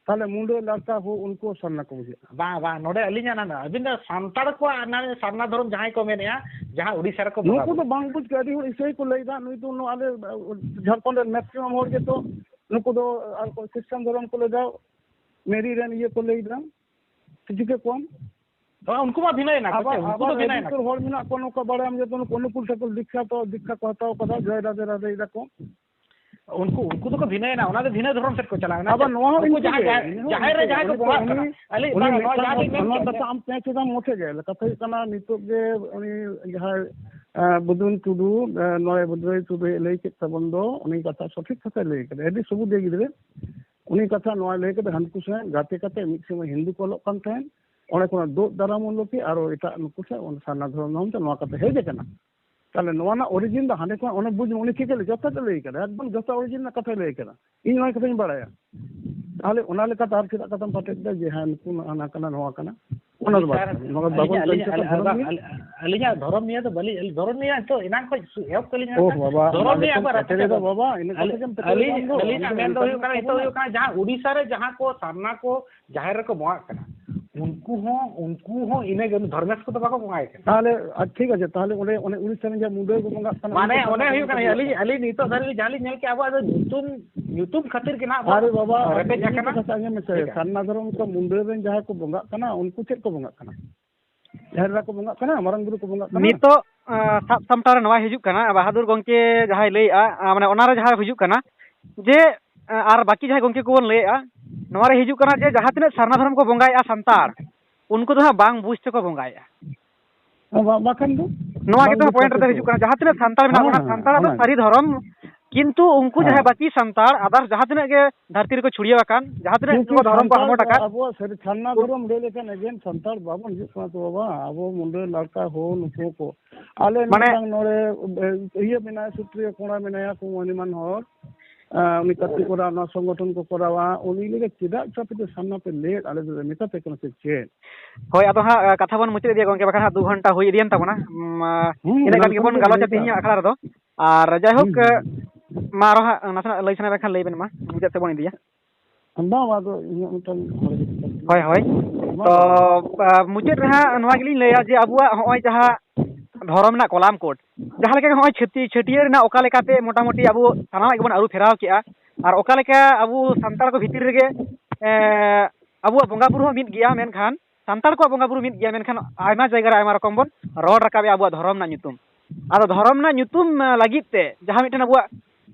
ᱛᱟᱦᱞᱮ ᱢᱩᱰᱟᱹ ᱞᱟᱲᱠᱟ ᱦᱚᱸ ᱩᱱᱠᱩ ᱥᱟᱨᱱᱟ ᱠᱚ ᱵᱩᱡᱷᱟᱹᱜᱼᱟ᱾ ᱵᱟᱝ, ᱵᱟᱝ, ᱱᱚᱰᱮ ᱟᱹᱞᱤᱧᱟᱜ ᱱᱟᱱᱟ, ᱟᱹᱵᱤᱱ ᱫᱚ ᱥᱟᱱᱛᱟᱲ ᱠᱚᱣᱟᱜ ᱱᱟᱱᱟ ᱥᱟᱨᱱᱟ ᱫᱷᱚᱨᱚᱢ ᱡᱟᱦᱟᱸᱭ ᱠᱚ ᱢᱮᱱᱮᱜᱼᱟ, ᱡᱟᱦᱟᱸ ᱳᱰᱤᱥᱟ ᱨᱮᱠᱚ ᱵᱚᱸᱜᱟ ᱱᱩᱠᱩ ᱫᱚ ᱵᱩᱨᱩᱜᱼᱟ᱾ ᱵᱟᱝ ᱵᱩᱡᱽ ᱠᱟᱜ, ᱟᱹᱰᱤ ᱦᱚᱲ ᱤᱥᱟᱹᱭ ᱠᱚ ᱞᱟᱹᱭᱫᱟ, ᱱᱩᱭ ᱫᱚ ᱱᱚᱣᱟ ᱟᱞᱮ ᱡᱷᱟᱲᱠᱷᱚᱸᱰ ᱨᱮᱱ ᱢᱮᱠᱥᱤᱢᱟᱢ ᱦᱚᱲ ᱜᱮᱛᱚ ᱱᱩᱠᱩ ᱫᱚ ᱟᱨ ᱠᱚ ᱠᱷᱨᱤᱥᱴᱟᱱ ᱫᱷᱚᱨᱚᱢ ᱠᱚ ᱞᱟᱹᱭᱫᱟ, ᱢᱮᱨᱤ ᱨᱮᱱ ᱤᱭᱟᱹ ᱠᱚ ᱞᱟᱹᱭᱫᱟ, ᱪᱤᱠᱟᱹ ᱠᱚᱢ? ᱦᱳᱭ, ᱩᱱᱠᱩ ᱢᱟ ᱵᱷᱤᱱᱟᱹᱭᱮᱱᱟ ᱠᱚ, ᱟᱵᱟᱨ, ᱩᱱᱠᱩ ᱫᱚ ᱟᱵᱟᱨ ᱵᱷᱤᱱᱟᱹᱭᱮᱱᱟ ᱟᱹᱰᱤ ᱠᱚ᱾ ᱩᱛᱟᱹᱨ ᱦᱚᱲ ᱢᱮᱱᱟᱜ ᱠᱚᱣᱟ, ᱱᱚᱝᱠᱟ ᱵᱟᱲᱟᱭᱟᱢ ᱡᱮ ᱱᱩᱠᱩ ᱚᱱᱩᱠᱩᱞ ᱴᱷᱟᱹᱠᱩᱨ ᱫᱤᱠᱠᱷᱟ ᱛᱚ, ᱫᱤᱠᱠᱷᱟ ᱠᱚ ᱦᱟᱛᱟᱣ ᱠᱟᱫᱟ, ᱡᱚᱭ ᱨᱟᱫᱷᱮ ᱨᱟᱫᱷᱮ ᱫᱟᱠᱚ᱾ ᱩᱱᱠᱩ, ᱩᱱᱠᱩ ᱫᱚᱠᱚ ᱵᱷᱤᱱᱟᱹᱭᱮᱱᱟ, ᱚᱱᱟ ᱫᱚ ᱵᱷᱤᱱᱟᱹ ᱫᱷᱚᱨᱚᱢ ᱥᱮᱫ ᱠᱚ ᱪᱟᱞᱟᱣᱮᱱᱟ᱾ ᱟᱵᱟᱨ ᱱᱚᱣᱟ ᱦᱚᱸ ᱩᱱᱠᱩ ᱤᱱᱠᱟᱹ ᱡᱟᱦᱟᱸ, ᱜᱮ, ᱡᱟᱦᱟᱸ, ᱤᱱᱟᱹ ᱦᱚᱸ ᱡᱟᱦᱮᱨ ᱨᱮ ᱤᱱᱠᱟᱹ ᱜᱮ᱾ ᱡᱟᱦᱟᱸᱭ ᱠᱚ ᱩᱱᱤ ᱛᱚ, ᱵᱚᱸᱜᱟᱜ ᱩᱱᱤ, ᱠᱟᱱᱟ, ᱟᱹᱞᱤᱧ, ᱩᱱᱤ ᱵᱟᱝ, ᱱᱚᱣᱟ ᱢᱤᱫᱴᱟᱝ ᱡᱟᱦᱟᱸ ᱞᱤᱧ ᱢᱮᱱ ᱱᱚᱣᱟ ᱠᱮᱫ᱾ ᱠᱟᱛᱷᱟ ᱟᱢ ᱯᱮᱸᱪ ᱮᱫᱟᱢ ᱢᱚᱴᱷᱮ ᱜᱮ᱾ ᱠᱟᱛᱷᱟ ᱦᱩᱭᱩᱜ ᱠᱟᱱᱟ, ᱱᱤᱛᱚᱜ ᱜᱮ ᱩᱱᱤ ᱡᱟᱦᱟᱸᱭ, ᱮᱸ, ᱵᱩᱫᱷᱩᱱ ᱴᱩᱰᱩ, ᱮᱸ, ᱱᱚᱰᱮ ᱵᱩᱫᱷᱨᱟᱹᱭ ᱴᱩᱰᱩᱭ ᱞᱟᱹᱭ ᱠᱮᱫ ᱛᱟᱵᱚᱱ ᱫᱚ, ᱩᱱᱤ ᱠᱟᱛᱷᱟ ᱥᱚᱴᱷᱤᱠ ᱠᱟᱛᱷᱟᱭ ᱞᱟᱹᱭ ᱠᱟᱫᱟ, ᱟᱹᱰᱤ ᱥᱩᱵᱩᱫᱷᱤᱭᱟᱹ ᱜᱤᱫᱽᱨᱟᱹ᱾ ᱩᱱᱤ ᱠᱟᱛᱷᱟ ᱱᱚᱣᱟ ᱞᱟᱹᱭ ᱠᱟᱛᱮ ᱦᱟᱹᱱᱠᱩ ᱥᱟᱶ ᱜᱟᱛᱮ ᱠᱟᱛᱮ ᱢᱤᱫ ᱥᱚᱢᱚᱭ ᱦᱤᱱᱫᱩ ᱠᱚ ᱚᱞᱚᱜ ᱠᱟᱱ ᱛᱟᱦᱮᱸᱫ, ᱚᱸᱰᱮ ᱠᱷᱚᱱᱟᱜ ᱫᱳᱫ ᱫᱟᱨᱟᱢ ᱩᱱ ᱞᱳᱠᱮ ᱟᱨᱚ ᱮᱴᱟᱜ ᱱᱩᱠᱩ ᱥᱟᱶ ᱚᱱᱟ ᱥᱟᱨᱱᱟ ᱫᱷᱚᱨᱚᱢ ᱫᱷᱚᱨᱚᱢ ᱛᱮ ᱱᱚᱣᱟ ᱠᱟᱛᱮ ᱦᱮᱡ ᱟᱠᱟᱱᱟ᱾ ᱛᱟᱦᱞᱮ ᱱᱚᱣᱟ ᱨᱮᱱᱟᱜ origin ᱫᱚ ᱦᱟᱸᱰᱮ ᱠᱷᱚᱱᱟᱜ ᱚᱱᱮ ᱵᱩᱡᱽ ᱢᱮ, ᱩᱱᱤ ᱴᱷᱤᱠ ᱮ ᱞᱟᱹᱭ, ᱡᱚᱛᱷᱟᱛ ᱮ ᱞᱟᱹᱭ ᱠᱟᱫᱟ, ᱮᱠᱫᱚᱢ ᱡᱚᱛᱷᱟᱛ origin ᱨᱮᱱᱟᱜ ᱠᱟᱛᱷᱟᱭ ᱞᱟᱹᱭ ᱠᱟᱫᱟ᱾ ᱤᱧ ᱱᱚᱣᱟ ᱠᱟᱛᱷᱟᱧ ᱵᱟᱲᱟᱭᱟ᱾ ᱛᱟᱦᱞᱮ ᱚᱱᱟ ᱞᱮᱠᱟᱛᱮ ᱟᱨ ᱪᱮᱫᱟᱜ ᱠᱟᱛᱷᱟᱢ ᱯᱟᱴᱮᱫ ᱫᱟ ᱡᱮ ᱦᱮᱸ ᱱᱩᱠᱩ ᱦᱟᱱᱟ ᱠᱟᱱᱟ ᱱᱚᱣᱟ ᱠᱟᱱᱟ? ᱚᱱᱟ ᱫᱚ ᱵᱟᱝ ᱠᱟᱱᱟ᱾ ᱱᱚᱣᱟ ᱫᱚ ᱵᱟᱵᱚᱱ ᱟᱹᱞᱤᱧᱟᱜ, ᱠᱟᱹᱢᱤ ᱟᱹᱞᱤᱧᱟᱜ, ᱠᱟᱱᱟ᱾ ᱟᱹᱞᱤᱧᱟᱜ, ᱟᱹᱞᱤᱧᱟᱜ ᱫᱷᱚᱨᱚᱢ ᱱᱤᱭᱟᱹ ᱫᱚ ᱵᱟᱹᱞᱤᱧ, ᱫᱷᱚᱨᱚᱢ ᱱᱤᱭᱟᱹ ᱛᱚ ᱮᱱᱟᱝ ᱠᱷᱚᱱ ᱥᱩ-, ᱮᱦᱚᱵ ᱠᱟᱹᱞᱤᱧ ᱚ ᱢᱮᱱᱠᱷᱟᱱ ᱵᱟᱵᱟ, ᱫᱷᱚᱨᱚᱢ ᱚᱱᱟ ᱱᱤᱭᱟᱹ ᱜᱮᱛᱚᱢ ᱟᱵᱚᱣᱟᱜ ᱨᱟᱯᱟᱪᱟᱜ ᱮᱴᱮᱨᱮᱫᱟ ᱠᱟᱱᱟ᱾ ᱵᱟᱵᱟ, ᱤᱱᱟᱹ ᱠᱟᱛᱷᱟ ᱟᱹᱞᱤᱧ, ᱜᱮᱢ ᱯᱮᱴᱮᱨ ᱟᱹᱞᱤᱧ, ᱞᱮᱠᱷᱟᱱ ᱫᱚ ᱟᱹᱞᱤᱧᱟᱜ ᱢᱮᱱ ᱫᱚ ᱦᱩᱭᱩᱜ ᱠᱟᱱᱟ, ᱱᱤᱛᱚᱜ ᱦᱩᱭᱩᱜ ᱠᱟᱱᱟ ᱡᱟᱦᱟᱸ ᱳᱰᱤᱥᱟ ᱨᱮ ᱡᱟᱦᱟᱸ ᱠᱚ ᱥᱟᱨᱱᱟ ᱠᱚ ᱡᱟᱦᱮᱨ ᱨᱮᱠᱚ ᱵᱚᱸᱜᱟᱜ ᱠᱟᱱᱟ, ᱩᱱᱠᱩ ᱦᱚᱸ, ᱩᱱᱠᱩ ᱦᱚᱸ ᱤᱱᱟᱹ ᱜᱮ, ᱩᱱᱤ ᱫᱷᱚᱨᱢᱮᱥ ᱠᱚᱫᱚ ᱵᱟᱠᱚ ᱵᱚᱸᱜᱟᱭ ᱠᱟᱱᱟ᱾ ᱛᱟᱦᱞᱮ, ᱟᱨ ᱴᱷᱤᱠ ᱟᱪᱷᱮ, ᱛᱟᱦᱞᱮ ᱚᱸᱰᱮ, ᱚᱱᱮ ᱩᱲᱤᱥᱥᱟ ᱨᱮᱱ ᱡᱟᱦᱟᱸ ᱢᱩᱰᱟᱹ ᱠᱚ ᱵᱚᱸᱜᱟᱜ ᱠᱟᱱᱟ, ᱢᱟᱱᱮ, ᱩᱱᱠᱩ ᱚᱱᱮ ᱦᱩᱭᱩᱜ ᱠᱟᱱᱟ, ᱠᱚ ᱟᱹᱞᱤᱧ, ᱟᱹᱞᱤᱧ ᱱᱤᱛᱚᱜ ᱫᱷᱟᱹᱵᱤᱡ ᱡᱟᱦᱟᱸ ᱞᱤᱧ ᱧᱮᱞ ᱠᱮᱜᱼᱟ, ᱟᱵᱚᱣᱟᱜ ᱫᱚ ᱧᱩᱛᱩᱢ, ᱧᱩᱛᱩᱢ ᱠᱷᱟᱹᱛᱤᱨ ᱜᱮ ᱱᱟᱦᱟᱜ ᱵᱚᱱ ᱟᱨᱮ ᱵᱟᱵᱟ, ᱨᱮᱯᱮᱡ ᱤᱧ ᱟᱠᱟᱱᱟ᱾ ᱠᱟᱛᱷᱟ ᱟᱸᱡᱚᱢ ᱢᱮᱥᱮ, ᱴᱷᱤᱠᱟ᱾ ᱥᱟᱨᱱᱟ ᱫᱷᱚᱨᱚᱢ ᱠᱚ ᱢᱩᱰᱟᱹ ᱨᱮᱱ ᱡᱟᱦᱟᱸᱭ ᱠᱚ ᱵᱚᱸᱜᱟᱜ ᱠᱟᱱᱟ, ᱩᱱᱠᱩ ᱪᱮᱫ ᱠᱚ ᱵᱚᱸᱜᱟᱜ ᱠᱟᱱᱟ? ᱡᱟᱦᱮᱨ ᱮᱨᱟ ᱠᱚ ᱵᱚᱸᱜᱟᱜ ᱠᱟᱱᱟ, ᱢᱟᱨᱟᱝ ᱵᱩᱨᱩ ᱠᱚ ᱵᱚᱸᱜᱟᱜ ᱠᱟᱱᱟ? ᱱᱤᱛᱚᱜ, ᱟᱸ, ᱥᱟᱵ ᱥᱟᱢᱴᱟᱣ ᱨᱮ ᱱᱚᱣᱟ ᱦᱤᱡᱩᱜ ᱠᱟᱱᱟ, ᱵᱟᱦᱟᱫᱩᱨ ᱜᱚᱢᱠᱮ ᱡᱟᱦᱟᱸᱭ ᱞᱟᱹᱭᱮᱜᱼᱟ, ᱟᱸ, ᱢᱟᱱᱮ ᱚᱱᱟᱨᱮ ᱡᱟᱦᱟᱸ ᱦᱤᱡᱩᱜ ᱠᱟᱱᱟ ᱡᱮ, ᱟᱸ, ᱟᱨ ᱵᱟᱹᱠᱤ ᱡᱟᱦᱟᱸᱭ ᱜᱚᱢᱠᱮ ᱠᱚᱵᱚᱱ ᱞᱟᱹᱭᱮᱜᱼᱟ, ᱱᱚᱣᱟᱨᱮ ᱦᱤᱡᱩᱜ ᱠᱟᱱᱟ ᱡᱮ ᱡᱟᱦᱟᱸ ᱛᱤᱱᱟᱹᱜ ᱥᱟᱨᱱᱟ ᱫᱷᱚᱨᱚᱢ ᱠᱚ ᱵᱚᱸᱜᱟᱭᱮᱜᱼᱟ ᱥᱟᱱᱛᱟᱲ, ᱩᱱᱠᱩ ᱫᱚ ᱦᱟᱸᱜ ᱵᱟᱝ ᱵᱩᱡᱽ ᱛᱮᱠᱚ ᱵᱚᱸᱜᱟᱭᱮᱜᱼᱟ᱾ ᱦᱮᱸ, ᱵᱟ-, ᱵᱟᱠᱷᱟᱱ ᱫᱚ? ᱱᱚᱣᱟ ᱵᱟᱝ ᱜᱮᱛᱚ ᱵᱩᱡᱽ point ᱠᱟᱛᱮ ᱨᱮᱫᱚ ᱠᱚ᱾ ᱦᱤᱡᱩᱜ ᱠᱟᱱᱟ, ᱡᱟᱦᱟᱸ ᱛᱤᱱᱟᱹᱜ ᱥᱟᱱᱛᱟᱲ ᱢᱮᱱᱟᱜ ᱵᱚᱱᱟ, ᱦᱮᱸ, ᱥᱟᱱᱛᱟᱲ ᱫᱚ ᱚᱱᱟ ᱥᱟᱹᱨᱤ ᱫᱷᱚᱨᱚᱢ ᱠᱤᱱᱛᱩ ᱩᱱᱠᱩ ᱦᱮᱸ᱾ ᱡᱟᱦᱟᱸᱭ ᱵᱟᱹᱠᱤ ᱥᱟᱱᱛᱟᱲ, ᱟᱫᱟᱨ ᱡᱟᱦᱟᱸ ᱛᱤᱱᱟᱹᱜ ᱜᱮ ᱫᱷᱟᱹᱨᱛᱤ ᱨᱮᱠᱚ ᱪᱷᱩᱲᱭᱟᱹᱣ ᱟᱠᱟᱱ, ᱡᱟᱦᱟᱸ ᱛᱤᱱᱟᱹᱜ ᱠᱤᱱᱛᱩ ᱱᱚᱣᱟ ᱫᱷᱚᱨᱚᱢ ᱠᱚ ᱥᱟᱱᱛᱟᱲ ᱦᱟᱢᱚᱴ ᱫᱚ ᱟᱠᱟᱫ, ᱟᱵᱚᱣᱟᱜ ᱥᱟᱹᱨᱤ ᱥᱟᱨᱱᱟ ᱩᱱ- ᱫᱷᱚᱨᱚᱢ ᱞᱟᱹᱭ ᱞᱮᱠᱷᱟᱱ ᱮᱜᱮᱱ ᱥᱟᱱᱛᱟᱲ ᱵᱟᱵᱚᱱ ᱦᱤᱡᱩᱜ ᱠᱟᱱᱟ ᱛᱚ ᱵᱟᱵᱟ᱾ ᱟᱵᱚ ᱢᱩᱰᱟᱹ ᱞᱟᱲᱠᱟ ᱦᱳ ᱱᱩᱠᱩ ᱠᱚ᱾ ᱟᱞᱮ ᱢᱟᱱᱮ ᱢᱤᱫᱴᱟᱝ ᱱᱚᱰᱮ, ᱮ, ᱤᱭᱟᱹ ᱢᱮᱱᱟᱭᱟ, ᱥᱩᱯᱨᱤᱭᱚ ᱠᱚᱲᱟ ᱢᱮᱱᱟᱭᱟ, ᱠᱚ ᱢᱟᱹᱱᱤᱢᱟᱱ ᱦᱚᱲ᱾ ᱮ, ᱩᱱᱤ ᱠᱟᱹᱴᱤᱡ ᱠᱚᱲᱟ ᱱᱚᱣᱟ ᱥᱚᱝᱜᱚᱴᱷᱚᱱ ᱠᱚ ᱠᱚᱨᱟᱣᱟ, ᱩᱱᱤ ᱞᱟᱹᱭᱟ ᱪᱮᱫᱟᱜ ᱪᱚ ᱟᱯᱮ ᱫᱚ ᱥᱟᱨᱱᱟ ᱯᱮ ᱞᱮᱫ, ᱟᱞᱮ ᱫᱚ ᱢᱮᱛᱟ ᱯᱮ ᱠᱟᱱᱟ ᱥᱮ ᱪᱮᱫ? ᱦᱳᱭ, ᱟᱫᱚ ᱦᱟᱸᱜ, ᱮ, ᱠᱟᱛᱷᱟ ᱵᱚᱱ ᱢᱩᱪᱟᱹᱫ ᱤᱫᱤᱭᱟ ᱜᱚᱢᱠᱮ, ᱵᱟᱠᱷᱟᱱ ᱦᱟᱸᱜ ᱫᱩ ᱜᱷᱚᱱᱴᱟ ᱦᱩᱭ ᱤᱫᱤᱭᱮᱱ ᱛᱟᱵᱚᱱᱟ᱾ ᱩᱢ, ᱟ, ᱦᱩᱸ, ᱤᱱᱟᱹᱜ ᱚᱱᱟ ᱜᱟᱱ ᱜᱮᱛᱚᱧ ᱜᱮᱵᱚᱱ ᱞᱟᱹᱭ ᱜᱟᱞᱚᱪᱟ ᱠᱟᱜᱼᱟ᱾ ᱛᱮᱦᱮᱧᱟᱜ ᱟᱠᱷᱲᱟ ᱨᱮᱫᱚ᱾ ᱟᱨ ᱡᱟᱭᱦᱳᱠ, ᱦᱩᱸ, ᱮ, ᱦᱩᱸ᱾ ᱢᱟ ᱟᱨᱚ ᱦᱟᱸᱜ ᱱᱟᱥᱮᱱᱟᱜ ᱞᱟᱹᱭ ᱥᱟᱱᱟᱭᱮᱫ ᱢᱮ ᱠᱷᱟᱱ ᱞᱟᱹᱭ ᱵᱮᱱ ᱢᱟ, ᱢᱩᱪᱟᱹᱫ ᱥᱮᱫ ᱵᱚᱱ ᱤᱫᱤᱭᱟ᱾ ᱵᱟᱝ, ᱟᱫᱚ ᱤᱧᱟᱹᱜ ᱢᱤᱫᱴᱟᱝ ᱦᱳᱭ, ᱦᱳᱭ᱾ ᱢᱟ ᱛᱚ, ᱵᱟᱵᱟ᱾ ᱟ, ᱢᱩᱪᱟᱹᱫ ᱨᱮ ᱦᱟᱸᱜ ᱱᱚᱣᱟ ᱜᱮᱞᱤᱧ ᱞᱟᱹᱭᱟ ᱡᱮ ᱟᱵᱚᱣᱟᱜ ᱦᱚᱸᱜᱼᱚᱭ ᱡᱟᱦᱟᱸ ᱫᱷᱚᱨᱚᱢ ᱨᱮᱱᱟᱜ ᱠᱚᱞᱟᱢ ᱠᱳᱰ, ᱡᱟᱦᱟᱸ ᱞᱮᱠᱟ ᱜᱮ ᱦᱚᱸᱜᱼᱚᱭ ᱪᱷᱟᱹᱛᱤ-, ᱪᱷᱟᱹᱴᱭᱟᱹᱨ ᱨᱮᱱᱟᱜ ᱚᱠᱟ ᱞᱮᱠᱟᱛᱮ ᱢᱚᱴᱟᱢᱩᱴᱤ ᱟᱵᱚ ᱥᱟᱱᱟᱢᱟᱜ ᱜᱮᱵᱚᱱ ᱟᱹᱨᱩ ᱯᱷᱮᱨᱟᱣ ᱠᱮᱜᱼᱟ, ᱟᱨ ᱚᱠᱟ ᱞᱮᱠᱟ ᱟᱵᱚ ᱥᱟᱱᱛᱟᱲ ᱠᱚ ᱵᱷᱤᱛᱤᱨ ᱨᱮᱜᱮ, ᱮ, ᱟᱵᱚᱣᱟᱜ ᱵᱚᱸᱜᱟ ᱵᱩᱨᱩ ᱦᱚᱸ ᱢᱤᱫ ᱜᱮᱭᱟ, ᱢᱮᱱᱠᱷᱟᱱ ᱥᱟᱱᱛᱟᱲ ᱠᱚᱣᱟᱜ ᱵᱚᱸᱜᱟ ᱵᱩᱨᱩ ᱢᱤᱫ ᱜᱮᱭᱟ, ᱢᱮᱱᱠᱷᱟᱱ ᱟᱭᱢᱟ ᱡᱟᱭᱜᱟ ᱨᱮ ᱟᱭᱢᱟ ᱨᱚᱠᱚᱢ ᱵᱚᱱ ᱨᱚᱲ ᱨᱟᱠᱟᱵᱮᱜᱼᱟ ᱟᱵᱚᱣᱟᱜ ᱫᱷᱚᱨᱚᱢ ᱨᱮᱱᱟᱜ ᱧᱩᱛᱩᱢ᱾ ᱟᱫᱚ ᱫᱷᱚᱨᱚᱢ ᱨᱮᱱᱟᱜ ᱧᱩᱛᱩᱢ, ᱮ, ᱞᱟᱹᱜᱤᱫ ᱛᱮ ᱡᱟᱦᱟᱸ ᱢᱤᱫᱴᱮᱱ ᱟᱵᱚᱣᱟᱜ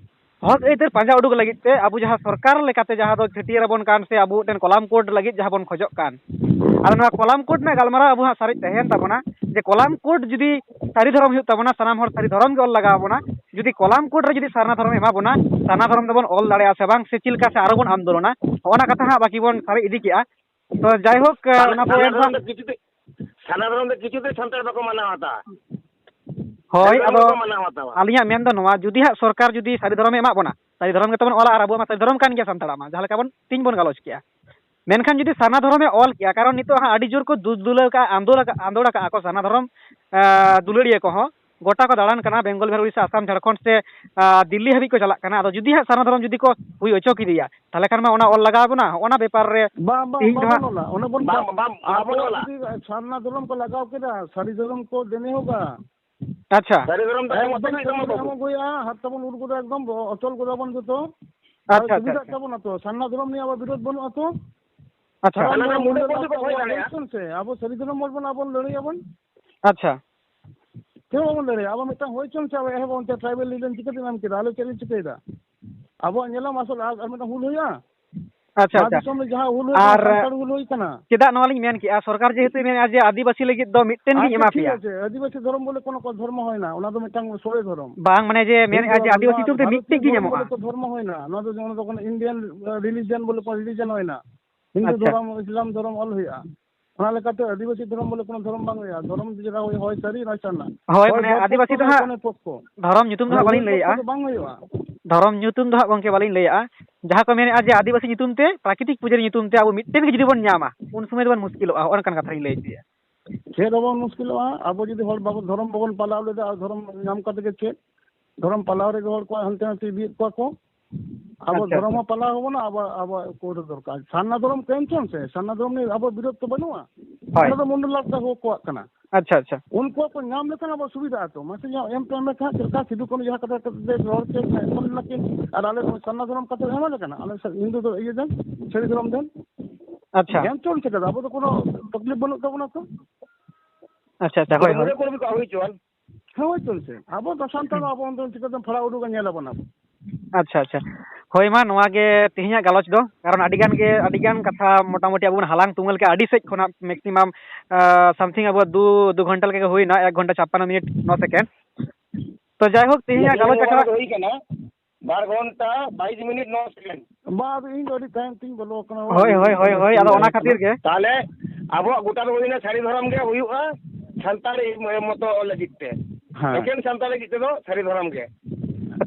ᱦᱚᱠ ᱟᱹᱭᱫᱟᱹᱨ ᱯᱟᱸᱡᱟ ᱩᱰᱩᱠ ᱞᱟᱹᱜᱤᱫ ᱛᱮ ᱟᱵᱚ ᱡᱟᱦᱟᱸ ᱥᱚᱨᱠᱟᱨ ᱞᱮᱠᱟᱛᱮ ᱡᱟᱦᱟᱸ ᱫᱚ ᱪᱷᱟᱹᱴᱭᱟᱹᱨ ᱟᱵᱚᱱ ᱠᱟᱱ ᱥᱮ ᱟᱵᱚ ᱢᱤᱫᱴᱮᱱ ᱠᱚᱞᱟᱢ ᱠᱳᱰ ᱞᱟᱹᱜᱤᱫ ᱡᱟᱦᱟᱸ ᱵᱚᱱ ᱠᱷᱚᱡᱚᱜ ᱠᱟᱱ, ᱟᱫᱚ ᱱᱚᱣᱟ ᱠᱚᱞᱟᱢ ᱠᱳᱰ ᱨᱮᱱᱟᱜ ᱜᱟᱞᱢᱟᱨᱟᱣ ᱟᱵᱚ ᱦᱟᱸᱜ ᱥᱟᱨᱮᱡ ᱛᱟᱦᱮᱸᱭᱮᱱ ᱛᱟᱵᱚᱱᱟ ᱡᱮ ᱠᱚᱞᱟᱢ ᱠᱳᱰ ᱡᱩᱫᱤ ᱥᱟᱹᱨᱤ ᱫᱷᱚᱨᱚᱢ ᱦᱩᱭᱩᱜ ᱛᱟᱵᱚᱱᱟ, ᱥᱟᱱᱟᱢ ᱦᱚᱲ ᱥᱟᱹᱨᱤ ᱫᱷᱚᱨᱚᱢ ᱜᱮ ᱚᱞ ᱞᱟᱜᱟᱣ ᱟᱵᱚᱱᱟ᱾ ᱡᱩᱫᱤ ᱠᱚᱞᱟᱢ ᱠᱳᱰ ᱨᱮ ᱡᱩᱫᱤ ᱥᱟᱨᱱᱟ ᱫᱷᱚᱨᱚᱢ ᱮᱢᱟ ᱵᱚᱱᱟ, ᱥᱟᱨᱱᱟ ᱫᱷᱚᱨᱚᱢ ᱫᱚᱵᱚᱱ ᱚᱞ ᱫᱟᱲᱮᱭᱟᱜᱼᱟ ᱥᱮ ᱵᱟᱝ, ᱥᱮ ᱪᱮᱫ ᱞᱮᱠᱟ ᱥᱮ ᱟᱨᱚ ᱵᱚᱱ ᱟᱱᱫᱳᱞᱚᱱᱟ, ᱦᱚᱸᱜᱼᱚ ᱱᱟ ᱠᱟᱛᱷᱟ ᱦᱟᱸᱜ ᱵᱟᱹᱠᱤ ᱵᱚᱱ ᱥᱟᱨᱮᱡ ᱤᱫᱤ ᱠᱮᱜᱼᱟ᱾ ᱛᱚ ᱡᱟᱭᱦᱳᱠ, ᱥᱟᱨᱱᱟ, ᱚᱱᱟ ᱥᱟᱨᱱᱟ ᱯᱚᱭᱮᱱᱴ ᱫᱚ ᱫᱷᱚᱨᱚᱢ ᱦᱟᱸᱜ ᱫᱚ ᱠᱤᱪᱷᱩ ᱛᱮ, ᱥᱟᱨᱱᱟ ᱫᱷᱚᱨᱚᱢ ᱫᱚ ᱠᱤᱪᱷᱩ ᱛᱮ ᱥᱟᱱᱛᱟᱲ ᱵᱟᱠᱚ ᱢᱟᱱᱟᱣ ᱵᱟᱛᱟᱣᱟ᱾ ᱦᱳᱭ, ᱮᱠᱫᱚᱢ ᱟᱫᱚ ᱵᱟᱠᱚ ᱢᱟᱱᱟᱣ ᱵᱟᱛᱟᱣᱟ᱾ ᱟᱹᱞᱤᱧᱟᱜ ᱢᱮᱱ ᱫᱚ ᱱᱚᱣᱟ, ᱡᱩᱫᱤ ᱦᱟᱸᱜ ᱥᱚᱨᱠᱟᱨ ᱡᱩᱫᱤ ᱥᱟᱹᱨᱤ ᱫᱷᱚᱨᱚᱢᱮ ᱮᱢᱟᱜ ᱵᱚᱱᱟ, ᱥᱟᱹᱨᱤ ᱫᱷᱚᱨᱚᱢ ᱜᱮᱛᱚ ᱵᱚᱱ ᱚᱞᱟ, ᱟᱨ ᱟᱵᱚᱣᱟᱜ ᱢᱟ ᱥᱟᱹᱨᱤ ᱫᱷᱚᱨᱚᱢ ᱠᱟᱱ ᱜᱮᱭᱟ ᱥᱟᱱᱛᱟᱲᱟᱜ ᱢᱟ, ᱡᱟᱦᱟᱸ ᱞᱮᱠᱟ ᱵᱚᱱ ᱛᱤᱧ ᱵᱚᱱ ᱜᱟᱞᱚᱪ ᱠᱮᱜᱼᱟ᱾ ᱢᱮᱱᱠᱷᱟᱱ ᱡᱩᱫᱤ ᱥᱟᱨᱱᱟ ᱫᱷᱚᱨᱚᱢᱮ ᱚᱞ ᱠᱮᱜᱼᱟ, ᱠᱟᱨᱚᱱ ᱱᱤᱛᱚᱜ ᱦᱟᱸᱜ ᱟᱹᱰᱤ ᱡᱳᱨ ᱠᱚ ᱫᱩᱞ ᱫᱩᱞᱟᱹᱣ ᱠᱟᱜᱼᱟ, ᱟᱸᱫᱳᱲ ᱟᱠᱟᱜᱼᱟ, ᱟᱸᱫᱳᱲ ᱟᱠᱟᱜᱼᱟ ᱠᱚ ᱥᱟᱨᱱᱟ ᱫᱷᱚᱨᱚᱢ, ᱮᱸ, ᱫᱩᱞᱟᱹᱲᱤᱭᱟᱹ ᱠᱚᱦᱚᱸ ᱜᱚᱴᱟ ᱠᱚ ᱫᱟᱬᱟᱱ ᱠᱟᱱᱟ, ᱵᱮᱝᱜᱚᱞ, ᱵᱤᱦᱟᱨ, ᱩᱲᱤᱥᱥᱟ, ᱟᱥᱟᱢ, ᱡᱷᱟᱲᱠᱷᱚᱸᱰ ᱥᱮ, ᱟᱸ, ᱫᱤᱞᱞᱤ ᱦᱟᱹᱵᱤᱡ ᱠᱚ ᱪᱟᱞᱟᱜ ᱠᱟᱱᱟ᱾ ᱟᱫᱚ ᱡᱩᱫᱤ ᱦᱟᱸᱜ ᱥᱟᱨᱱᱟ ᱫᱷᱚᱨᱚᱢ ᱡᱩᱫᱤ ᱠᱚ ᱦᱩᱭ ᱦᱚᱪᱚ ᱠᱮᱫᱮᱭᱟ, ᱛᱟᱦᱚᱞᱮ ᱠᱷᱟᱱ ᱢᱟ ᱚᱱᱟ ᱚᱞ ᱞᱟᱜᱟᱣ ᱵᱚᱱᱟ, ᱚᱱᱟ ᱵᱮᱯᱟᱨ ᱨᱮ ᱵᱟᱝ, ᱵᱟᱝ, ᱛᱤᱦᱤᱧ ᱫᱚ ᱵᱟᱵᱚᱱ ᱦᱟᱸᱜ ᱚᱞᱟ᱾ ᱚᱱᱟ ᱵᱚᱱ ᱵᱟᱝ, ᱵᱟᱝ, ᱵᱟᱵᱚᱱ ᱟᱵᱚ ᱚᱞᱟ᱾ ᱡᱩᱫᱤ ᱥᱟᱨᱱᱟ ᱫᱷᱚᱨᱚᱢ ᱠᱚ ᱞᱟᱜᱟᱣ ᱠᱮᱫᱟ, ᱥᱟᱹᱨᱤ ᱫᱷᱚᱨᱚᱢ ᱠᱚ ᱫᱮᱱᱮ ᱦᱳᱜᱟ᱾ ᱟᱪᱪᱷᱟ᱾ ᱥᱟᱹᱨᱤ ᱫᱷᱚᱨᱚᱢ ᱫᱚ ᱮᱢᱚᱜ ᱮᱠᱫᱚᱢ ᱛᱮᱜᱮ ᱦᱩᱭᱩᱜ ᱛᱟᱢᱟ ᱥᱟᱹᱨᱤ ᱵᱟᱹᱵᱩ᱾ ᱮᱢᱚᱜ ᱦᱩᱭᱩᱜᱼᱟ, ᱦᱟᱨᱛᱟ ᱵᱚᱱ ᱩᱨ ᱜᱚᱫᱟ, ᱮᱠᱫᱚᱢ ᱚᱪᱚᱞ ᱜᱚᱫᱟ ᱵᱚᱱ ᱡᱚᱛᱚ᱾ ᱟᱨ ᱟᱪᱪᱷᱟ, ᱟᱪᱪᱷᱟ, ᱥᱩᱵᱤᱫᱷᱟᱜ ᱟᱪᱪᱷᱟ᱾ ᱛᱟᱵᱚᱱᱟ ᱛᱚ, ᱥᱟᱨᱱᱟ ᱫᱷᱚᱨᱚᱢ ᱱᱤᱭᱮ ᱟᱵᱚ ᱵᱤᱨᱳᱫᱷ ᱵᱟᱹᱱᱩᱜᱼᱟ ᱛᱚ᱾ ᱟᱪᱪᱷᱟ᱾ ᱥᱟᱨᱱᱟ ᱥᱟᱱᱟᱢ ᱫᱷᱚᱨᱚᱢ ᱢᱩᱰᱟᱹ ᱢᱩᱰᱟᱹ ᱠᱚ ᱞᱟᱜᱟᱣ ᱦᱩᱭ ᱠᱚᱣᱟ, ᱫᱟᱲᱮᱭᱟᱜᱼᱟ᱾ ᱦᱩᱭ ᱥᱮ, ᱟᱵᱚ ᱥᱟᱹᱨᱤ ᱫᱷᱚᱨᱚᱢ ᱦᱚᱲ ᱵᱚᱱ, ᱟᱵᱚ ᱞᱟᱹᱲᱦᱟᱹᱭ ᱟᱵᱚᱱ᱾ ᱟᱪᱪᱷᱟ᱾ ᱪᱮᱫ ᱵᱟᱵᱚᱱ ᱞᱟᱹᱲᱦᱟᱹᱭᱟ? ᱟᱵᱚ ᱢᱤᱫᱴᱟᱝ ᱦᱩᱭ ᱦᱚᱪᱚᱱ ᱥᱮ, ᱟᱵᱚ ᱮᱦᱚᱵ ᱚᱱᱛᱮ tribal leader ᱪᱤᱠᱟᱹᱛᱮ ᱧᱟᱢ ᱠᱮᱫᱟ? ᱟᱞᱮ ᱪᱮᱫ ᱞᱮ ᱪᱤᱠᱟᱹᱭᱮᱫᱟ? ᱟᱵᱚᱣᱟᱜ ᱧᱮᱞᱟᱢ ᱟᱥᱚᱞ ᱟᱨ, ᱟᱨ ᱢᱤᱫᱴᱟᱝ ᱦᱩᱞ ᱦᱩᱭᱩᱜᱼᱟ? ᱟᱪᱪᱷᱟ, ᱱᱚᱣᱟ ᱟᱪᱪᱷᱟ᱾ ᱫᱤᱥᱚᱢ ᱨᱮ ᱡᱟᱦᱟᱸ ᱦᱩᱞ ᱦᱩᱭ ᱠᱟᱱᱟ, ᱟᱨ ᱥᱟᱱᱛᱟᱲ ᱦᱩᱞ ᱦᱩᱭ ᱠᱟᱱᱟ᱾ ᱪᱮᱫᱟᱜ ᱱᱚᱣᱟ ᱞᱤᱧ ᱢᱮᱱ ᱠᱮᱜᱼᱟ, ᱥᱚᱨᱠᱟᱨ ᱡᱮᱦᱮᱛᱩᱭ ᱢᱮᱱᱮᱫᱼᱟ ᱡᱮ ᱟᱹᱫᱤᱵᱟᱹᱥᱤ ᱞᱟᱹᱜᱤᱫ ᱫᱚ ᱢᱤᱫᱴᱮᱱ ᱜᱤᱧ ᱟᱪᱪᱷᱟ, ᱮᱢᱟ ᱴᱷᱤᱠ ᱯᱮᱭᱟ᱾ ᱟᱪᱷᱮ, ᱟᱹᱫᱤᱵᱟᱹᱥᱤ ᱫᱷᱚᱨᱚᱢ ᱵᱚᱞᱮ ᱠᱳᱱᱳ ᱠᱚ ᱫᱷᱚᱨᱢᱚ ᱦᱩᱭᱱᱟ, ᱚᱱᱟ ᱫᱚ ᱢᱤᱫᱴᱟᱝ ᱥᱚᱲᱮ ᱫᱷᱚᱨᱚᱢ᱾ ᱵᱟᱝ, ᱢᱟᱱᱮ ᱡᱮ ᱦᱤᱱᱫᱩ ᱢᱮᱱᱮᱫᱼᱟ ᱡᱮ ᱫᱷᱚᱨᱚᱢ ᱟᱹᱫᱤᱵᱟᱹᱥᱤ ᱦᱩᱭᱱᱟ, ᱧᱩᱛᱩᱢ ᱛᱮ ᱵᱷᱟᱨᱚᱛᱤᱭᱚ ᱢᱤᱫᱴᱮᱱ ᱜᱤᱧ ᱫᱷᱚᱨᱚᱢ ᱮᱢᱚᱜᱼᱟ᱾ ᱵᱚᱞᱮ ᱠᱚ ᱫᱷᱚᱨᱢᱚ ᱦᱩᱭᱱᱟ, ᱱᱚᱣᱟ ᱫᱚ ᱡᱮᱢᱚᱱ ᱫᱚ ᱠᱳᱱᱳ Indian religion ᱵᱚᱞᱮ ᱠᱳᱱᱳ religion ᱦᱩᱭᱱᱟ, ᱦᱤᱱᱫᱩ ᱟᱪᱪᱷᱟ᱾ ᱫᱷᱚᱨᱚᱢ, ᱤᱥᱞᱟᱢ ᱫᱷᱚᱨᱚᱢ ᱚᱞ ᱦᱩᱭᱩᱜᱼᱟ᱾ ᱚᱱᱟ ᱞᱮᱠᱟᱛᱮ ᱟᱹᱫᱤᱵᱟᱹᱥᱤ ᱫᱷᱚᱨᱚᱢ ᱵᱚᱞᱮ ᱠᱳᱱᱳ ᱫᱷᱚᱨᱚᱢ ᱵᱟᱝ ᱦᱩᱭᱩᱜᱼᱟ, ᱫᱷᱚᱨᱚᱢ ᱡᱮᱴᱟ ᱦᱩᱭ, ᱦᱳᱭ ᱥᱟᱹᱨᱤ, ᱱᱚᱭ ᱥᱟᱨᱱᱟ᱾ ᱦᱳᱭ, ᱦᱳᱭ ᱢᱟᱱᱮ ᱵᱚᱫ ᱟᱹᱫᱤᱵᱟᱹᱥᱤ ᱯᱚᱠᱠᱷᱚ, ᱫᱚ ᱱᱚᱭ ᱦᱟᱸᱜ ᱠᱚᱱᱮ ᱯᱚᱠᱠᱷᱚ᱾ ᱫᱷᱚᱨᱚᱢ ᱧᱩᱛᱩᱢ ᱫᱚ ᱦᱟᱸᱜ ᱦᱳᱭ, ᱵᱟᱹᱞᱤᱧ ᱦᱳᱭ ᱞᱟᱹᱭᱮᱜᱼᱟ᱾ ᱯᱚᱠᱠᱷᱚ ᱫᱚ ᱵᱟᱝ ᱦᱩᱭᱩᱜᱼᱟ᱾ ᱫᱷᱚᱨᱚᱢ ᱧᱩᱛᱩᱢ ᱫᱚ ᱦᱟᱸᱜ ᱜᱚᱝᱠᱮ ᱵᱟᱹᱞᱤᱧ ᱞᱟᱹᱭᱮᱜᱼᱟ᱾ ᱡᱟᱦᱟᱸ ᱠᱚ ᱢᱮᱱᱮᱫᱼᱟ ᱡᱮ ᱟᱹᱫᱤᱵᱟᱹᱥᱤ ᱧᱩᱛᱩᱢ ᱛᱮ, ᱯᱨᱟᱠᱨᱤᱛᱤᱠ ᱯᱩᱡᱟᱹ ᱧᱩᱛᱩᱢ ᱛᱮ ᱟᱵᱚ ᱢᱤᱫᱴᱮᱱ ᱜᱮ ᱡᱩᱫᱤ ᱵᱚᱱ ᱧᱟᱢᱟ, ᱩᱱ ᱥᱚᱢᱚᱭ ᱫᱚᱵᱚᱱ ᱢᱩᱥᱠᱤᱞᱚᱜᱼᱟ, ᱦᱚᱸᱜᱼᱚ ᱱᱚᱝᱠᱟᱱ ᱠᱟᱛᱷᱟ ᱞᱤᱧ ᱞᱟᱹᱭ ᱦᱚᱪᱚᱭᱟ᱾ ᱪᱮᱫ ᱦᱚᱸ ᱵᱟᱵᱚᱱ ᱢᱩᱥᱠᱤᱞᱚᱜᱼᱟ, ᱟᱵᱚ ᱡᱩᱫᱤ ᱦᱚᱲ ᱵᱟᱵᱚ, ᱫᱷᱚᱨᱚᱢ ᱵᱟᱵᱚᱱ ᱯᱟᱞᱟᱣ ᱞᱮᱫᱟ, ᱟᱨ ᱫᱷᱚᱨᱚᱢ ᱧᱟᱢ ᱠᱟᱛᱮ ᱜᱮ ᱪᱮᱫ? ᱫᱷᱚᱨᱚᱢ ᱯᱟᱞᱟᱣ ᱨᱮᱜᱮ ᱦᱚᱲ ᱠᱚ ᱦᱟᱱᱛᱮ ᱱᱟᱛᱮ ᱤᱫᱤᱭᱮᱫ ᱠᱚᱣᱟ ᱠᱚ᱾ ᱟᱵᱚ ᱟᱪᱪᱷᱟ, ᱫᱷᱚᱨᱚᱢ ᱟᱪᱪᱷᱟ᱾ ᱦᱚᱸ ᱯᱟᱞᱟᱣ ᱦᱚᱵᱚᱱᱟ, ᱟᱵᱚ, ᱟᱵᱚᱣᱟᱜ ᱠᱳᱰ ᱫᱚᱨᱠᱟᱨ᱾ ᱥᱟᱨᱱᱟ ᱫᱷᱚᱨᱚᱢ ᱠᱚ ᱮᱢ ᱪᱚᱱ ᱥᱮ, ᱥᱟᱨᱱᱟ ᱫᱷᱚᱨᱚᱢ ᱱᱤᱭᱮ ᱟᱵᱚ ᱵᱤᱨᱳᱫᱷ ᱛᱚ ᱵᱟᱹᱱᱩᱜᱼᱟ᱾ ᱦᱳᱭ᱾ ᱚᱱᱟ ᱫᱚ ᱢᱚᱱᱰᱚᱞ ᱞᱟᱞ ᱛᱟᱠᱚ ᱠᱚᱣᱟᱜ ᱠᱟᱱᱟ᱾ ᱟᱪᱪᱷᱟ, ᱟᱪᱪᱷᱟ᱾ ᱩᱱᱠᱩ ᱠᱚ ᱧᱟᱢ ᱞᱮᱠᱷᱟᱱ ᱟᱵᱚ ᱥᱩᱵᱤᱫᱷᱟ ᱟᱛᱚ᱾ ᱢᱟᱥᱮ ᱧᱟᱢ, ᱮᱢ ᱛᱚ ᱮᱢ ᱞᱮᱠᱷᱟᱱ ᱪᱮᱫ ᱞᱮᱠᱟ ᱥᱤᱫᱩ ᱠᱟᱹᱱᱦᱩ ᱡᱟᱦᱟᱸ ᱠᱟᱛᱷᱟ ᱠᱟᱛᱷᱟ ᱛᱮ ᱨᱚᱲ ᱠᱮᱫ ᱮᱢ ᱞᱮᱠᱤᱱ, ᱟᱨ ᱟᱞᱮ ᱫᱚ ᱥᱟᱨᱱᱟ ᱫᱷᱚᱨᱚᱢ ᱠᱟᱛᱮ ᱮᱢᱟ ᱞᱮ ᱠᱟᱱᱟ᱾ ᱟᱞᱮ ᱥᱮᱫ ᱦᱤᱱᱫᱩ ᱫᱚ ᱤᱭᱟᱹ ᱫᱮᱱ, ᱪᱷᱟᱹᱲᱤ ᱫᱷᱚᱨᱚᱢ ᱫᱮᱱ᱾ ᱟᱪᱪᱷᱟ᱾ ᱮᱢ ᱪᱚᱞ ᱪᱮᱫᱟᱜ? ᱟᱵᱚ ᱫᱚ ᱠᱳᱱᱳ ᱛᱟᱠᱞᱤᱯ ᱵᱟᱹᱱᱩᱜ ᱛᱟᱵᱚᱱᱟ ᱛᱚ᱾ ᱟᱪᱪᱷᱟ, ᱟᱪᱪᱷᱟ, ᱦᱳᱭ, ᱦᱳᱭ᱾ ᱦᱳᱭ ᱪᱚᱞ ᱥᱮ᱾ ᱟᱵᱚ ᱫᱚ ᱥᱟᱱᱛᱟᱲ, ᱦᱩᱸ᱾ ᱟᱵᱚ ᱚᱱᱛᱮ ᱪᱤᱠᱟᱹᱛᱮᱢ ᱯᱷᱟᱲᱟ ᱩᱰᱩᱠᱟ, ᱧᱮᱞ ᱟᱵᱚᱱ ᱟᱵᱚ᱾ ᱟᱪᱪᱷᱟ, ᱟᱪᱪᱷᱟ᱾ ᱦᱳᱭ, ᱢᱟ, ᱱᱚᱣᱟ ᱜᱮ ᱛᱮᱦᱮᱧᱟᱜ ᱜᱟᱞᱚᱪ ᱫᱚ, ᱠᱟᱨᱚᱱ ᱟᱹᱰᱤ ᱜᱟᱱ ᱜᱮ, ᱟᱹᱰᱤ ᱜᱟᱱ ᱠᱟᱛᱷᱟ ᱢᱚᱴᱟᱢᱩᱴᱤ ᱟᱵᱚ ᱵᱚᱱ ᱦᱟᱞᱟᱝ ᱛᱩᱢᱟᱹᱞ ᱠᱮᱜᱼᱟ, ᱟᱹᱰᱤ ᱥᱮᱫ ᱠᱷᱚᱱᱟᱜ maximum, ᱟᱸ, something ᱟᱵᱚ ᱫᱩ, ᱫᱩ ᱜᱷᱚᱱᱴᱟ ᱞᱮᱠᱟ ᱜᱮ ᱦᱩᱭᱱᱟ, ᱮᱠ ᱜᱷᱚᱱᱴᱟ ᱪᱷᱟᱯᱯᱟᱱᱱᱚ ᱢᱤᱱᱤᱴ ᱱᱚ ᱥᱮᱠᱮᱱᱰ᱾ ᱛᱚ, ᱡᱟᱭᱦᱳᱠ, ᱛᱮᱦᱮᱧᱟᱜ ᱜᱟᱞᱚᱪ ᱟᱠᱷᱲᱟ ᱫᱚ ᱦᱩᱭ ᱠᱟᱱᱟ ᱵᱟᱨ ᱜᱷᱚᱱᱴᱟ ᱵᱟᱭᱤᱥ ᱢᱤᱱᱤᱴ ᱱᱚ ᱥᱮᱠᱮᱱᱰ᱾ ᱵᱟ, ᱟᱫᱚ ᱤᱧ ᱫᱚ ᱟᱹᱰᱤ ᱛᱟᱭᱚᱢ ᱛᱤᱧ ᱵᱚᱞᱚ ᱟᱠᱟᱱᱟ᱾ ᱦᱳᱭ, ᱦᱳᱭ, ᱦᱳᱭ, ᱦᱳᱭ, ᱟᱫᱚ ᱚᱱᱟ ᱠᱷᱟᱹᱛᱤᱨ ᱜᱮ᱾ ᱛᱟᱦᱞᱮ ᱟᱵᱚᱣᱟᱜ ᱜᱚᱴᱟ ᱫᱚ ᱦᱩᱭᱱᱟ ᱥᱟᱹᱨᱤ ᱫᱷᱚᱨᱚᱢ ᱜᱮ ᱦᱩᱭᱩᱜᱼᱟ, ᱥᱟᱱᱛᱟᱲ ᱢᱚᱛᱚ ᱞᱟᱹᱜᱤᱫ ᱛᱮ᱾ ᱦᱮᱸ᱾ ᱮᱠᱮᱱ ᱥᱟᱱᱛᱟᱲ ᱞᱟᱹᱜᱤᱫ ᱛᱮᱫᱚ ᱥᱟᱹᱨᱤ ᱫᱷᱚᱨᱚᱢ ᱜᱮ᱾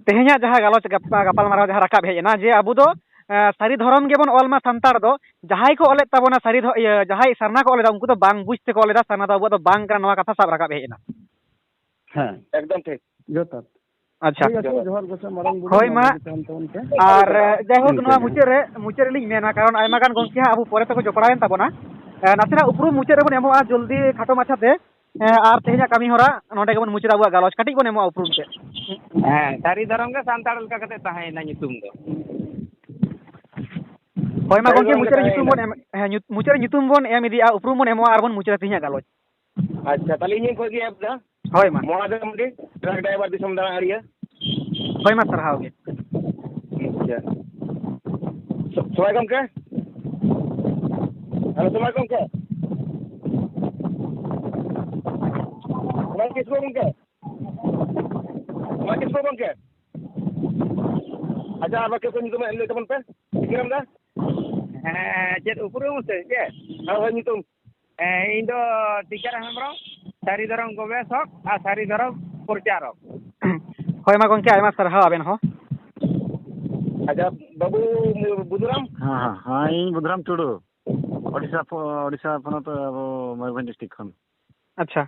ᱛᱮᱦᱮᱧᱟᱜ ᱡᱟᱦᱟᱸ ᱜᱟᱞᱚᱪ ᱜᱟᱯ-, ᱜᱟᱯᱟᱞᱢᱟᱨᱟᱣ ᱡᱟᱦᱟᱸ ᱨᱟᱠᱟᱵ ᱦᱮᱡ ᱮᱱᱟ, ᱡᱮ ᱟᱵᱚ ᱫᱚ, ᱮᱸ, ᱥᱟᱹᱨᱤ ᱫᱷᱚᱨᱚᱢ ᱜᱮᱵᱚᱱ ᱚᱞ ᱢᱟ ᱥᱟᱱᱛᱟᱲ ᱫᱚ, ᱡᱟᱦᱟᱸᱭ ᱠᱚ ᱚᱞᱮᱫ ᱛᱟᱵᱚᱱᱟ ᱥᱟᱹᱨᱤ ᱫᱷᱚ-, ᱤᱭᱟᱹ, ᱡᱟᱦᱟᱸᱭ ᱥᱟᱨᱱᱟ ᱠᱚ ᱚᱞᱮᱫᱟ, ᱩᱱᱠᱩ ᱫᱚ ᱵᱟᱝ ᱵᱩᱡᱽ ᱛᱮᱠᱚ ᱚᱞᱮᱫᱟ, ᱥᱟᱨᱱᱟ ᱫᱚ ᱟᱵᱚᱣᱟᱜ ᱫᱚ ᱵᱟᱝ ᱠᱟᱱᱟ, ᱱᱚᱣᱟ ᱠᱟᱛᱷᱟ ᱥᱟᱵ ᱨᱟᱠᱟᱵ ᱦᱮᱡ ᱮᱱᱟ᱾ ᱦᱮᱸ᱾ ᱮᱠᱫᱚᱢ ᱴᱷᱤᱠ᱾ ᱡᱚᱛᱷᱟᱛ᱾ ᱟᱪᱪᱷᱟ᱾ ᱴᱷᱤᱠ ᱟᱪᱷᱮ, ᱡᱚᱦᱟᱨ ᱜᱚᱸᱥᱟᱭ ᱢᱟᱨᱟᱝ ᱵᱩᱨᱩ, ᱦᱳᱭ ᱢᱟ᱾ ᱢᱟᱹᱡᱷᱤ ᱛᱷᱟᱱ ᱛᱟᱵᱚᱱ ᱯᱮ᱾ ᱟᱨ, ᱡᱟᱭᱦᱳᱠ, ᱤᱱᱠᱟᱹ ᱱᱚᱣᱟ ᱜᱮ᱾ ᱢᱩᱪᱟᱹᱫ ᱨᱮ, ᱢᱩᱪᱟᱹᱫ ᱨᱮᱞᱤᱧ ᱢᱮᱱᱟ, ᱠᱟᱨᱚᱱ ᱟᱭᱢᱟ ᱜᱟᱱ ᱜᱚᱢᱠᱮ ᱦᱟᱸᱜ ᱟᱵᱚ ᱯᱚᱨᱮ ᱛᱮᱠᱚ ᱡᱚᱯᱲᱟᱣᱮᱱ ᱛᱟᱵᱚᱱᱟ᱾ ᱮ, ᱱᱟᱥᱮᱱᱟᱜ ᱩᱯᱨᱩᱢ ᱢᱩᱪᱟᱹᱫ ᱨᱮᱵᱚᱱ ᱮᱢᱚᱜᱼᱟ, ᱡᱚᱞᱫᱤ ᱠᱷᱟᱴᱚ ᱢᱟᱪᱷᱟᱛᱮ᱾ ᱮ, ᱟᱨ ᱛᱮᱦᱮᱧᱟᱜ ᱠᱟᱹᱢᱤ ᱦᱚᱨᱟ ᱱᱚᱸᱰᱮ ᱜᱮᱵᱚᱱ ᱢᱩᱪᱟᱹᱫᱟ, ᱟᱵᱚᱣᱟᱜ ᱜᱟᱞᱚᱪ ᱠᱟᱹᱴᱤᱡ ᱵᱚᱱ ᱮᱢᱚᱜᱼᱟ ᱩᱯᱨᱩᱢ ᱛᱮ᱾ ᱦᱮᱸ, ᱥᱟᱹᱨᱤ ᱫᱷᱚᱨᱚᱢ ᱜᱮ ᱥᱟᱱᱛᱟᱲ ᱞᱮᱠᱟ ᱠᱟᱛᱮ ᱛᱟᱦᱮᱸᱭᱮᱱᱟ ᱧᱩᱛᱩᱢ ᱫᱚ᱾ ᱦᱳᱭ ᱢᱟ ᱥᱟᱹᱨᱤ ᱜᱚᱢᱠᱮ, ᱫᱷᱚᱨᱚᱢ ᱜᱮ ᱢᱩᱪᱟᱹᱫ ᱨᱮ ᱧᱩᱛᱩᱢ ᱛᱟᱦᱮᱸᱭᱮᱱᱟ᱾ ᱵᱚᱱ ᱮᱢ, ᱦᱮᱸ, ᱧᱩ-, ᱢᱩᱪᱟᱹᱫ ᱨᱮ ᱧᱩᱛᱩᱢ ᱵᱚᱱ ᱮᱢ ᱤᱫᱤᱜᱼᱟ, ᱩᱯᱨᱩᱢ ᱵᱚᱱ ᱮᱢᱚᱜᱼᱟ ᱟᱨ ᱵᱚᱱ ᱢᱩᱪᱟᱹᱫᱟ ᱛᱮᱦᱮᱧᱟᱜ ᱜᱟᱞᱚᱪ᱾ ᱟᱪᱪᱷᱟ, ᱛᱟᱦᱞᱮ ᱤᱧᱤᱧ ᱠᱷᱚᱡ ᱜᱮ ᱮᱯ ᱫᱟ᱾ ᱦᱳᱭ ᱢᱟ᱾ ᱢᱚᱦᱟᱫᱮᱵ ᱢᱟᱱᱰᱤ, ᱴᱨᱟᱠ ᱰᱨᱟᱭᱵᱷᱟᱨ, ᱫᱤᱥᱚᱢ ᱫᱟᱬᱟ ᱟᱹᱲᱤᱭᱟᱹ᱾ ᱦᱳᱭ ᱢᱟ, ᱥᱟᱨᱦᱟᱣ ᱜᱮ᱾ ᱟᱪᱪᱷᱟ᱾ ᱥᱚᱢᱟᱭ ᱜᱚᱢᱠᱮ᱾ ᱦᱮᱞᱳ, ᱥᱚᱢᱟᱭ ᱜᱚᱢᱠᱮ᱾ ᱥᱚᱢᱟᱭ ᱠᱤᱥᱠᱩ ᱜᱚᱢᱠᱮ᱾ ᱥᱚᱢᱟᱭ ᱠᱤᱥᱠᱩ ᱜᱚᱢᱠᱮ᱾ ᱟᱪᱪᱷᱟ, ᱟᱨ ᱵᱟᱠᱤ ᱠᱚ ᱧᱩᱛᱩᱢ ᱞᱟᱹᱭ ᱛᱟᱵᱚᱱ ᱯᱮ᱾ ᱴᱷᱤᱠᱟᱹᱱ ᱫᱟ? ᱦᱮᱸ, ᱪᱮᱫ ᱩᱯᱨᱩᱢ ᱥᱮ ᱪᱮᱫ? ᱦᱳᱭ, ᱦᱳᱭ, ᱧᱩᱛᱩᱢ᱾ ᱦᱮᱸ, ᱤᱧ ᱫᱚ ᱴᱤᱠᱟᱹᱨᱟᱢ ᱦᱮᱢᱵᱨᱚᱢ, ᱥᱟᱹᱨᱤ ᱫᱷᱚᱨᱚᱢ ᱜᱚᱵᱮᱥᱚᱠ ᱟᱨ ᱥᱟᱹᱨᱤ ᱫᱷᱚᱨᱚᱢ ᱯᱨᱚᱪᱟᱨᱚᱠ᱾ ᱦᱳᱭ, ᱢᱟ ᱜᱚᱢᱠᱮ, ᱟᱭᱢᱟ ᱥᱟᱨᱦᱟᱣ ᱟᱵᱮᱱ ᱦᱚᱸ᱾ ᱟᱪᱪᱷᱟ, ᱵᱟᱹᱵᱩ ᱵᱩᱫᱷᱩᱨᱟᱢ? ᱦᱮᱸ, ᱦᱮᱸ, ᱦᱮᱸ, ᱤᱧ ᱵᱩᱫᱷᱩᱨᱟᱢ ᱴᱩᱰᱩ, ᱳᱰᱤᱥᱟ ᱯᱚ-, ᱳᱰᱤᱥᱟ ᱯᱚᱱᱚᱛ, ᱟᱵᱚ ᱢᱚᱭᱩᱨᱵᱷᱚᱸᱡᱽ ᱰᱤᱥᱴᱨᱤᱠᱴ ᱠᱷᱚᱱ᱾ ᱟᱪᱪᱷᱟ᱾